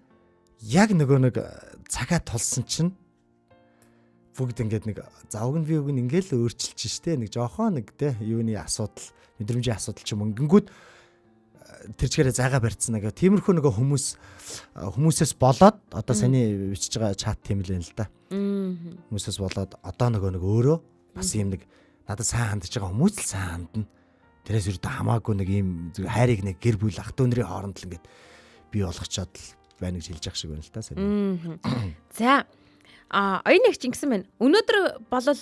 S3: яг нөгөө нэг цагаа тулсан чинь бүгд ингээд нэг завг нь би үг нь ингээл өөрчилж штэ нэг жохон нэг те юуны асуудал мэдрэмжийн асуудал ч юм өнгөнгүүд тэр чигээрээ зайгаа барьцсан нэг тиймэрхүү нөгөө хүмүүсээс болоод одоо саний бичиж байгаа чат тийм л юм л да. Хүмүүсээс болоод одоо нөгөө нэг өөрөө бас ийм нэг надад сайн хандж байгаа хүмүүс л сайн хандна. Тэрээс ердөө хамаагүй нэг ийм хайрыг нэг гэр бүл ах дүү нарын хооронд л ингээд бий болгочоод л байна гэж хэлж явах шиг байна л та
S2: сайн. За оюун нэгч ингэсэн байна. Өнөөдөр болол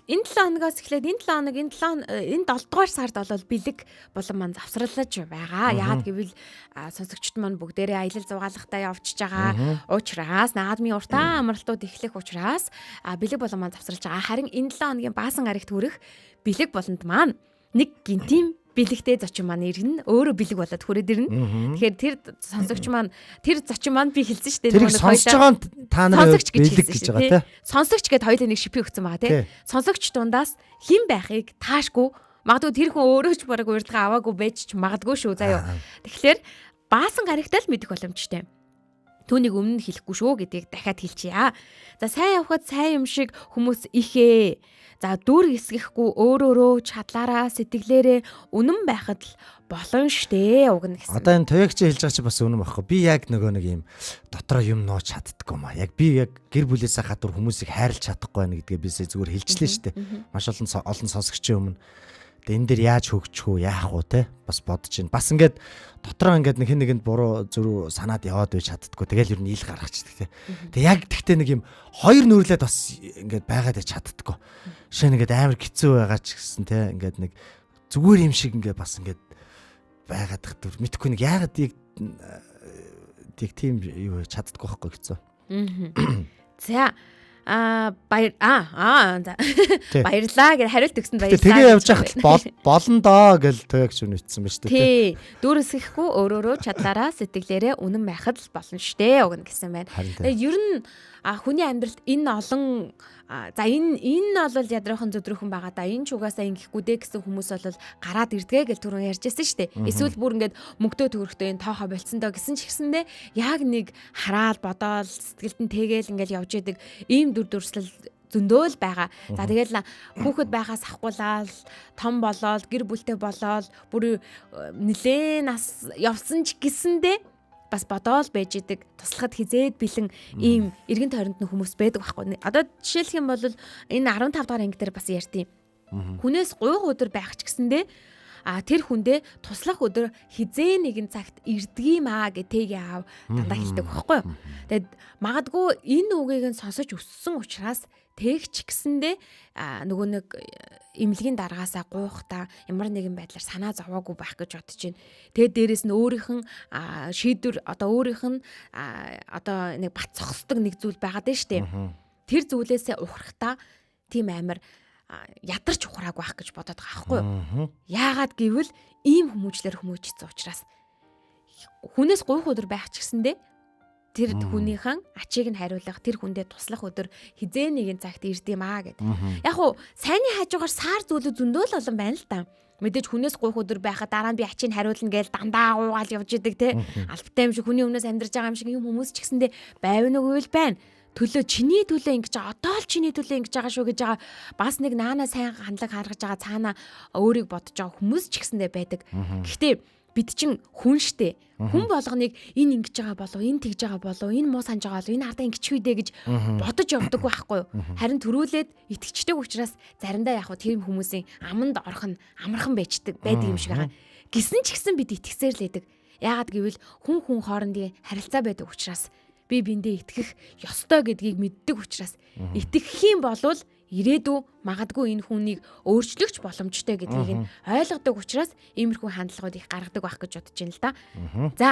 S2: энэ 7 хоногоос эхлээд энэ 7 хоног энэ 7 энэ 7 дугаар сард бол бэлэг болон ман завсралж байгаа. Яагаад гэвэл сонсогчд маань бүгдээрээ аялал зугаалгатай явчихж байгаа учраас наадмын уртаа амралтууд эхлэх учраас бэлэг болон ман завсралж байгаа. Харин энэ 7 хоногийн баасан гарагт хүрэх бэлэг болонд маань нэг гинтим бэлэгтэй зочин маань ирнэ. Өөрөө бэлэг болоод хүрээд ирнэ. Тэгэхээр тэр сонсогч маань тэр зочин маань би хэлсэн шүү дээ.
S3: Нэг сонсож байгаа та нар бэлэг гэж байгаа тий.
S2: Сонсогч гэд хоёулаа нэг шипи өгсөн байгаа тий. Сонсогч дундаас хэн байхыг таашгүй. Магадгүй тэр хүн өөрөө ч бараг урилга аваагүй байж ч магадгүй шүү заяа. Тэгэхээр баасан гарагтай л мэдэх боломжтой. Түүнийг өмнө нь хэлэхгүй шүү гэдгийг дахиад хэлчихье. За сайн явхад сайн юм шиг хүмүүс ихээ. За дүр эсгэхгүй өөрөөрөө чадлаараа сэтгэлээрээ үнэн байхад л болно штэ уг нь
S3: гэсэн. Одоо энэ туягч хэлж байгаа чи бас үнэн байхгүй. Би яг нөгөө нэг юм дотроо юм нууч чаддаггүй маа. Яг би яг гэр бүлээсээ гадуур хүмүүсийг хайрлаж чадахгүй байна гэдгээ бисээ зүгээр хэлчлээ штэ. Маш олон сонсогчийн өмнө. Тэгээ энэ дэр яаж хөгжих үү, яах вэ те? Бас бодож байна. Бас ингээд дотроо ингээд нэг хэн нэгэнд буруу зүрүү санаад яваад байж чаддаггүй. Тэгэл ер нь ил гаргачихдаг те. Тэгээ яг тэгтээ нэг юм хоёр нүрлээд бас ингээд байгаад байж чаддаггүй. Шинэ ингээд амар хэцүү байгаа ч гэсэн те ингээд нэг Зүгээр юм шиг ингээ бас ингээд байгаад тах төр мэдхгүй нэг яагаад яг яг тийм юу чаддаггүй байхгүй гэсэн.
S2: За баяр за баярлаа гэж хариулт өгсөнд баярлалаа.
S3: Тэгээ явж байхад болно доо гэл тэгж үнэтсэн ба шүү дээ.
S2: Тий. Дүүрсэхгүй өөрөөрөө чадлаараа сэтгэлээрээ үнэн байхад л болно штэ уг нь гэсэн байна. Тэгээ ер нь хүний амьдралд энэ олон за энэ бол ядраахан зүдрүүхэн байгаа да. Энэ ч угаасаа ингэхгүй дээ гэсэн хүмүүс бол гараад ирдгээ гэл түрүүн ярьж байсан штэ. Эсвэл бүр ингээд мөнгөтэй төгрөгтэй энэ тоохо болцсон доо гэсэн ч гэсэндээ яг нэг хараал бодоол сэтгэлд нь тэгээл ингээл явж идэг ийм дүр дүрслэл зөндөөл байгаа. За тэгэл хүүхэд байхаас авахгүйлал том болоод гэр бүлтэй болоод бүр нилээн нас явсан ч гэсэндээ бас бодоол байж идэг туслахад хизээд бэлэн ийм эргэн тойронд нь хүмүүс байдаг байхгүй. Одоо жишээлх юм бол энэ 15 дугаар анги дээр бас ярьдیں۔ Хүнээс гуйх өдөр байх ч гэсэндээ тэр хүндээ туслах өдөр хизээ нэгэн цагт ирдгийм аа гэтэйгээ аав дандаа хэлдэг байхгүй юу. Тэгээд магадгүй энэ үгийг нь сонсож өссөн учраас тэгч гэсэндээ нөгөө нэг эмнэлгийн даргаасаа гуйхдаа ямар нэгэн байдлаар санаа зовоогүй байх гэж бодож байна. Тэгээд дээрэс нь өөрийнх нь шийдвэр одоо өөрийнх нь одоо нэг бат цогцдог нэг зүйл байгаад байна штэ. Тэр зүйлээсээ ухрахтаа тийм амар ядарч ухраагүй байх гэж бодоод байгаа байхгүй юу? Яагаад гэвэл ийм хүмүүжлэр хүмүүжсэн учраас хүнээс гуйх өдөр байх ч гэсэндээ тэр хүнийхэн ачийг нь хариулах, тэр хүндээ туслах өдөр хизээ нэгэн цагт ирд юм аа гэд. Яг уу сайнны хажуугаар сар зүйлүүд зөндөө л олон байна л та. Мэдээж хүнээс гуйх өдөр байхад дараа нь би ачийг хариулна гээл дандаа гуйгаал явж идэг те. Албатай юм шиг хүний өмнөөс амьдарч байгаа юм шиг юм хүмүүс ч гэсэндээ байв нэг үйл байна. Төлөө чиний төлөө ингэж байгаа, одоо л чиний төлөө ингэж байгаа шүү гэж байгаа бас нэг наана сайн хандлага харгаж байгаа цаана өөрийг бодож байгаа хүмүүс ч гэсэндээ байдаг. Гэхдээ бид чинь хүн штэ. Хүн болгоныг энэ ингэж байгаа болов, энэ тэгж байгаа болов, энэ муу санаж байгаа болов, энэ ардаа ингэчих үү дээ гэж бодож явдаг байхгүй юу? Харин төрүүлээд итгэждэг учраас заримдаа яг хөө тэр хүмүүсийн аманд орох нь амархан байждаг байдаг юм шиг байгаа. Гисэн ч гэсэн бид итгэсээр л байдаг. Яагаад гэвэл хүн хүн хоорондын харилцаа байдаг учраас би биндээ итгэх ёстой гэдгийг мэддэг учраас итгэх юм болвол ирээдүй магадгүй энэ хүнийг өөрчлөх боломжтой гэдгийг нь ойлгодог учраас иймэрхүү хандлагууд их гаргадаг байх гэж бодож байна л да. За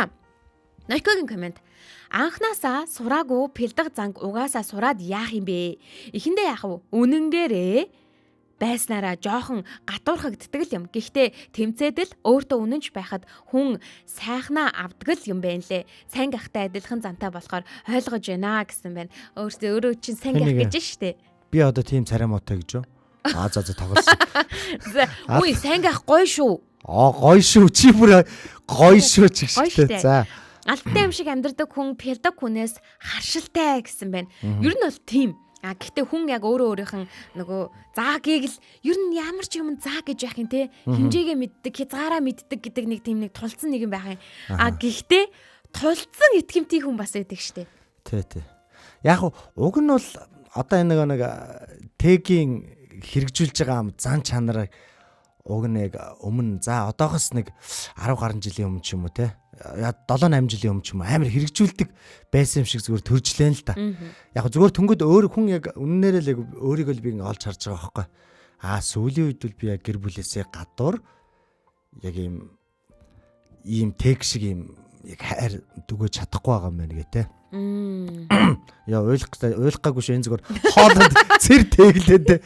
S2: Нойкогийн коммент. Анхнаасаа сураагүй пэлдэг занг угаасаа сураад яах юм бэ? Эхэндээ яах вэ? Үнэнгээрээ байснараа жоохон гадуурхагддаг л юм. Гэхдээ тэмцээд л өөртөө үнэнч байхад хүн сайхнаа авдаг л юм байна лээ. Сайн гахтай адилхан зантай болохоор ойлгож байна гэсэн байна. Өөртөө өөрөө чинь сайн гах гэж штэ.
S3: Би одоо тийм царай муутай гэж юу? Аа за за тоглосон.
S2: Үгүй сайн гах гоё шүү.
S3: Аа гоё шүү. Чи бүр гоё шүү ч гэжтэй. За.
S2: Алттай юм шиг амьдардаг хүн пелдог хүнээс харшилтай гэсэн байна. Ер нь бол тийм. А гэхдээ хүн яг өөрөө өөрийнх нь нөгөө заагийг л ер нь ямар ч юм заа гэж байх юм те. Хэмжээгээ мэддэг, хязгаараа мэддэг гэдэг нэг тийм нэг тулцсан нэг юм байх юм. А гэхдээ тулцсан итгэмтгий хүн бас байдаг штэ.
S3: Тий, тий. Яг уг нь бол одоо энэ нэг тэгийн хэрэгжүүлж байгаа зан чанарыг уг нь яг өмнө за одоохоос нэг 10 гаруй жилийн өмнө ч юм уу те 7 8 жилийн өмнө ч юм амар хэрэгжүүлдэг байсан юм шиг зүгээр төржлэн л та. Яг зүгээр түнгүүд өөр хүн яг үннээрээ л яг өөрийгөө л би ингээ олж харж байгаа байхгүй. Аа сүүлийн үед бол би яг гэр бүлээсээ гадуур яг ийм тег шиг ийм яг хайр дүгэж чадахгүй байгаа юм байна гэ те. Яа уйлах гаагүй шүү энэ зүгээр хоолойд цэр тэглээ те.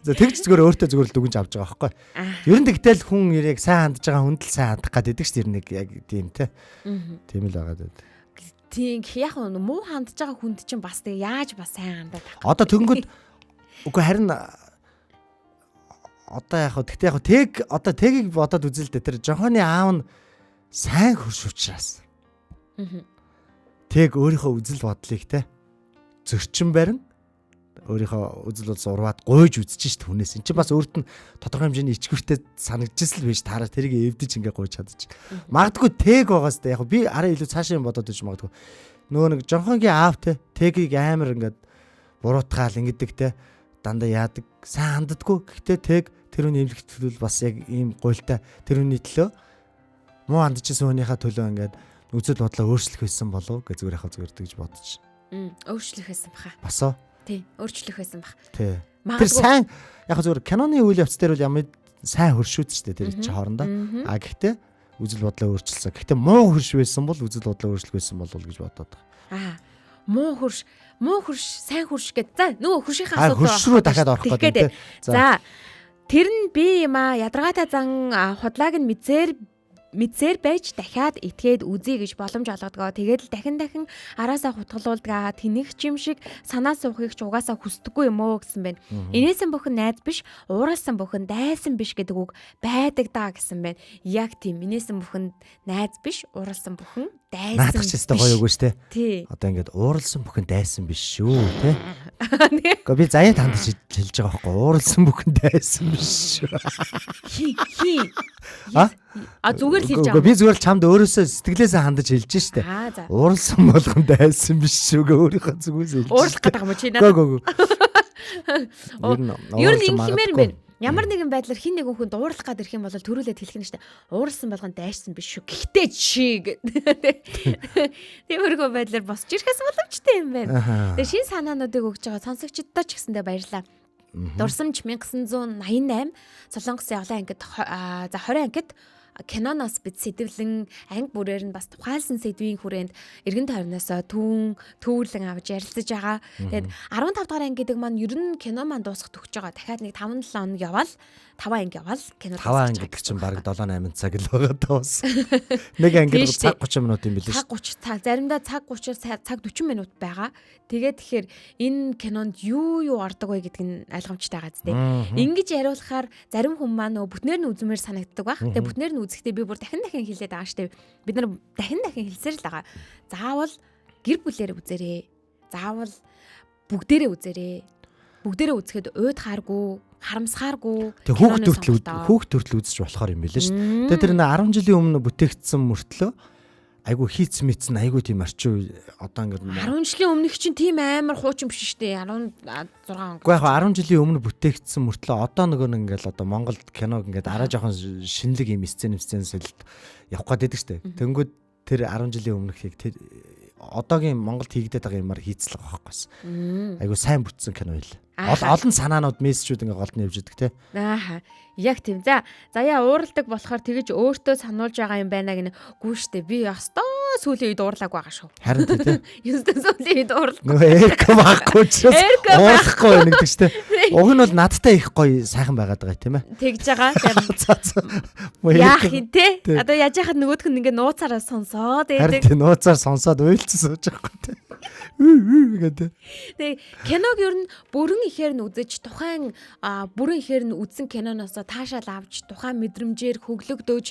S3: За тэгж зүгээр өөртөө зүгээр л дүгнж авч байгаа байхгүй. Ер нь тэгтэл хүн яг сайн хандж байгаа хүнд л сайн хандах гээд байдаг шүү дээ. Нэг яг тийм те. Тийм л байгаа даа.
S2: Тийм яг муу хандж байгаа хүнд чинь бас тэг яаж бас сайн хандаад
S3: байх. Одоо тэнгүүд үгүй харин одоо яг тэгтээ яг тэг одоо тэгийг бодоод үзэл дээ. Тэр Жонхоны аав нь сайн хөрш учраас. Тэг өөрийнхөө үзэл бодлыг те зөрчин барин өөрийнхөө үзэл бодол урваад гуйж үзэж шít хүнээс. Энд чинь бас өөрт нь тодорхой хэмжээний ичгүүртэй санагдчихсан л биш таараа тэрийг эвдэж ингээ гуйж чадчих. Магадгүй тэг байгаас та яг би арай илүү цаашаа юм бодоод иж магадгүй. Нөгөө нэг Жонхонгийн аав те тэгийг амар ингээд буруутгаал ингэдэг те дандаа яадаг сайн ханддаггүй. Гэхдээ тэг тэр хүний эмнэлэгт төлөөл бас яг ийм гуйлтай тэр хүний төлөө муу хандчихсан хүнийхээ төлөө ингээд үзэл бодлоо өөрчлөх байсан болов гэж зүгээр яг зүгээр тэгж бодож.
S2: Өөрчлөх байсан баха.
S3: Бас уу?
S2: Тий, өөрчлөх байсан бах.
S3: Тий. Тэр сайн яг зүгээр киноны үйл явц дээр бол ямар сайн хөршүүд шүү дээ тэр чи хоорондоо. А гэхдээ үзэл бодлоо өөрчилсөн. Гэхдээ муу хөрш байсан бол үзэл бодлоо өөрчлөх байсан болов гэж бодоод байгаа.
S2: Аа муу хөрш, муу хөрш, сайн хөрш гэд. За нөгөө хөршийнхээ асуудал
S3: хөрш рүү дахиад орох гэдэг.
S2: За тэр нь би юм аа ядаргаатай зан худлааг нь мэдсээр байж дахиад итгээд үзье гэж боломж олгодгоо. Тэгээд л дахин дахин араасаа хутгалуулдгаа. Тэнэх юм шиг санаа суухыг ч угаасаа хүсдэггүй юм өө гэсэн байна. Инээсэн бүхэн найз биш, ууралсан бүхэн дайсан биш гэдэг үг байдаг даа гэсэн байна. Яг тийм инээсэн бүхэн найз биш, ууралсан бүхэн дайсан.
S3: Наадах ч өстой гоё үг шүү дээ. Одоо ингээд ууралсан бүхэн дайсан биш шүү те. Гэхдээ би заяа танд хэлж байгаа байхгүй ууралсан бүхэн дайсан биш шүү.
S2: Хи хи. А зүгээр л хэлж байгаа.
S3: Үгүй би зүгээр л чамд өөрөөсөө сэтгэлээсээ хандаж хэлж штэ. Ууралсан болгон дайсан биш шүү гэ өөрийнхөө зүгээс хэлж.
S2: Уурлах гэдэг юм уу чи надад?
S3: Үгүй.
S2: Ер нь ингэмээр юм байна. Ямар нэгэн байдлаар хин нэгэн хүн дуурлах гад ирэх юм бол төрүүлээд хэлэх нь штэ. Ууралсан болгон дайшсан биш шүү. Гэхдээ чи гэд. Тиймэрхүү байдлаар босч ирэхээс боломжтой юм байна. Тэгээ шин санаануудыг өгж байгаа сонсогчдод ч гэсэндээ баярлалаа. Дурсамж 1988 Солонгосын олон ангид за 20 ангид киноноос бид сэдвлэн анги бүрээр нь бас тухайлсан сэдвийн хүрээнд эргэн тойрноос түүн төвөрлөн авч ярилцаж байгаа. Тэгээд 15 дугаар анги гэдэг маань ер нь кино маань дуусах төгсөж байгаа. Дахиад нэг 5 7 хоног явбал 5 анги явбал кино
S3: дуусах. 5 анги гэдэг чинь бараг 7 8 цаг л байгаа дуус. Нэг анги цаг 30 минут юм билээ
S2: шүү. Цаг 30 цаг заримдаа цаг 30-аас цаг 40 минут байгаа. Тэгээд тэгэхээр энэ кинонд юу юу ордог вэ гэдг нь ойлгомжтой байгаа зү. Ингэж яриулахаар зарим хүн маань нөгөө бүтнээр нь үзмээр санагддаг байх. Тэгээд бүтнээр нь үзэхдээ би бүр дахин дахин хэлээд байгаа штэ. Бид нар дахин дахин хэлсээр л байгаа. Заавал гэр бүлээр үзээрэй. Заавал бүгдээрээ үзээрэй. Бүгдээрээ үзэхэд уйдхааргүй, харамсахааргүй.
S3: Тэг хүүхд төртөл үзэж болохоор юм билээ шүү. Тэгээ тэр 10 жилийн өмнө бүтээгдсэн мөртлөө айгу хийц мэдсэн айгу тийм орчин одоо ингээд
S2: 10 жилийн өмнөх чинь тийм амар хуучин биш шүү дээ 16 он.
S3: Гэхдээ яг 10 жилийн өмнө бүтээгдсэн мөртлөө одоо нөгөө нэг ингээд одоо Монголд киног ингээд арай жоохон шинэлэг юм сцен солилт явах гээд байдаг шүү дээ. Тэнгүүд тэр 10 жилийн өмнөхийг тэр одоогийн Монголд хийгдээд байгаа юмар хийцлэг байхгүй. Айгу сайн бүтсэн кино байл. Олон санаанууд мессежүүд ингээ голд нь явж идэг те.
S2: Аа. Яг тийм. За заяа ууралдаг болохоор тэгэж өөртөө сануулж байгаа юм байна гэнэ. Гүү штэ би ёстой сүүлийн үед уурлааг байгаа шүү.
S3: Харин тий те.
S2: Ёстой сүүлийн үед уурлаа.
S3: Нөгөө эрко байхгүй учраас уурлахгүй байна гэдэг штэ. Уг нь бол надтай их гоё сайхан байгаад байгаа тийм ээ.
S2: Тэгж байгаа. Яах юм те. Одоо яаж яхад нөгөөх нь ингээ нууцаараа сонсоод
S3: байдаг. Харин тий нууцаар сонсоод уйлцсан сууж байгаа байхгүй те. Гэдэг.
S2: Тэгээ киног ер нь бүрэн ихээр нь үзэж тухайн бүрэн ихээр нь үзсэн киноноос таашаал авч тухайн мэдрэмжээр хөглөгдөөж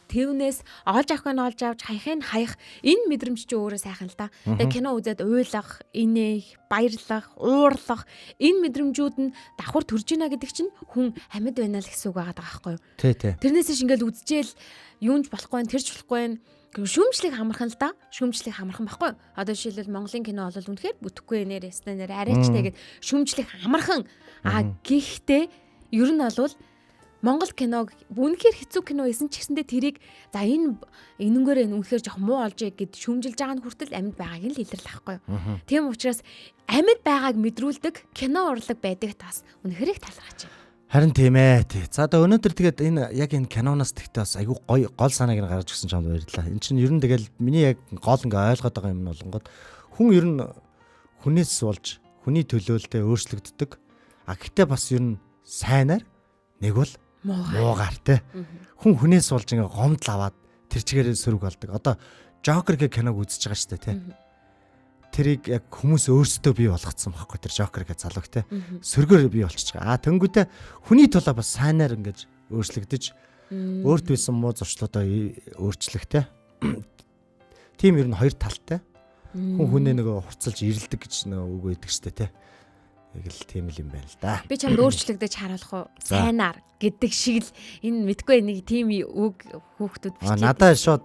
S2: тэрнээс олж авах нь олж авч хаяхыг нь хаях энэ мэдрэмж чи өөрөө сайхан л та. Тэгээ кино үзээд уйлах, инээх, баярлах, уурлах энэ мэдрэмжүүд нь давхар төрж ийна гэдэг чинь хүн амьд байна л гэсэн үг байгаа байхгүй юу?
S3: Тий, тий.
S2: Тэрнээс ш ингээл үзчихэл юунч болохгүй байх, тэрч болохгүй байх. Шүүмжлэг хамархан л да. Шүүмжлэг хамархан байхгүй юу? Одоо жишээлбэл Монголын кино бол үнэхээр бүтэхгүй нэр ясна нэр арайч тэгээд шүүмжлэг хамархан. А гэхдээ ер нь бол Монгол киног үнэхээр хэцүү кино байсан ч гэсэндээ тэрийг за энэ энэнгээр энэ үнэхээр жоох муу олжээ гэд шүүмжилж байгаа нь хүртэл амьд байгааг нь л илэрлэх байхгүй юу. Тийм учраас амьд байгааг мэдрүүлдэг кино урлаг байдаг тас үнэхээр их талархаж байна.
S3: Харин тийм ээ. Тий. За одоо өнөөдөр тэгээд энэ яг энэ киноноос тэгтээ бас айгүй гоё гол санааг нь гаргаж өгсөн чамд баярлалаа. Энд чинь ер нь тэгэл миний яг гол ингээ ойлгоод байгаа юм нь болонгод хүн ер нь хүнээс болж хүний төлөөлтөө өөрчлөгддөг. А гэхдээ бас ер нь сайнаар нэг бол муугаар те. Хүн хүнээс болж ингээ гомдол аваад тэр чигээрээ сөрөг болдог. Одоо Жокер гэх киног үзэж байгаа шүү дээ те. Тэрийг яг хүмүүс өөрсдөө бий болгоцсон байхгүй тэр Жокер гэх залууг те. Сөргөөр бий болчихж байгаа. А тэнгүүтээ хүний тулаа бас сайнаар ингэж өөрчлөгдөж өөрт байсан муу зуршлуудаа өөрчлөх те. Тийм ер нь хоёр талтай. Хүн хүнээ нөгөө хурцлж ирэлдэг гэж нөгөө үг өгдөг шүү дээ те. Яг л тийм л юм байна л да.
S2: Би чамд өөрчлөгдөж харуулах уу? Сайнаар гэдэг шиг л энэ мэдгүй нэг тийм үг хүүхдүүд
S3: бичээд.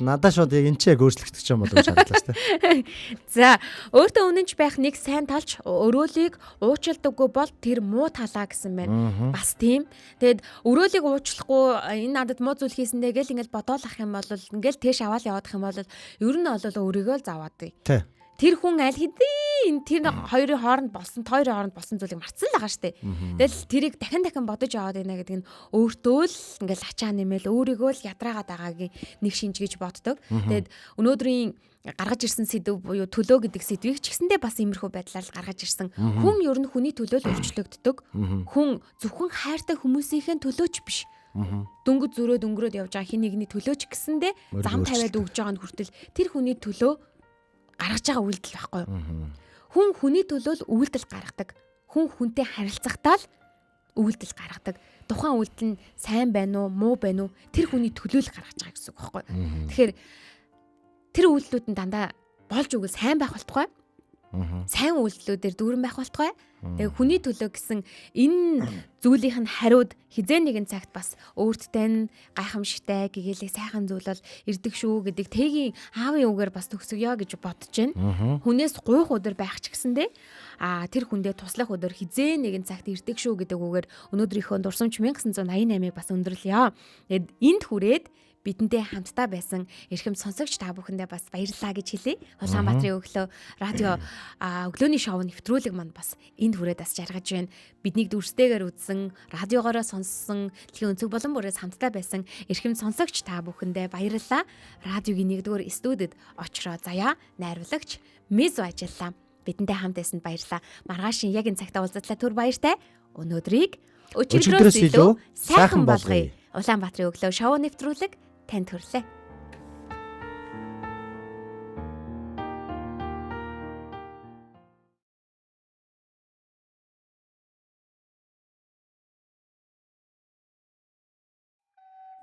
S3: Надаа шууд яг энэ чи яг өөрчлөгдөх юм болов уу шаардлаа шүү дээ.
S2: За, өөртөө үнэнч байх нэг сайн талч өрөөлийг уучилдаггүй бол тэр муу талаа гэсэн байна. Бас тийм. Тэгэд өрөөлийг уучлахгүй энэ надад муу зүйл хийсэндээ гэл ингээл бодоолах юм бол ингээл тийш аваад яваадах юм бол ер нь бол өөрийгөө л заваадаг.
S3: Тий.
S2: Тэр хүн аль хэдийн энэ тэр хоёрын хооронд болсон, хоёрын хооронд болсон зүйлийг мартсан л байгаа штэ. Тэгэл тэрийг дахин дахин бодож яваад байна гэдэг нь өөртөө л ингээл ачаа нэмэл өөрийгөө л ядраагаад байгаагийн нэг шинж гэж боддог. Тэгээд өнөөдрийн гаргаж ирсэн сэдв буюу төлөө гэдэг сэдвийг ч гэсэндээ бас иймэрхүү байдлаар л гаргаж ирсэн. Хүн ер нь хүний төлөө л өөрчлөгддөг. Хүн зөвхөн хайртай хүмүүсийнхээ төлөө ч биш. Дөнгөж зөрөөд өнгөрөөд явж байгаа хин нэгний төлөө ч гэсэндээ зам тавиад өгж байгаа нь хүртэл тэр хүний төлөө гаргаж байгаа үйлдэл байхгүй юу? Хүн хүний төлөө л үйлдэл гаргадаг. Хүн хүнтэй харилцахдаа л үйлдэл гаргадаг. Тухайн үйлдэл нь сайн байна уу, муу байна уу? Тэр хүний төлөө л гаргаж байгаа гэсэн үг байхгүй юу? Тэгэхээр тэр үйлдэлүүд нь дандаа болж өгөл сайн байх болтугай. Сайн үйлдэлүүдээр дүүрэн байх болтугай. Тэгээ хүний төлөө гэсэн энэ зүйлийнх нь хариуд хизээ нэгэн цагт бас өөртөө нь гайхамшигтай гэгээлэг сайхан зүйл бол ирдэг шүү гэдэг тэгийн аавын үгээр бас төгсгөё гэж бодож байна. Хүнээс гуйх өдөр байх ч гэсэндээ тэр хүндээ туслах өдөр хизээ нэгэн цагт ирдэг шүү гэдэг үгээр өнөөдрийнхөө дурсамж 1988-ыг бас өндөрлөё. Тэгээд энд хүрээд бидэнтэй хамтдаа байсан эрхэм сонсогч та бүхэндээ бас баярлалаа гэж хэлье. Улаанбаатарын өглөө радио өглөөний шоу нэвтрүүлэг манд бас энд хүрээд бас жаргаж байна. Биднийг дүрстэйгээр үзсэн, радиогоороо сонссон, дэлхийн өнцөг болон бүрээс хамтдаа байсан эрхэм сонсогч та бүхэндээ баярлалаа. Радиогийн 1-р студид очроо заяа найруулагч Мизу ажиллаа. Бидэнтэй хамт байсанд баярлалаа. Маргаашин яг энэ цагт уулзтлаа түр баяртай. Өнөөдрийг өчигдрөөс илүү сайхан болгоё. Улаанбаатарын өглөө шоу нэвтрүүлэг танд хүрлээ.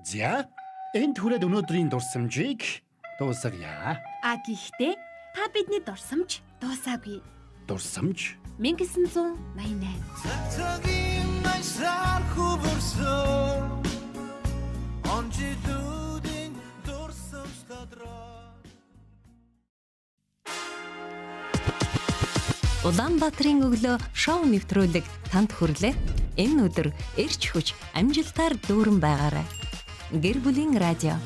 S1: За, энд хүрээд өнөөдрийн дурсамжийг дуусгая.
S7: А гэхдээ та бидний дурсамж дуусаагүй.
S1: Дурсамж
S7: 1988.
S9: Цагийн найсаар хөвөрсөн он жилүүдийн дурсамж тадраа.
S6: Улаанбаатарын өглөө шоу нэвтрүүлэг танд хүрлээ. Энэ өдөр эрч хүч амжилтаар дүүрэн байгаарай. Гэр бүлийн радио.